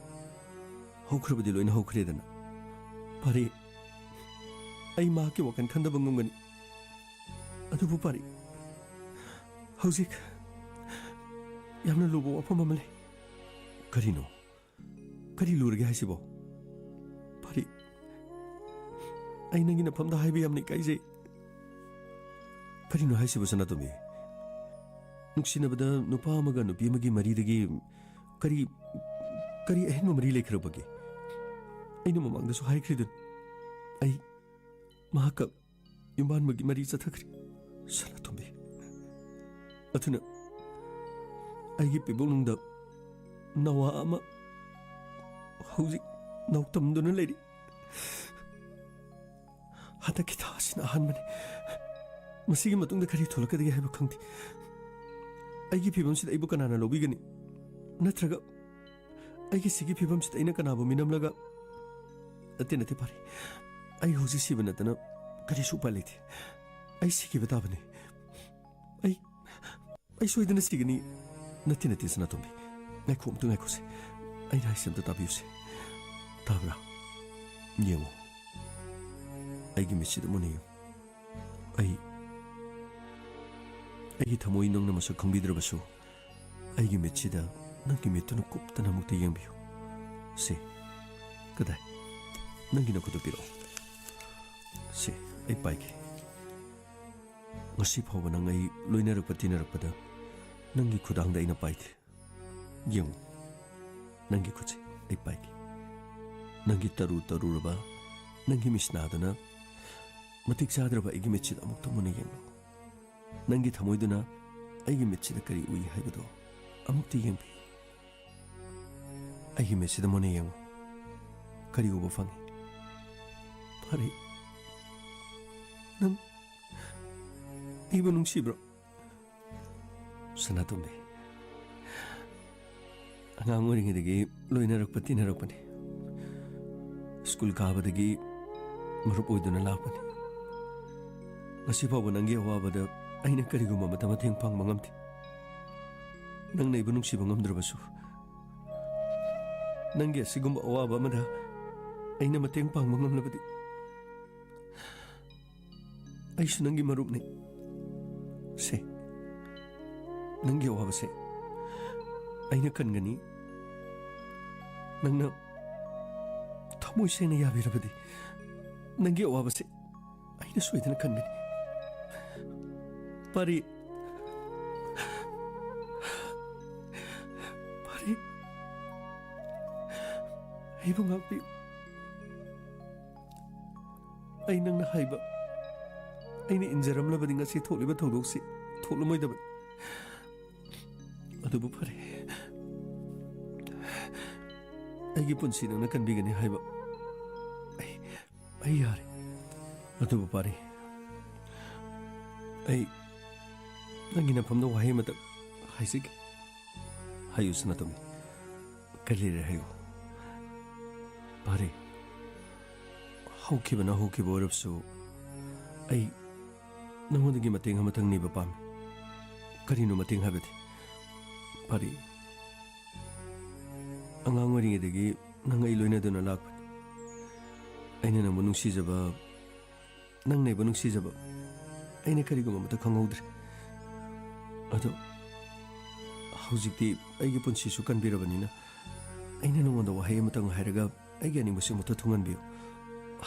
ꯍꯧꯈ꯭ꯔꯕꯗꯤ ꯂꯣꯏꯅ ꯍꯧꯈ꯭ꯔꯦꯗꯅ꯫ ꯄꯥꯔꯤ, ꯑꯩ ꯃꯍꯥꯛꯀꯤ ꯋꯥꯈꯜ ꯈꯟꯗꯕ ꯉꯝꯒꯅꯤ꯫ ꯑꯗꯨꯕꯨ ꯄꯥꯔꯤ, ꯍꯧꯖꯤꯛ ꯌꯥꯝꯅ ꯂꯨꯕ ꯋꯥꯐꯝ ꯑꯃ ꯂꯩ꯫ ꯀꯔꯤꯅꯣ? ꯀꯔꯤ ꯂꯨꯔꯒꯦ ꯍꯥꯏꯁꯤꯕꯣ? ꯄꯥꯔꯤ, ꯑꯩ ꯅꯪꯒꯤ ꯅꯐꯝꯗ ꯍꯥꯏꯕ ꯌꯥꯝꯅ ꯏꯀꯥꯏꯖꯩ꯫ ꯀꯔꯤꯅꯣ ꯍꯥꯏꯁꯤꯕꯣ, ꯁꯅꯥꯇꯣꯝꯕꯤ? ꯅꯨꯡꯁꯤꯅꯕꯗ ꯅꯨꯄꯥ ꯑꯃꯒ ꯅꯨꯄꯤ ꯑꯃꯒꯤ ꯃꯔꯤꯗꯒꯤ ꯀꯔꯤ, ꯀꯔꯤ ꯑꯍꯦꯟꯕ ꯃꯔꯤ ꯂꯩꯈ꯭ꯔꯕꯒꯦ? ꯑꯩꯅ ꯃꯃꯥꯡꯗꯁꯨ ꯍꯥꯏꯈ꯭ꯔꯤꯗꯨꯅꯤ, ꯑꯩ ꯃꯍꯥꯛꯀ ꯌꯨꯝꯕꯥꯟꯕꯒꯤ ꯃꯔꯤ ꯆꯠꯊꯈ꯭ꯔꯦ꯫ ꯁꯅꯥꯇꯣꯝꯕꯤ, ꯑꯗꯨꯅ ꯑꯩꯒꯤ ꯄꯤꯕꯨꯡꯅꯨꯡꯗ ꯅꯋꯥ ꯑꯃ ꯍꯧꯖꯤꯛ ꯅꯥꯎꯇꯝꯗꯨꯅ ꯂꯩꯔꯤ꯫ ꯍꯟꯗꯛꯀꯤ ꯊꯥ ꯑꯁꯤꯅ ꯑꯍꯥꯟꯕꯅꯤ꯫ ꯃꯁꯤꯒꯤ ꯃꯇꯨꯡꯗ ꯀꯔꯤ ꯊꯣꯛꯂꯛꯀꯗꯒꯦ ꯍꯥꯏꯕ ꯈꯪꯗꯦ꯫ ꯑꯩꯒꯤ ꯐꯤꯕꯝꯁꯤꯗ ꯑꯩꯕꯨ ꯀꯅꯥꯅ ꯂꯧꯕꯤꯒꯅꯤ? ꯅꯠꯇ꯭ꯔꯒ ꯑꯩꯒꯤ ꯁꯤꯒꯤ ꯐꯤꯕꯝꯁꯤꯗ ꯑꯩꯅ ꯀꯅꯥꯕꯨ ꯃꯤꯅꯝꯂꯒ? ꯅꯠꯇꯦ, ꯅꯠꯇꯦ, ꯄꯥꯔꯤ꯫ ꯑꯩ ꯍꯧꯖꯤꯛ ꯁꯤꯕ ꯅꯠꯇꯅ ꯀꯔꯤꯁꯨ ꯎꯄꯥꯏ ꯂꯩꯇꯦ꯫ ꯑꯩ ꯁꯤꯈꯤꯕ ꯇꯥꯕꯅꯤ꯫ ꯑꯩ, ꯑꯩ ꯁꯣꯏꯗꯅ ꯁꯤꯒꯅꯤ꯫ ꯅꯠꯇꯦ, ꯅꯠꯇꯦ, ꯁꯅꯥꯇꯣꯝꯕꯤ꯫ ꯉꯥꯏꯈꯣ, ꯑꯝꯇ ꯉꯥꯏꯈꯣꯁꯦ꯫ ꯑꯩꯅ ꯍꯥꯏꯁꯦ ꯑꯝꯇ ꯇꯥꯕꯤꯌꯨꯁꯦ꯫ ꯇꯥꯕ꯭ꯔꯥ? ꯌꯦꯡꯉꯣ꯫ ꯑꯩꯒꯤ ꯃꯤꯠꯁꯤꯗ ꯃꯨꯟꯅ ꯌꯦꯡꯉꯨ꯫ ꯑꯩ, ꯑꯩꯒꯤ ꯊꯃꯣꯏ ꯅꯪꯅ ꯃꯁꯛ ꯈꯪꯕꯤꯗ꯭ꯔꯕꯁꯨ, ꯑꯩꯒꯤ ꯃꯤꯠꯁꯤꯗ ꯅꯪꯒꯤ ꯃꯤꯠꯇꯨꯅ ꯀꯨꯞꯇꯅ ꯑꯃꯨꯛꯇ ꯌꯦꯡꯕꯤꯌꯨ꯫ ꯁꯦ, ꯀꯗꯥꯏ? ꯅꯪꯒꯤ ꯅꯈꯨꯠꯇꯨ ꯄꯤꯔꯛꯑꯣ꯫ ꯁꯦ, ꯑꯩ ꯄꯥꯏꯒꯦ꯫ ꯉꯁꯤ ꯐꯥꯎꯕ ꯅꯪ ꯑꯩ ꯂꯣꯏꯅꯔꯛꯄ ꯇꯤꯟꯅꯔꯛꯄꯗ ꯅꯪꯒꯤ ꯈꯨꯗꯥꯡꯗ ꯑꯩꯅ ꯄꯥꯏꯗꯦ꯫ ꯌꯦꯡꯉꯨ, ꯅꯪꯒꯤ ꯈꯨꯠꯁꯦ ꯑꯩ ꯄꯥꯏꯒꯦ꯫ ꯅꯪꯒꯤ ꯇꯔꯨ ꯇꯔꯨꯔꯕ, ꯅꯪꯒꯤ ꯃꯤꯠꯁꯅꯥꯗꯨꯅ ꯃꯇꯤꯛ ꯆꯥꯗ꯭ꯔꯕ ꯑꯩꯒꯤ ꯃꯤꯠꯁꯤꯗ ꯑꯃꯨꯛꯇ ꯃꯨꯟꯅ ꯌꯦꯡꯂꯨ꯫ ꯅꯪꯒꯤ ꯊꯃꯣꯏꯗꯨꯅ ꯑꯩꯒꯤ ꯃꯤꯠꯁꯤꯗ ꯀꯔꯤ ꯎꯏ ꯍꯥꯏꯕꯗꯣ ꯑꯃꯨꯛꯇ ꯌꯦꯡꯕꯤꯌꯨ꯫ ꯑꯩꯒꯤ ꯃꯤꯠꯁꯤꯗ ꯃꯨꯟꯅ ꯌꯦꯡꯉꯨ꯫ ꯀꯔꯤ ꯎꯕ ꯐꯪꯉꯤ? ꯐꯔꯦ, ꯅꯪ ꯑꯩꯕꯨ ꯅꯨꯡꯁꯤꯕ꯭ꯔꯣ? ꯁꯅꯥꯇꯣꯝꯕꯤ, ꯑꯉꯥꯡ ꯑꯣꯏꯔꯤꯉꯩꯗꯒꯤ ꯂꯣꯏꯅꯔꯛꯄ ꯇꯤꯟꯅꯔꯛꯄꯅꯤ꯫ ꯁ꯭ꯀꯨꯜ ꯀꯥꯕꯗꯒꯤ ꯃꯔꯨꯞ ꯑꯣꯏꯗꯨꯅ ꯂꯥꯛꯄꯅꯤ꯫ ꯉꯁꯤ ꯐꯥꯎꯕ ꯅꯪꯒꯤ ꯑꯋꯥꯕꯗ ꯑꯩꯅ ꯀꯔꯤꯒꯨꯝꯕ ꯑꯃꯠꯇ ꯃꯇꯦꯡ ꯄꯥꯡꯕ ꯉꯝꯗꯦ꯫ ꯅꯪꯅ ꯑꯩꯕꯨ ꯅꯨꯡꯁꯤꯕ ꯉꯝꯗ꯭ꯔꯕꯁꯨ, ꯅꯪꯒꯤ ꯑꯁꯤꯒꯨꯝꯕ ꯑꯋꯥꯕ ꯑꯃꯗ ꯑꯩꯅ ꯃꯇꯦꯡ ꯄꯥꯡꯕ ꯉꯝꯂꯕꯗꯤ, ꯑꯩꯁꯨ ꯅꯪꯒꯤ ꯃꯔꯨꯞꯅꯤ꯫ ꯁꯦ, ꯅꯪꯒꯤ ꯑꯋꯥꯕꯁꯦ ꯑꯩꯅ ꯀꯟꯒꯅꯤ꯫ ꯅꯪꯅ ꯊꯃꯣꯏ ꯁꯦꯡꯅ ꯌꯥꯕꯤꯔꯕꯗꯤ, ꯅꯪꯒꯤ ꯑꯋꯥꯕꯁꯦ ꯑꯩꯅ ꯁꯣꯏꯗꯅ ꯀꯟꯒꯅꯤ꯫ ꯄꯥꯔꯤ, ꯄꯥꯔꯤ, ꯑꯩꯕꯨ ꯉꯥꯛꯄꯤꯌꯨ꯫ ꯑꯩ ꯅꯪꯅ ꯍꯥꯏꯕ, ꯑꯩꯅ ꯏꯟꯖꯔꯝꯂꯕꯗꯤ ꯉꯁꯤ ꯊꯣꯛꯂꯤꯕ ꯊꯧꯗꯣꯛꯁꯤ ꯊꯣꯛꯂꯝꯃꯣꯏꯗꯕꯅꯤ꯫ ꯑꯗꯨꯕꯨ ꯐꯔꯦ, ꯑꯩꯒꯤ ꯄꯨꯟꯁꯤ ꯅꯪꯅ ꯀꯟꯕꯤꯒꯅꯤ ꯍꯥꯏꯕ ꯑꯩ, ꯑꯩ ꯌꯥꯔꯦ꯫ ꯑꯗꯨꯕꯨ ꯄꯥꯔꯤ, ꯑꯩ ꯅꯪꯒꯤ ꯅꯐꯝꯗ ꯋꯥꯍꯩ ꯑꯃꯇ ꯍꯥꯏꯖꯒꯦ꯫ ꯍꯥꯏꯌꯨ ꯁꯅꯥꯇꯣꯝꯕꯤ, ꯀꯔꯤ ꯂꯩꯔꯦ ꯍꯥꯏꯌꯨ꯫ ꯄꯥꯔꯤ, ꯍꯧꯈꯤꯕꯅ ꯍꯧꯈꯤꯕ ꯑꯣꯏꯔꯕꯁꯨ, ꯑꯩ ꯅꯉꯣꯟꯗꯒꯤ ꯃꯇꯦꯡ ꯑꯃꯇꯪ ꯅꯤꯕ ꯄꯥꯝꯃꯤ꯫ ꯀꯔꯤꯅꯣ ꯃꯇꯦꯡ ꯍꯥꯏꯕꯗꯤ? ꯄꯥꯔꯤ, ꯑꯉꯥꯡ ꯑꯣꯏꯔꯤꯉꯩꯗꯒꯤ ꯅꯪ ꯑꯩ ꯂꯣꯏꯅꯗꯨꯅ ꯂꯥꯛꯄꯅꯤ꯫ ꯑꯩꯅ ꯅꯪꯕꯨ ꯅꯨꯡꯁꯤꯖꯕ, ꯅꯪꯅ ꯑꯩꯕꯨ ꯅꯨꯡꯁꯤꯖꯕ ꯑꯩꯅ ꯀꯔꯤꯒꯨꯝꯕ ꯑꯃꯠꯇ ꯈꯪꯍꯧꯗ꯭ꯔꯦ꯫ ꯑꯗꯣ ꯍꯧꯖꯤꯛꯇꯤ ꯑꯩꯒꯤ ꯄꯨꯟꯁꯤꯁꯨ ꯀꯟꯕꯤꯔꯕꯅꯤꯅ, ꯑꯩꯅ ꯅꯉꯣꯟꯗ ꯋꯥꯍꯩ ꯑꯃꯇꯪ ꯍꯥꯏꯔꯒ ꯑꯩꯒꯤ ꯑꯅꯤꯡꯕꯁꯤ ꯑꯃꯨꯛꯇ ꯊꯨꯡꯍꯟꯕꯤꯌꯨ꯫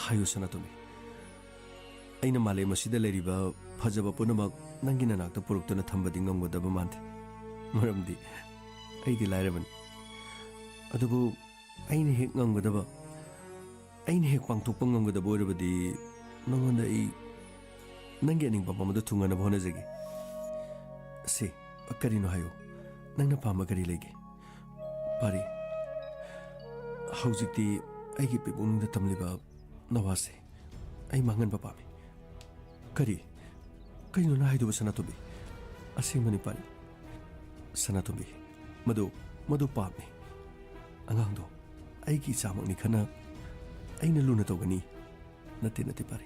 ꯍꯥꯏꯌꯨ ꯁꯅꯥꯇꯣꯝꯕꯤ, ꯑꯩꯅ ꯃꯥꯂꯦꯝ ꯑꯁꯤꯗ ꯂꯩꯔꯤꯕ ꯐꯖꯕ ꯄꯨꯝꯅꯃꯛ ꯅꯪꯒꯤ ꯅꯅꯥꯛꯇ ꯄꯨꯔꯛꯇꯨꯅ ꯊꯝꯕꯗꯤ ꯉꯝꯒꯗꯕ ꯃꯥꯟꯗꯦ, ꯃꯔꯝꯗꯤ ꯑꯩꯗꯤ ꯂꯥꯏꯔꯕꯅꯤ꯫ ꯑꯗꯨꯕꯨ ꯑꯩꯅ ꯍꯦꯛ ꯉꯝꯒꯗꯕ, ꯑꯩꯅ ꯍꯦꯛ ꯄꯥꯡꯊꯣꯛꯄ ꯉꯝꯒꯗꯕ ꯑꯣꯏꯔꯕꯗꯤ ꯅꯉꯣꯟꯗ ꯑꯩ ꯅꯪꯒꯤ ꯑꯅꯤꯡꯕ ꯑꯃꯗ ꯊꯨꯡꯅꯅꯕ ꯍꯣꯠꯅꯖꯒꯦ꯫ ꯁꯤ, ꯀꯔꯤꯅꯣ ꯍꯥꯏꯌꯨ, ꯅꯪꯅ ꯄꯥꯝꯕ ꯀꯔꯤ ꯂꯩꯒꯦ? ꯄꯥꯔꯤ, ꯍꯧꯖꯤꯛꯇꯤ ꯑꯩꯒꯤ ꯄꯤꯄꯨꯡꯗ ꯇꯝꯂꯤꯕ ꯅꯋꯥꯁꯦ ꯑꯩ ꯃꯥꯡꯍꯟꯕ ꯄꯥꯝꯃꯤ꯫ ꯀꯔꯤ? ꯀꯩꯅꯣ ꯅꯪ ꯍꯥꯏꯗꯨꯕꯨ ꯁꯅꯥꯇꯣꯝꯕꯤ? ꯑꯁꯦꯡꯕꯅꯤ ꯄꯥꯔꯤ꯫ ꯁꯅꯥꯇꯣꯝꯕꯤ, ꯃꯗꯨ, ꯃꯗꯨ ꯄꯥꯞꯅꯤ꯫ ꯑꯉꯥꯡꯗꯣ ꯑꯩꯒꯤ ꯏꯆꯥꯃꯛꯅꯤ ꯈꯟꯅ ꯑꯩꯅ ꯂꯨꯅ ꯇꯧꯒꯅꯤ꯫ ꯅꯠꯇꯦ, ꯅꯠꯇꯦ ꯄꯥꯔꯤ꯫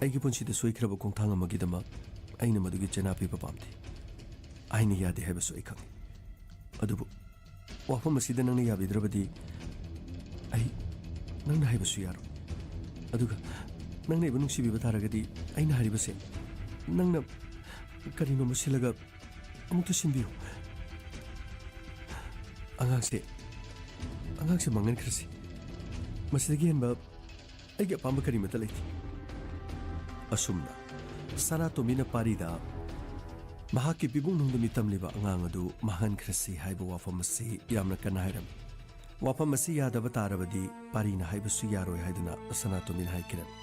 ꯑꯩꯒꯤ ꯄꯨꯟꯁꯤꯗ ꯁꯣꯏꯈ꯭ꯔꯕ ꯈꯣꯡꯊꯥꯡ ꯑꯃꯒꯤꯗꯃꯛ ꯑꯩꯅ ꯃꯗꯨꯒꯤ ꯆꯩꯅꯥ ꯄꯤꯕ ꯄꯥꯝꯗꯦ꯫ ꯑꯩꯅ ꯌꯥꯗꯦ ꯍꯥꯏꯕꯁꯨ ꯑꯩ ꯈꯪꯏ꯫ ꯑꯗꯨꯕꯨ ꯋꯥꯐꯝ ꯑꯁꯤꯗ ꯅꯪꯅ ꯌꯥꯕꯤꯗ꯭ꯔꯕꯗꯤ ꯑꯩ ꯅꯪꯅ ꯍꯥꯏꯕꯁꯨ ꯌꯥꯔꯣꯏ꯫ ꯑꯗꯨꯒ ꯅꯪꯅ ꯑꯩꯕꯨ ꯅꯨꯡꯁꯤꯕꯤꯕ ꯇꯥꯔꯒꯗꯤ ꯑꯩꯅ ꯍꯥꯏꯔꯤꯕꯁꯦ ꯅꯪꯅ ꯀꯔꯤꯅꯣꯃ ꯁꯤꯜꯂꯒ ꯑꯃꯨꯛꯇ ꯁꯤꯟꯕꯤꯌꯨ꯫ ꯑꯉꯥꯡꯁꯦ, ꯑꯉꯥꯡꯁꯦ ꯃꯥꯡꯍꯟꯈ꯭ꯔꯁꯤ꯫ ꯃꯁꯤꯗꯒꯤ ꯍꯦꯟꯕ ꯑꯩꯒꯤ ꯑꯄꯥꯝꯕ ꯀꯔꯤꯃꯠꯇ ꯂꯩꯇꯦ꯫ ꯑꯁꯨꯝꯅ ꯁꯅꯥꯇꯣꯝꯕꯤꯅ ꯄꯥꯔꯤꯗ ꯃꯍꯥꯛꯀꯤ ꯄꯤꯕꯨꯡꯅꯨꯡꯗ ꯃꯤꯇꯝꯂꯤꯕ ꯑꯉꯥꯡ ꯑꯗꯨ ꯃꯥꯡꯍꯟꯈ꯭ꯔꯁꯤ ꯍꯥꯏꯕ ꯋꯥꯐꯝ ꯑꯁꯤ ꯌꯥꯝꯅ ꯀꯟꯅ ꯍꯥꯏꯔꯝꯃꯤ꯫ ꯋꯥꯐꯝ ꯑꯁꯤ ꯌꯥꯗꯕ ꯇꯥꯔꯕꯗꯤ ꯄꯥꯔꯤꯅ ꯍꯥꯏꯕꯁꯨ ꯌꯥꯔꯣꯏ ꯍꯥꯏꯗꯨꯅ ꯁꯅꯥꯇꯣꯝꯕꯤꯅ ꯍꯥꯏꯈꯤꯔꯝꯃꯤ꯫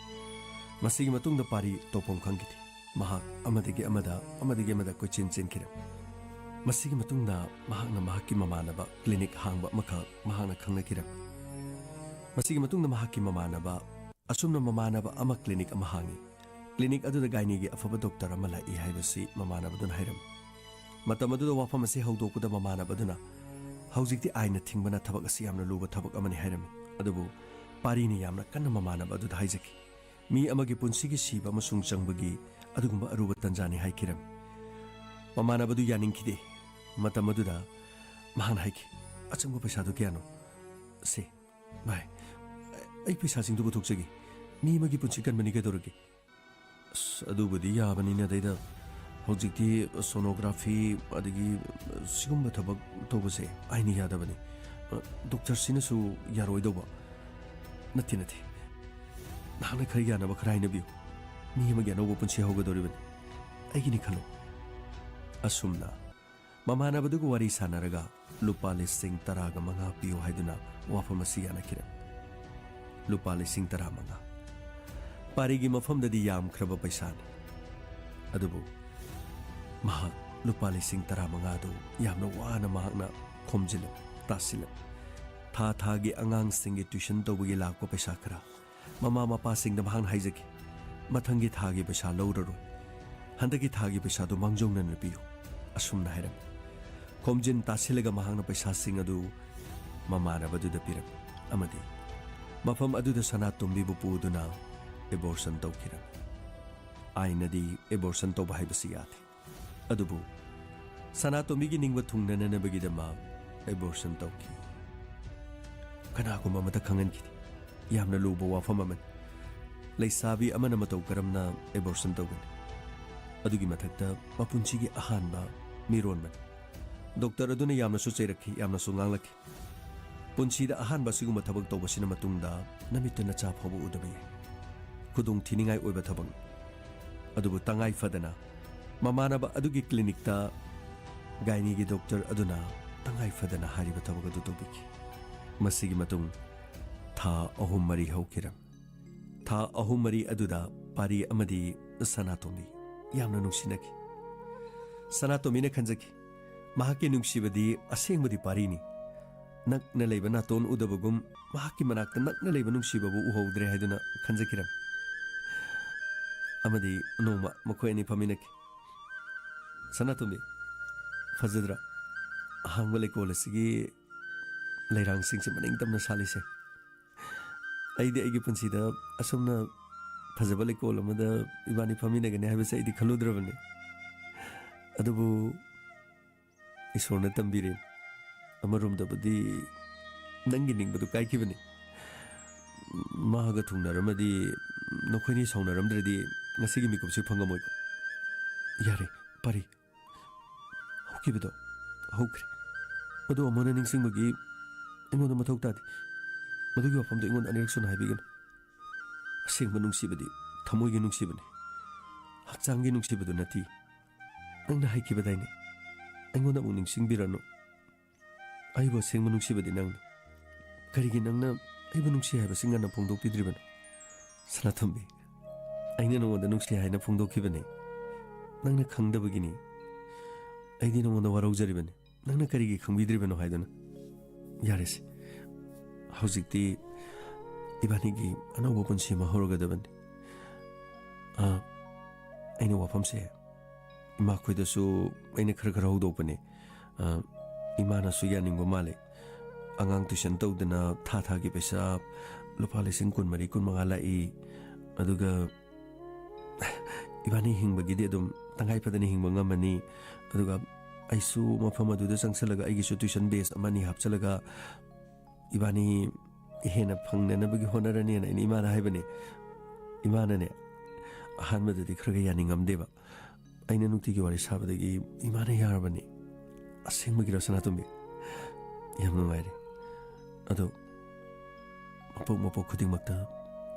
ꯃꯁꯤꯒꯤ ꯃꯇꯨꯡꯗ ꯄꯥꯔꯤ ꯇꯧꯐꯝ ꯈꯪꯈꯤꯗꯦ꯫ ꯃꯍꯥꯛ ꯑꯃꯗꯒꯤ ꯑꯃꯗ, ꯑꯃꯗꯒꯤ ꯑꯃꯗ ꯀꯣꯏꯆꯦꯟ ꯆꯦꯟꯈꯤꯔꯝꯃꯤ꯫ ꯃꯁꯤꯒꯤ ꯃꯇꯨꯡꯗ ꯃꯍꯥꯛꯅ ꯃꯍꯥꯛꯀꯤ ꯃꯃꯥꯟꯅꯕ ꯀ꯭ꯂꯤꯅꯤꯛ ꯍꯥꯡꯕ ꯑꯃꯈꯛ ꯃꯍꯥꯛꯅ ꯈꯪꯅꯈꯤꯔꯝꯃꯤ꯫ ꯃꯁꯤꯒꯤ ꯃꯇꯨꯡꯗ ꯃꯍꯥꯛꯀꯤ ꯃꯃꯥꯟꯅꯕ, ꯑꯁꯨꯝꯅ ꯃꯃꯥꯟꯅꯕ ꯑꯃ ꯀ꯭ꯂꯤꯅꯤꯛ ꯑꯃ ꯍꯥꯡꯉꯤ꯫ ꯀ꯭ꯂꯤꯅꯤꯛ ꯑꯗꯨꯗ ꯒꯥꯏꯅꯤꯒꯤ ꯑꯐꯕ ꯗꯣꯛꯇꯔ ꯑꯃ ꯂꯥꯛꯏ ꯍꯥꯏꯕꯁꯤ ꯃꯃꯥꯟꯅꯕꯗꯨꯅ ꯍꯥꯏꯔꯝꯃꯤ꯫ ꯃꯇꯝ ꯑꯗꯨꯗ ꯋꯥꯐꯝ ꯑꯁꯤ ꯍꯧꯗꯣꯛꯄꯗ ꯃꯃꯥꯟꯅꯕꯗꯨꯅ, "ꯍꯧꯖꯤꯛꯇꯤ ꯑꯥꯏꯟꯅ ꯊꯤꯡꯕꯅ ꯊꯕꯛ ꯑꯁꯤ ꯌꯥꯝꯅ ꯂꯨꯕ ꯊꯕꯛ ꯑꯃꯅꯤ" ꯍꯥꯏꯔꯝꯃꯤ꯫ ꯑꯗꯨꯕꯨ ꯄꯥꯔꯤꯅ ꯌꯥꯝꯅ ꯀꯟꯅ ꯃꯃꯥꯟꯅꯕ ꯑꯗꯨꯗ ꯍꯥꯏꯖꯈꯤ꯫ ꯃꯤ ꯑꯃꯒꯤ ꯄꯨꯟꯁꯤꯒꯤ ꯁꯤꯕ ꯑꯃꯁꯨꯡ ꯆꯪꯕꯒꯤ ꯑꯗꯨꯒꯨꯝꯕ ꯑꯔꯨꯕ ꯇꯟꯖꯥꯅꯤ ꯍꯥꯏꯈꯤꯔꯝꯃꯤ꯫ ꯃꯃꯥꯟꯅꯕꯗꯨ ꯌꯥꯅꯤꯡꯈꯤꯗꯦ꯫ ꯃꯇꯝ ꯑꯗꯨꯗ ꯃꯍꯥꯛꯅ ꯍꯥꯏꯈꯤ, "ꯑꯆꯪꯕ ꯄꯩꯁꯥꯗꯨ ꯀꯌꯥꯅꯣ?" "ꯁꯦ, ꯚꯥꯏ, ꯑꯩ ꯄꯩꯁꯥꯁꯤꯡꯗꯨ ꯄꯨꯊꯣꯛꯆꯒꯦ꯫ ꯃꯤ ꯑꯃꯒꯤ ꯄꯨꯟꯁꯤ ꯀꯟꯕꯅꯤ ꯀꯩꯗꯧꯔꯒꯦ?" "ꯑꯁ, ꯑꯗꯨꯕꯨꯗꯤ ꯌꯥꯕꯅꯤꯅꯦ, ꯑꯗꯩꯗ ꯍꯧꯖꯤꯛꯇꯤ ꯁꯣꯅꯣꯒ꯭ꯔꯥꯐꯤ ꯑꯗꯒꯤ ꯁꯤꯒꯨꯝꯕ ꯊꯕꯛ ꯇꯧꯕꯁꯦ ꯑꯩꯅ ꯌꯥꯗꯕꯅꯤ꯫ ꯗꯣꯛꯇꯔꯁꯤꯅꯁꯨ ꯌꯥꯔꯣꯏꯗꯧꯕ꯫" "ꯅꯠꯇꯦ, ꯅꯠꯇꯦ꯫ ꯅꯍꯥꯛꯅ ꯈꯔ ꯌꯥꯅꯕ ꯈꯔ ꯍꯥꯏꯅꯕꯤꯌꯨ꯫ ꯃꯤ ꯑꯃꯒꯤ ꯑꯅꯧꯕ ꯄꯨꯟꯁꯤ ꯍꯧꯒꯗꯧꯔꯤꯕꯅꯤ꯫ ꯑꯩꯒꯤꯅꯤ ꯈꯜꯂꯨ꯫" ꯑꯁꯨꯝꯅ ꯃꯃꯥꯟꯅꯕꯗꯨꯒ ꯋꯥꯔꯤ ꯁꯥꯟꯅꯔꯒ ꯂꯨꯄꯥ ꯂꯤꯁꯤꯡ ꯇꯔꯥꯒ ꯃꯉꯥ ꯄꯤꯌꯨ ꯍꯥꯏꯗꯨꯅ ꯋꯥꯐꯝ ꯑꯁꯤ ꯌꯥꯅꯈꯤꯔꯦ꯫ ꯂꯨꯄꯥ ꯂꯤꯁꯤꯡ ꯇꯔꯥꯃꯉꯥ꯫ ꯄꯥꯔꯤꯒꯤ ꯃꯐꯝꯗꯗꯤ ꯌꯥꯝꯈ꯭ꯔꯕ ꯄꯩꯁꯥꯅꯤ꯫ ꯑꯗꯨꯕꯨ ꯃꯍꯥꯛ ꯂꯨꯄꯥ ꯂꯤꯁꯤꯡ ꯇꯔꯥꯃꯉꯥꯗꯨ ꯌꯥꯝꯅ ꯋꯥꯅ ꯃꯍꯥꯛꯅ ꯈꯣꯝꯖꯤꯜꯂꯦ, ꯇꯥꯁꯤꯜꯂꯦ꯫ ꯊꯥ ꯊꯥꯒꯤ ꯑꯉꯥꯡꯁꯤꯡꯒꯤ ꯇ꯭ꯌꯨꯁꯟ ꯇꯧꯕꯒꯤ ꯂꯥꯛꯄ ꯄꯩꯁꯥ ꯈꯔ, ꯃꯃꯥ ꯃꯄꯥꯁꯤꯡꯗ ꯃꯍꯥꯛꯅ ꯍꯥꯏꯖꯈꯤ, "ꯃꯊꯪꯒꯤ ꯊꯥꯒꯤ ꯄꯩꯁꯥ ꯂꯧꯔꯔꯣꯏ꯫ ꯍꯟꯗꯛꯀꯤ ꯊꯥꯒꯤ ꯄꯩꯁꯥꯗꯨ ꯃꯥꯡꯖꯧꯅꯅ ꯄꯤꯌꯨ꯫" ꯑꯁꯨꯝꯅ ꯍꯥꯏꯔꯝꯃꯤ꯫ ꯈꯣꯝꯖꯤꯟ ꯇꯥꯁꯤꯜꯂꯒ ꯃꯍꯥꯛꯅ ꯄꯩꯁꯥꯁꯤꯡ ꯑꯗꯨ ꯃꯃꯥꯟꯅꯕꯗꯨꯗ ꯄꯤꯔꯝꯃꯤ ꯑꯃꯗꯤ ꯃꯐꯝ ꯑꯗꯨꯗ ꯁꯅꯥꯇꯣꯝꯕꯤꯕꯨ ꯄꯨꯗꯨꯅ ꯑꯦꯕꯣꯔꯁꯟ ꯇꯧꯈꯤꯔꯝꯃꯤ꯫ ꯑꯥꯏꯟꯅꯗꯤ ꯑꯦꯕꯣꯔꯁꯟ ꯇꯧꯕ ꯍꯥꯏꯕꯁꯤ ꯌꯥꯗꯦ꯫ ꯑꯗꯨꯕꯨ ꯁꯅꯥꯇꯣꯝꯕꯤꯒꯤ ꯅꯤꯡꯕ ꯊꯨꯡꯅꯅꯅꯕꯒꯤꯗꯃꯛ ꯑꯦꯕꯣꯔꯁꯟ ꯇꯧꯈꯤ꯫ ꯀꯅꯥꯒꯨꯝꯕ ꯑꯃꯗ ꯈꯪꯍꯟꯈꯤꯗꯦ꯫ ꯌꯥꯝꯅ ꯂꯨꯕ ꯋꯥꯐꯝ ꯑꯃꯅꯤ꯫ ꯂꯩꯁꯥꯕꯤ ꯑꯃꯅ ꯃꯇꯧ ꯀꯔꯝꯅ ꯑꯦꯕꯣꯔꯁꯟ ꯇꯧꯒꯅꯤ? ꯑꯗꯨꯒꯤ ꯃꯊꯛꯇ ꯃꯄꯨꯟꯁꯤꯒꯤ ꯑꯍꯥꯟꯕ ꯃꯤꯔꯣꯟꯕꯅꯤ꯫ ꯗꯣꯛꯇꯔ ꯑꯗꯨꯅ ꯌꯥꯝꯅꯁꯨ ꯆꯩꯔꯛꯈꯤ, ꯌꯥꯝꯅꯁꯨ ꯉꯥꯡꯂꯛꯈꯤ꯫ "ꯄꯨꯟꯁꯤꯗ ꯑꯍꯥꯟꯕ ꯑꯁꯤꯒꯨꯝꯕ ꯊꯕꯛ ꯇꯧꯕꯁꯤꯅ ꯃꯇꯨꯡꯗ ꯅꯃꯤꯠꯇ ꯅꯆꯥ ꯐꯥꯎꯕ ꯎꯗꯕ ꯌꯥꯏ꯫ ꯈꯨꯗꯣꯡ ꯊꯤꯅꯤꯡꯉꯥꯏ ꯑꯣꯏꯕ ꯊꯕꯛꯅꯤ꯫ ꯑꯗꯨꯕꯨ ꯇꯉꯥꯏ ꯐꯗꯅ ꯃꯃꯥꯟꯅꯕ ꯑꯗꯨꯒꯤ ꯀ꯭ꯂꯤꯅꯤꯛꯇ ꯒꯥꯏꯅꯤꯒꯤ ꯗꯣꯛꯇꯔ ꯑꯗꯨꯅ ꯇꯉꯥꯏ ꯐꯗꯅ ꯍꯥꯏꯔꯤꯕ ꯊꯕꯛ ꯑꯗꯨ ꯇꯧꯕꯤꯈꯤ꯫" ꯃꯁꯤꯒꯤ ꯃꯇꯨꯡ ꯊꯥ ꯑꯍꯨꯝ ꯃꯔꯤ ꯍꯧꯈꯤꯔꯝꯃꯤ꯫ ꯊꯥ ꯑꯍꯨꯝ ꯃꯔꯤ ꯑꯗꯨꯗ ꯄꯥꯔꯤ ꯑꯃꯗꯤ ꯁꯅꯥꯇꯣꯝꯕꯤ ꯌꯥꯝꯅ ꯅꯨꯡꯁꯤꯅꯈꯤ꯫ ꯁꯅꯥꯇꯣꯝꯕꯤꯅ ꯈꯟꯖꯈꯤ, ꯃꯍꯥꯛꯀꯤ ꯅꯨꯡꯁꯤꯕꯗꯤ ꯑꯁꯦꯡꯕꯗꯤ ꯄꯥꯔꯤꯅꯤ꯫ ꯅꯛꯅ ꯂꯩꯕ ꯅꯥꯇꯣꯟ ꯎꯗꯕꯒꯨꯝ ꯃꯍꯥꯛꯀꯤ ꯃꯅꯥꯛꯇ ꯅꯛꯅ ꯂꯩꯕ ꯅꯨꯡꯁꯤꯕꯕꯨ ꯎꯍꯧꯗ꯭ꯔꯦ ꯍꯥꯏꯗꯨꯅ ꯈꯟꯖꯈꯤꯔꯝꯃꯤ꯫ ꯑꯃꯗꯤ ꯅꯣꯡꯃ ꯃꯈꯣꯏ ꯑꯅꯤ ꯐꯝꯃꯤꯟꯅꯈꯤ꯫ "ꯁꯅꯥꯇꯣꯝꯕꯤ, ꯐꯖꯗ꯭ꯔꯥ? ꯑꯍꯥꯡꯕ ꯂꯩꯀꯣꯜ ꯑꯁꯤꯒꯤ ꯂꯩꯔꯥꯡꯁꯤꯡꯁꯦ ꯃꯅꯤꯡ ꯇꯝꯅ ꯁꯥꯠꯂꯤꯁꯦ꯫ ꯑꯩꯗꯤ ꯑꯩꯒꯤ ꯄꯨꯟꯁꯤꯗ ꯑꯁꯨꯝꯅ ꯐꯖꯕ ꯂꯩꯀꯣꯜ ꯑꯃꯗ ꯏꯕꯥꯅꯤ ꯐꯝꯃꯤꯟꯅꯒꯅꯤ ꯍꯥꯏꯕꯁꯦ ꯑꯩꯗꯤ ꯈꯜꯂꯨꯗ꯭ꯔꯕꯅꯤ꯫ ꯑꯗꯨꯕꯨ ꯏꯁꯣꯔꯅ ꯇꯝꯕꯤꯔꯦ꯫ ꯑꯃꯔꯣꯝꯗꯕꯨꯗꯤ ꯅꯪꯒꯤ ꯅꯤꯡꯕꯗꯨ ꯀꯥꯏꯈꯤꯕꯅꯤ꯫ ꯃꯥꯒ ꯊꯨꯡꯅꯔꯝꯃꯗꯤ, ꯅꯈꯣꯏꯅꯤ ꯁꯥꯎꯅꯔꯝꯗ꯭ꯔꯗꯤ ꯉꯁꯤꯒꯤ ꯃꯤꯀꯨꯞꯁꯤ ꯐꯪꯉꯝꯃꯣꯏꯀꯣ꯫ ꯌꯥꯔꯦ, ꯄꯥꯔꯤ꯫ ꯍꯧꯈꯤꯕꯗꯣ ꯍꯧꯈ꯭ꯔꯦ꯫ ꯃꯗꯨ ꯑꯃꯨꯛ ꯍꯟꯅ ꯅꯤꯡꯁꯤꯡꯕꯒꯤ ꯑꯩꯉꯣꯟꯗ ꯃꯊꯧ ꯇꯥꯗꯦ꯫ ꯃꯗꯨꯒꯤ ꯋꯥꯐꯝꯗꯨ ꯑꯩꯉꯣꯟꯗ ꯑꯅꯤꯔꯛ ꯁꯨꯅ ꯍꯥꯏꯕꯤꯒꯅꯨ꯫ ꯑꯁꯦꯡꯕ ꯅꯨꯡꯁꯤꯕꯗꯤ ꯊꯃꯣꯏꯒꯤ ꯅꯨꯡꯁꯤꯕꯅꯤ, ꯍꯛꯆꯥꯡꯒꯤ ꯅꯨꯡꯁꯤꯕꯗꯨ ꯅꯠꯇꯦ꯫ ꯅꯪꯅ ꯍꯥꯏꯈꯤꯕꯗꯥꯏꯅꯦ, "ꯑꯩꯉꯣꯟꯗ ꯑꯃꯨꯛ ꯅꯤꯡꯁꯤꯡꯕꯤꯔꯅꯨ"? ꯑꯩꯕꯨ ꯑꯁꯦꯡꯕ ꯅꯨꯡꯁꯤꯕꯗꯤ ꯅꯪꯅꯤ꯫ ꯀꯔꯤꯒꯤ ꯅꯪꯅ ꯑꯩꯕꯨ ꯅꯨꯡꯁꯤ ꯍꯥꯏꯕꯁꯤ ꯉꯟꯅ ꯐꯣꯡꯗꯣꯛꯄꯤꯗ꯭ꯔꯤꯕꯅꯣ? ꯁꯅꯥꯇꯣꯝꯕꯤ, ꯑꯩꯅ ꯅꯉꯣꯟꯗ ꯅꯨꯡꯁꯤ ꯍꯥꯏꯅ ꯐꯣꯡꯗꯣꯛꯈꯤꯕꯅꯤ꯫ ꯅꯪꯅ ꯈꯪꯗꯕꯒꯤꯅꯤ꯫ ꯑꯩꯗꯤ ꯅꯉꯣꯟꯗ ꯋꯥꯔꯧꯖꯔꯤꯕꯅꯤ꯫ ꯅꯪꯅ ꯀꯔꯤꯒꯤ ꯈꯪꯕꯤꯗ꯭ꯔꯤꯕꯅꯣ ꯍꯥꯏꯗꯨꯅ꯫ ꯌꯥꯔꯦꯁꯦ, ꯍꯧꯖꯤꯛꯇꯤ ꯏꯕꯥꯅꯤꯒꯤ ꯑꯅꯧꯕ ꯄꯨꯟꯁꯤ ꯑꯃ ꯍꯧꯔꯒꯗꯕꯅꯤ꯫ ꯑꯥ, ꯑꯩꯅ ꯋꯥꯐꯝꯁꯦ ꯏꯃꯥꯈꯣꯏꯗꯁꯨ ꯑꯩꯅ ꯈꯔ ꯈꯔ ꯍꯧꯗꯣꯛꯄꯅꯦ꯫ ꯑꯥ, ꯏꯃꯥꯅꯁꯨ ꯌꯥꯅꯤꯡꯕ ꯃꯥꯜꯂꯦ꯫ ꯑꯉꯥꯡ ꯇꯨꯏꯁꯟ ꯇꯧꯗꯅ ꯊꯥ ꯊꯥꯒꯤ ꯄꯩꯁꯥ ꯂꯨꯄꯥ ꯂꯤꯁꯤꯡ ꯀꯨꯟꯃꯔꯤ, ꯀꯨꯟꯃꯉꯥ ꯂꯥꯛꯏ꯫ ꯑꯗꯨꯒ ꯏꯕꯥꯅꯤ ꯍꯤꯡꯕꯒꯤꯗꯤ ꯑꯗꯨꯝ ꯇꯉꯥꯏ ꯐꯗꯅ ꯍꯤꯡꯕ ꯉꯝꯃꯅꯤ꯫ ꯑꯗꯨꯒ ꯑꯩꯁꯨ ꯃꯐꯝ ꯑꯗꯨꯗ ꯆꯪꯁꯜꯂꯒ ꯑꯩꯒꯤꯁꯨ ꯇꯨꯏꯁꯟ ꯕꯦꯁ ꯑꯃꯅꯤ ꯍꯥꯞꯆꯜꯂꯒ ꯏꯕꯥꯅꯤ ꯍꯦꯟꯅ ꯐꯪꯅꯅꯕꯒꯤ ꯍꯣꯠꯅꯔꯅꯤꯅ ꯑꯩꯅ ꯏꯃꯥꯗ ꯍꯥꯏꯕꯅꯦ꯫ ꯏꯃꯥꯅꯅꯦ, ꯑꯍꯥꯟꯕꯗꯗꯤ ꯈꯔꯒ ꯌꯥꯅꯤꯡꯉꯝꯗꯦꯕ꯫ ꯑꯩꯅ ꯅꯨꯡꯇꯤꯒꯤ ꯋꯥꯔꯤ ꯁꯥꯕꯗꯒꯤ ꯏꯃꯥꯅ ꯌꯥꯔꯕꯅꯤ꯫ "ꯑꯁꯦꯡꯕꯒꯤꯔꯣ, ꯁꯅꯥꯇꯣꯝꯕꯤ? ꯌꯥꯝ ꯅꯨꯡꯉꯥꯏꯔꯦ꯫ ꯑꯗꯣ ꯃꯄꯣꯛ ꯃꯄꯣꯛ ꯈꯨꯗꯤꯡꯃꯛꯇ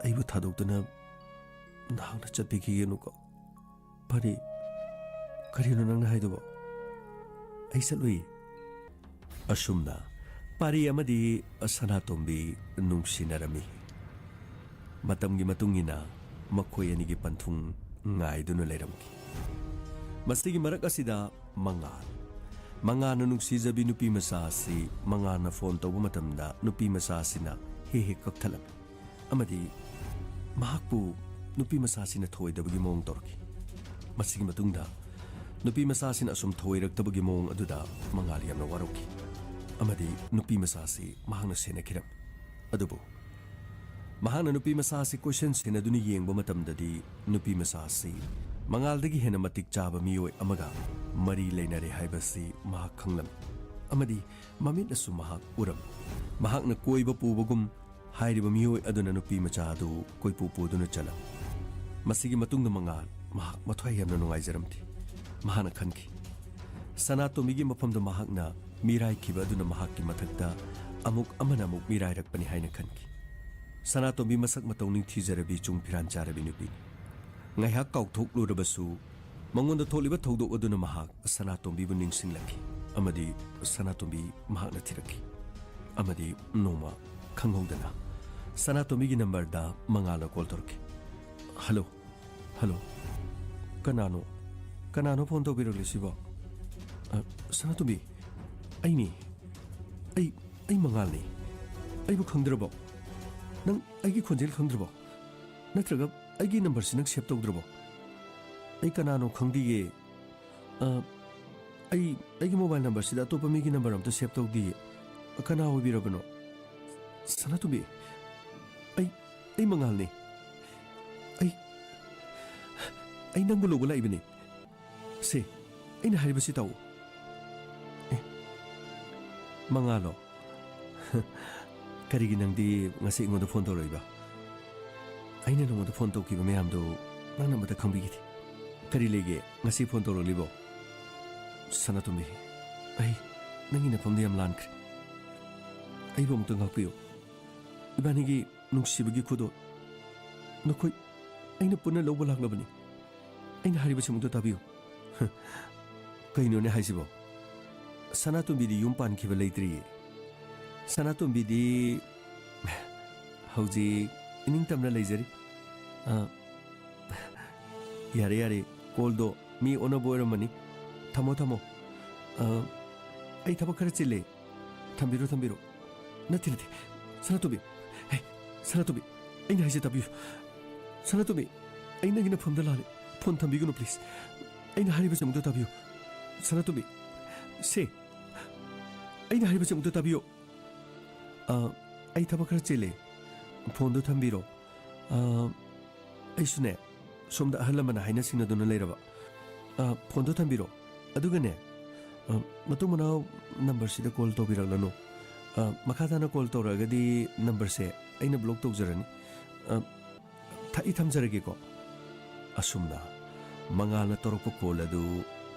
ꯑꯩꯕꯨ ꯊꯥꯗꯣꯛꯇꯨꯅ ꯅꯍꯥꯛꯅ ꯆꯠꯄꯤꯈꯤꯒꯅꯨꯀꯣ"꯫ "ꯄꯥꯔꯤ, ꯀꯔꯤꯅꯣ ꯅꯪꯅ ꯍꯥꯏꯗꯨꯕꯣ? ꯑꯩ ꯆꯠꯂꯨꯏ"꯫ ꯑꯁꯨꯝꯅ ꯄꯥꯔꯤ ꯑꯃꯗꯤ ꯁꯅꯥꯇꯣꯝꯕꯤ ꯅꯨꯡꯁꯤꯅꯔꯝꯃꯤ꯫ ꯃꯇꯝꯒꯤ ꯃꯇꯨꯡ ꯏꯟꯅ ꯃꯈꯣꯏ ꯑꯅꯤꯒꯤ ꯄꯟꯊꯨꯡ ꯉꯥꯏꯗꯨꯅ ꯂꯩꯔꯝꯈꯤ꯫ ꯃꯁꯤꯒꯤ ꯃꯔꯛ ꯑꯁꯤꯗ ꯃꯉꯥꯜ, ꯃꯉꯥꯜꯅ ꯅꯨꯡꯁꯤꯖꯕꯤ ꯅꯨꯄꯤ ꯃꯆꯥ ꯑꯁꯤ ꯃꯉꯥꯜꯅ ꯐꯣꯟ ꯇꯧꯕ ꯃꯇꯝꯗ ꯅꯨꯄꯤ ꯃꯆꯥ ꯑꯁꯤꯅ ꯍꯦꯛ ꯍꯦꯛ ꯀꯛꯊꯠꯂꯝꯃꯤ꯫ ꯑꯃꯗꯤ ꯃꯍꯥꯛꯄꯨ ꯅꯨꯄꯤ ꯃꯆꯥꯁꯤꯅ ꯊꯧꯑꯣꯏꯗꯕꯒꯤ ꯃꯑꯣꯡ ꯇꯧꯔꯛꯈꯤ꯫ ꯃꯁꯤꯒꯤ ꯃꯇꯨꯡꯗ ꯅꯨꯄꯤ ꯃꯆꯥꯁꯤꯅ ꯑꯁꯨꯝ ꯊꯧꯑꯣꯏꯔꯛꯇꯕꯒꯤ ꯃꯑꯣꯡ ꯑꯗꯨꯗ ꯃꯉꯥꯜ ꯌꯥꯝꯅ ꯋꯥꯔꯧꯈꯤ꯫ ꯑꯃꯗꯤ ꯅꯨꯄꯤ ꯃꯆꯥꯁꯤ ꯃꯍꯥꯛꯅ ꯁꯦꯟꯅꯈꯤꯔꯝꯃꯤ꯫ ꯑꯗꯨꯕꯨ ꯃꯍꯥꯛꯅ ꯅꯨꯄꯤ ꯃꯆꯥꯁꯤ ꯀꯣꯏꯁꯦꯟ ꯁꯦꯟꯅꯗꯨꯅ ꯌꯦꯡꯕ ꯃꯇꯝꯗꯗꯤ ꯅꯨꯄꯤ ꯃꯆꯥꯁꯤ ꯃꯉꯥꯜꯗꯒꯤ ꯍꯦꯟꯅ ꯃꯇꯤꯛ ꯆꯥꯕ ꯃꯤꯑꯣꯏ ꯑꯃꯒ ꯃꯔꯤ ꯂꯩꯅꯔꯦ ꯍꯥꯏꯕꯁꯤ ꯃꯍꯥꯛ ꯈꯪꯂꯝꯃꯤ, ꯑꯃꯗꯤ ꯃꯃꯤꯠꯅꯁꯨ ꯃꯍꯥꯛ ꯎꯔꯝꯃꯤ꯫ ꯃꯍꯥꯛꯅ ꯀꯣꯏꯕ ꯄꯨꯕꯒꯨꯝ ꯍꯥꯏꯔꯤꯕ ꯃꯤꯑꯣꯏ ꯑꯗꯨꯅ ꯅꯨꯄꯤ ꯃꯆꯥ ꯑꯗꯨ ꯀꯣꯏꯄꯨ ꯄꯨꯗꯨꯅ ꯆꯠꯂꯝꯃꯤ꯫ ꯃꯁꯤꯒꯤ ꯃꯇꯨꯡꯗ ꯃꯉꯥꯜ ꯃꯍꯥꯛ ꯃꯊ꯭ꯋꯥꯏ ꯌꯥꯝꯅ ꯅꯨꯡꯉꯥꯏꯖꯔꯝꯗꯦ꯫ ꯃꯍꯥꯛꯅ ꯈꯟꯈꯤ, ꯁꯅꯥꯇꯣꯝꯕꯤꯒꯤ ꯃꯐꯝꯗ ꯃꯍꯥꯛꯅ ꯃꯤꯔꯥꯏꯈꯤꯕ ꯑꯗꯨꯅ ꯃꯍꯥꯛꯀꯤ ꯃꯊꯛꯇ ꯑꯃꯨꯛ ꯑꯃꯅ ꯑꯃꯨꯛ ꯃꯤꯔꯥꯏꯔꯛꯄꯅꯤ ꯍꯥꯏꯅ ꯈꯟꯈꯤ꯫ ꯁꯅꯥꯇꯣꯝꯕꯤ ꯃꯁꯛ ꯃꯇꯧ ꯅꯤꯡꯊꯤꯖꯔꯕꯤ, ꯆꯨꯡ ꯐꯤꯔꯥꯟ ꯆꯥꯔꯕꯤ ꯅꯨꯄꯤꯅꯤ꯫ ꯉꯥꯏꯍꯥꯛ ꯀꯥꯎꯊꯣꯛꯂꯨꯔꯕꯁꯨ, ꯃꯉꯣꯟꯗ ꯊꯣꯛꯂꯤꯕ ꯊꯧꯗꯣꯛ ꯑꯗꯨꯅ ꯃꯍꯥꯛ ꯁꯅꯥꯇꯣꯝꯕꯤꯕꯨ ꯅꯤꯡꯁꯤꯡꯂꯛꯈꯤ, ꯑꯃꯗꯤ ꯁꯅꯥꯇꯣꯝꯕꯤ ꯃꯍꯥꯛꯅ ꯊꯤꯔꯛꯈꯤ꯫ ꯑꯃꯗꯤ ꯅꯣꯡꯃ ꯈꯪꯍꯧꯗꯅ ꯁꯅꯥꯇꯣꯝꯕꯤꯒꯤ ꯅꯝꯕꯔꯗ ꯃꯉꯥꯜꯅ ꯀꯣꯜ ꯇꯧꯔꯛꯈꯤ꯫ "Hello, hello. ꯀꯅꯥꯅꯣ? ꯀꯅꯥꯅꯣ ꯐꯣꯟ ꯇꯧꯕꯤꯔꯛꯂꯤꯁꯤꯕꯣ?" "ꯑ, ꯁꯅꯥꯇꯣꯝꯕꯤ, ꯑꯩꯅꯤ꯫ ꯑꯩ, ꯑꯩ ꯃꯉꯥꯜꯅꯤ꯫ ꯑꯩꯕꯨ ꯈꯪꯗ꯭ꯔꯕꯣ? ꯅꯪ ꯑꯩꯒꯤ ꯈꯣꯟꯖꯦꯜ ꯈꯪꯗ꯭ꯔꯕꯣ? ꯅꯠꯇ꯭ꯔꯒ ꯑꯩꯒꯤ ꯅꯝꯕꯔꯁꯤ ꯅꯪ ꯁꯦꯚ ꯇꯧꯗ꯭ꯔꯕꯣ?" "ꯑꯩ ꯀꯅꯥꯅꯣ ꯈꯪꯗꯤꯌꯦ꯫ ꯑ, ꯑꯩ, ꯑꯩꯒꯤ ꯃꯣꯕꯥꯏꯜ ꯅꯝꯕꯔꯁꯤꯗ ꯑꯇꯣꯞꯄ ꯃꯤꯒꯤ ꯅꯝꯕꯔ ꯑꯝꯇ ꯁꯦꯚ ꯇꯧꯗꯤꯌꯦ꯫ ꯀꯅꯥ ꯑꯣꯏꯕꯤꯔꯕꯅꯣ?" "ꯁꯅꯥꯇꯣꯝꯕꯤ, ꯑꯩ, ꯑꯩ ꯃꯉꯥꯜꯅꯤ꯫ ꯑꯩ, ꯑꯩ ꯅꯪꯕꯨ ꯂꯧꯕ ꯂꯥꯛꯏꯕꯅꯤ꯫ ꯁꯦ, ꯑꯩꯅ ꯍꯥꯏꯔꯤꯕꯁꯤ ꯇꯥꯎ꯫" "ꯑꯦ, ꯃꯉꯥꯜꯂꯣ? ꯀꯔꯤꯒꯤ ꯅꯪꯗꯤ ꯉꯁꯤ ꯑꯩꯉꯣꯟꯗ ꯐꯣꯟ ꯇꯧꯔꯛꯏꯕ? ꯑꯩꯅ ꯅꯉꯣꯟꯗ ꯐꯣꯟ ꯇꯧꯈꯤꯕ ꯃꯌꯥꯝꯗꯨ ꯅꯪꯅ ꯑꯃꯠꯇ ꯈꯪꯕꯤꯈꯤꯗꯦ꯫ ꯀꯔꯤ ꯂꯩꯒꯦ ꯉꯁꯤ ꯐꯣꯟ ꯇꯧꯔꯛꯂꯤꯕꯣ?" "ꯁꯅꯥꯇꯣꯝꯕꯤ, ꯑꯩ ꯅꯪꯒꯤ ꯅꯐꯝꯗ ꯌꯥꯝ ꯂꯥꯟꯈ꯭ꯔꯦ꯫ ꯑꯩꯕꯨ ꯑꯃꯨꯛꯇ ꯉꯥꯛꯄꯤꯌꯨ꯫ ꯏꯕꯥꯅꯤꯒꯤ ꯅꯨꯡꯁꯤꯕꯒꯤ ꯈꯨꯗꯣꯜ ꯅꯈꯣꯏ ꯑꯩꯅ ꯄꯨꯟꯅ ꯂꯧꯕ ꯂꯥꯛꯂꯕꯅꯤ꯫ ꯑꯩꯅ ꯍꯥꯏꯔꯤꯕꯁꯤ ꯑꯃꯨꯛꯇ ꯇꯥꯕꯤꯌꯨ꯫" "ꯀꯩꯅꯣꯅꯦ ꯍꯥꯏꯁꯤꯕꯣ? ꯁꯅꯥꯇꯣꯝꯕꯤꯗꯤ ꯌꯨꯝ ꯄꯥꯟꯈꯤꯕ ꯂꯩꯇ꯭ꯔꯤꯌꯦ꯫ ꯁꯅꯥꯇꯣꯝꯕꯤꯗꯤ ꯍꯧꯖꯤꯛ ꯏꯅꯤꯡꯇꯝꯅ ꯂꯩꯖꯔꯤ꯫" "ꯑ, ꯌꯥꯔꯦ, ꯌꯥꯔꯦ, ꯀꯣꯜꯗꯣ ꯃꯤ ꯑꯣꯟꯅꯕ ꯑꯣꯏꯔꯝꯃꯅꯤ꯫ ꯊꯝꯃꯣ, ꯊꯝꯃꯣ꯫ ꯑ, ꯑꯩ ꯊꯕꯛ ꯈꯔ ꯆꯤꯜꯂꯦ꯫ ꯊꯝꯕꯤꯔꯣ, ꯊꯝꯕꯤꯔꯣ꯫" "ꯅꯠꯇꯦ, ꯅꯠꯇꯦ꯫ ꯁꯅꯥꯇꯣꯝꯕꯤ꯫ ꯍꯦ, ꯁꯅꯥꯇꯣꯝꯕꯤ꯫ ꯑꯩꯅ ꯍꯥꯏꯁꯦ ꯇꯥꯕꯤꯌꯨ꯫ ꯁꯅꯥꯇꯣꯝꯕꯤ, ꯑꯩ ꯅꯪꯒꯤ ꯅꯐꯝꯗ ꯂꯥꯜꯂꯦ꯫ ꯐꯣꯟ ꯊꯝꯕꯤꯒꯅꯨ, ꯄ꯭ꯂꯤꯖ꯫ ꯑꯩꯅ ꯍꯥꯏꯔꯤꯕꯁꯦ ꯑꯃꯨꯛꯇ ꯇꯥꯕꯤꯌꯨ꯫ ꯁꯅꯥꯇꯣꯝꯕꯤ꯫ ꯁꯦ, ꯑꯩꯅ ꯍꯥꯏꯔꯤꯕꯁꯦ ꯑꯃꯨꯛꯇ ꯇꯥꯕꯤꯌꯨ꯫" "ꯑ, ꯑꯩ ꯊꯕꯛ ꯈꯔ ꯆꯤꯜꯂꯦ꯫ ꯐꯣꯟꯗꯣ ꯊꯝꯕꯤꯔꯣ꯫ ꯑ, ꯑꯩꯁꯨꯅꯦ, ꯁꯣꯝꯗ ꯑꯍꯜ ꯂꯃꯟꯅ ꯍꯥꯏꯅ ꯁꯤꯡꯅꯗꯨꯅ ꯂꯩꯔꯕ꯫ ꯑ, ꯐꯣꯟꯗꯣ ꯊꯝꯕꯤꯔꯣ꯫ ꯑꯗꯨꯒꯅꯦ, ꯑ, ꯃꯇꯨꯡ ꯃꯅꯥꯎ ꯅꯝꯕꯔꯁꯤꯗ ꯀꯣꯜ ꯇꯧꯕꯤꯔꯛꯂꯅꯨ꯫ ꯑ, ꯃꯈꯥ ꯇꯥꯅ ꯀꯣꯜ ꯇꯧꯔꯛꯑꯒꯗꯤ ꯅꯝꯕꯔꯁꯦ ꯑꯩꯅ ꯕ꯭ꯂꯣꯛ ꯇꯧꯖꯔꯅꯤ꯫ ꯑ, ꯊ-, ꯑꯩ ꯊꯝꯖꯔꯒꯦꯀꯣ꯫ ꯑꯁꯨꯝꯅ ꯃꯉꯥꯜꯅ ꯇꯧꯔꯛꯄ ꯀꯣꯜ ꯑꯗꯨ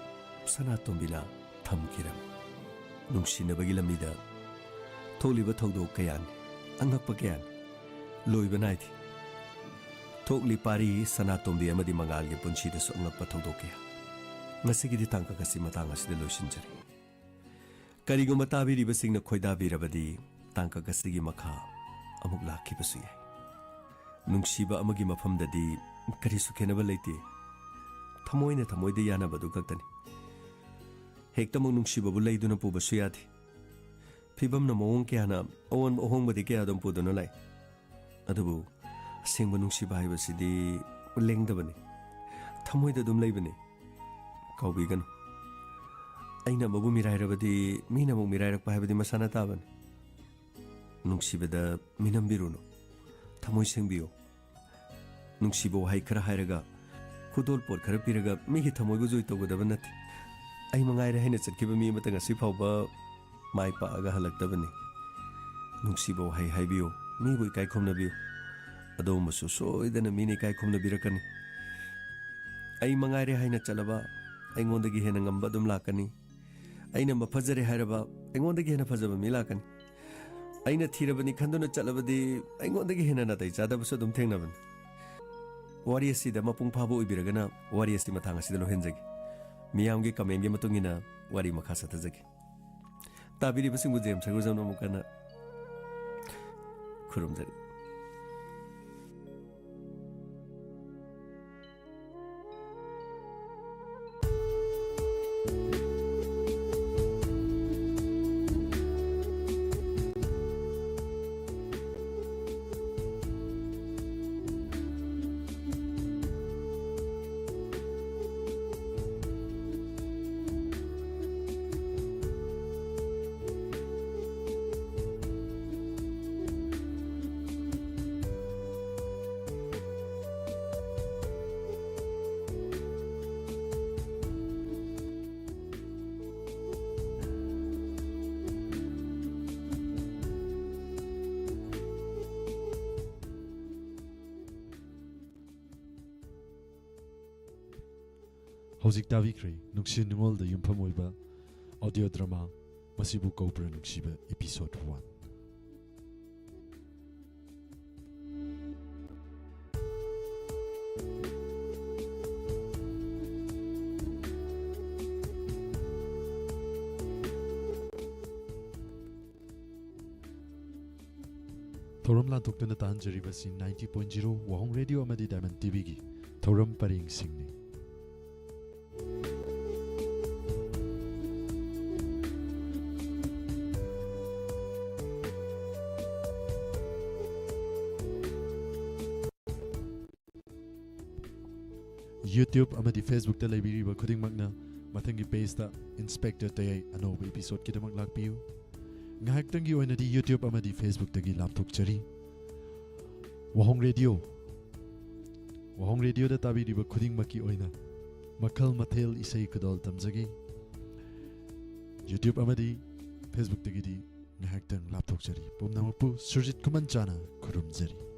ꯁꯅꯥꯇꯣꯝꯕꯤꯅ ꯊꯝꯈꯤꯔꯝꯃꯤ꯫ ꯅꯨꯡꯁꯤꯅꯕꯒꯤ ꯂꯝꯕꯤꯗ ꯊꯣꯛꯂꯤꯕ ꯊꯧꯗꯣꯛ ꯀꯌꯥꯅꯤ, ꯑꯉꯛꯄ ꯀꯌꯥꯅꯤ, ꯂꯣꯏꯕ ꯅꯥꯏꯗꯦ꯫ ꯊꯣꯛꯂꯤ ꯄꯥꯔꯤ ꯁꯅꯥꯇꯣꯝꯕꯤ ꯑꯃꯗꯤ ꯃꯉꯥꯜꯒꯤ ꯄꯨꯟꯁꯤꯗꯁꯨ ꯑꯉꯛꯄ ꯊꯧꯗꯣꯛ ꯀꯌꯥ꯫ ꯉꯁꯤꯒꯤꯗꯤ ꯇꯥꯡꯀꯛ ꯑꯁꯤ ꯃꯇꯥꯡ ꯑꯁꯤꯗ ꯂꯣꯏꯁꯤꯟꯖꯔꯦ꯫ ꯀꯔꯤꯒꯨꯝꯕ ꯇꯥꯕꯤꯔꯤꯕꯁꯤꯡꯅ ꯈꯣꯏꯗꯥꯕꯤꯔꯕꯗꯤ ꯇꯥꯡꯀꯛ ꯑꯁꯤꯒꯤ ꯃꯈꯥ ꯑꯃꯨꯛ ꯂꯥꯛꯈꯤꯕꯁꯨ ꯌꯥꯏ꯫ ꯅꯨꯡꯁꯤꯕ ꯑꯃꯒꯤ ꯃꯐꯝꯗꯗꯤ ꯀꯔꯤꯁꯨ ꯈꯦꯠꯅꯕ ꯂꯩꯇꯦ꯫ ꯊꯃꯣꯏꯅ ꯊꯃꯣꯏꯗ ꯌꯥꯅꯕꯗꯨ ꯈꯛꯇꯅꯤ꯫ ꯍꯦꯛꯇꯃꯛ ꯅꯨꯡꯁꯤꯕꯕꯨ ꯂꯩꯗꯨꯅ ꯄꯨꯕꯁꯨ ꯌꯥꯗꯦ꯫ ꯐꯤꯕꯝꯅ ꯃꯑꯣꯡ ꯀꯌꯥꯅ ꯑꯑꯣꯟꯕ ꯑꯍꯣꯡꯕꯗꯤ ꯀꯌꯥ ꯑꯗꯨꯝ ꯄꯨꯗꯨꯅ ꯂꯥꯛꯏ꯫ ꯑꯗꯨꯕꯨ ꯑꯁꯦꯡꯕ ꯅꯨꯡꯁꯤꯕ ꯍꯥꯏꯕꯁꯤꯗꯤ ꯂꯦꯡꯗꯕꯅꯤ, ꯊꯃꯣꯏꯗ ꯑꯗꯨꯝ ꯂꯩꯕꯅꯤ꯫ ꯀꯥꯎꯕꯤꯒꯅꯨ, ꯑꯩꯅ ꯑꯃꯕꯨ ꯃꯤꯔꯥꯏꯔꯕꯗꯤ ꯃꯤꯅ ꯑꯃꯨꯛ ꯃꯤꯔꯥꯏꯔꯛꯄ ꯍꯥꯏꯕꯗꯤ ꯃꯁꯥꯅ ꯇꯥꯕꯅꯤ꯫ ꯅꯨꯡꯁꯤꯕꯗ ꯃꯤꯅꯝꯕꯤꯔꯨꯅꯨ, ꯊꯃꯣꯏ ꯁꯦꯡꯕꯤꯌꯨ꯫ ꯅꯨꯡꯁꯤꯕ ꯋꯥꯍꯩ ꯈꯔ ꯍꯥꯏꯔꯒ, ꯈꯨꯗꯣꯜꯄꯣꯠ ꯈꯔ ꯄꯤꯔꯒ ꯃꯤꯒꯤ ꯊꯃꯣꯏꯕꯨ ꯖꯣꯏ ꯇꯧꯒꯗꯕ ꯅꯠꯇꯦ꯫ ꯑꯩ ꯃꯉꯥꯏꯔꯦ ꯍꯥꯏꯅ ꯆꯠꯈꯤꯕ ꯃꯤ ꯑꯃꯇ ꯉꯁꯤ ꯐꯥꯎꯕ ꯃꯥꯏ ꯄꯥꯛꯑꯒ ꯍꯜꯂꯛꯇꯕꯅꯤ꯫ ꯅꯨꯡꯁꯤꯕ ꯋꯥꯍꯩ ꯍꯥꯏꯕꯤꯌꯨ, ꯃꯤꯕꯨ ꯏꯀꯥꯏ ꯈꯨꯝꯅꯕꯤꯌꯨ꯫ ꯑꯗꯣꯝꯕꯨꯁꯨ ꯁꯣꯏꯗꯅ ꯃꯤꯅ ꯏꯀꯥꯏ ꯈꯨꯝꯅꯕꯤꯔꯛꯀꯅꯤ꯫ ꯑꯩ ꯃꯉꯥꯏꯔꯦ ꯍꯥꯏꯅ ꯆꯠꯂꯕ, ꯑꯩꯉꯣꯟꯗꯒꯤ ꯍꯦꯟꯅ ꯉꯝꯕ ꯑꯗꯨꯝ ꯂꯥꯛꯀꯅꯤ꯫ ꯑꯩꯅ ꯃꯐꯖꯔꯦ ꯍꯥꯏꯔꯕ, ꯑꯩꯉꯣꯟꯗꯒꯤ ꯍꯦꯟꯅ ꯐꯖꯕ ꯃꯤ ꯂꯥꯛꯀꯅꯤ꯫ ꯑꯩꯅ ꯊꯤꯔꯕꯅꯤ ꯈꯟꯗꯨꯅ ꯆꯠꯂꯕꯗꯤ, ꯑꯩꯉꯣꯟꯗꯒꯤ ꯍꯦꯟꯅ ꯅꯥꯇꯩ ꯆꯥꯗꯕꯁꯨ ꯑꯗꯨꯝ ꯊꯦꯡꯅꯕꯅꯤ꯫ ꯋꯥꯔꯤ ꯑꯁꯤꯗ ꯃꯄꯨꯡ ꯐꯥꯕ ꯑꯣꯏꯕꯤꯔꯒꯅ, ꯋꯥꯔꯤ ꯑꯁꯤ ꯃꯇꯥꯡ ꯑꯁꯤꯗ ꯂꯣꯏꯍꯟꯖꯒꯦ꯫ ꯃꯤꯌꯥꯝꯒꯤ ꯀꯃꯦꯟꯒꯤ ꯃꯇꯨꯡ ꯏꯟꯅ ꯋꯥꯔꯤ ꯃꯈꯥ ꯆꯠꯊꯖꯒꯦ꯫ ꯇꯥꯕꯤꯔꯤꯕꯁꯤꯡꯕꯨ ꯖꯦꯝꯁ ꯁꯔꯒꯨꯖꯝꯅ ꯑꯃꯨꯛ ꯍꯟꯅ ꯈꯨꯔꯨꯝꯖꯔꯤ꯫ ꯍꯧꯖꯤꯛ ꯇꯥꯕꯤꯈ꯭ꯔꯦ ꯅꯨꯡꯁꯤ ꯅꯨꯡꯉꯣꯜꯗ ꯌꯨꯝꯐꯝ ꯑꯣꯏꯕ audio drama ꯃꯁꯤꯕꯨ ꯀꯧꯕ꯭ꯔꯥ ꯅꯨꯡꯁꯤꯕ episode one꯫ ꯊꯧꯔꯝ ꯂꯥꯟꯊꯣꯛꯇꯨꯅ ꯇꯥꯍꯟꯖꯔꯤꯕꯁꯤ ninety point zero ꯋꯥꯍꯣꯡ ꯔꯦꯗꯤꯑꯣ ꯑꯃꯗꯤ Diamond TVꯒꯤ ꯊꯧꯔꯝ ꯄꯔꯦꯡꯁꯤꯡꯅꯤ꯫ YouTube ꯑꯃꯗꯤ Facebookꯇ ꯂꯩꯕꯤꯔꯤꯕ ꯈꯨꯗꯤꯡꯃꯛꯅ ꯃꯊꯪꯒꯤ pageꯇ Inspector ꯇꯌꯥꯏ ꯑꯅꯧꯕ episodeꯀꯤꯗꯃꯛ ꯂꯥꯛꯄꯤꯌꯨ꯫ ꯉꯥꯏꯍꯥꯛꯇꯪꯒꯤ ꯑꯣꯏꯅꯗꯤ YouTube ꯑꯃꯗꯤ Facebookꯇꯒꯤ ꯂꯥꯞꯊꯣꯛꯆꯔꯤ꯫ ꯋꯥꯍꯣꯡ ꯔꯦꯗꯤꯑꯣ, ꯋꯥꯍꯣꯡ ꯔꯦꯗꯤꯑꯣꯗ ꯇꯥꯕꯤꯔꯤꯕ ꯈꯨꯗꯤꯡꯃꯛꯀꯤ ꯑꯣꯏꯅ ꯃꯈꯜ ꯃꯊꯦꯜ ꯏꯁꯩ ꯈꯨꯗꯣꯜ ꯇꯝꯖꯒꯦ꯫ YouTube ꯑꯃꯗꯤ Facebookꯇꯒꯤꯗꯤ ꯉꯥꯏꯍꯥꯛꯇꯪ ꯂꯥꯞꯊꯣꯛꯆꯔꯤ꯫ ꯄꯨꯝꯅꯃꯛꯄꯨ ꯁꯨꯔꯖꯤꯠ ꯈꯨꯃꯟ ꯆꯥꯅ ꯈꯨꯔꯨꯝꯖꯔꯤ꯫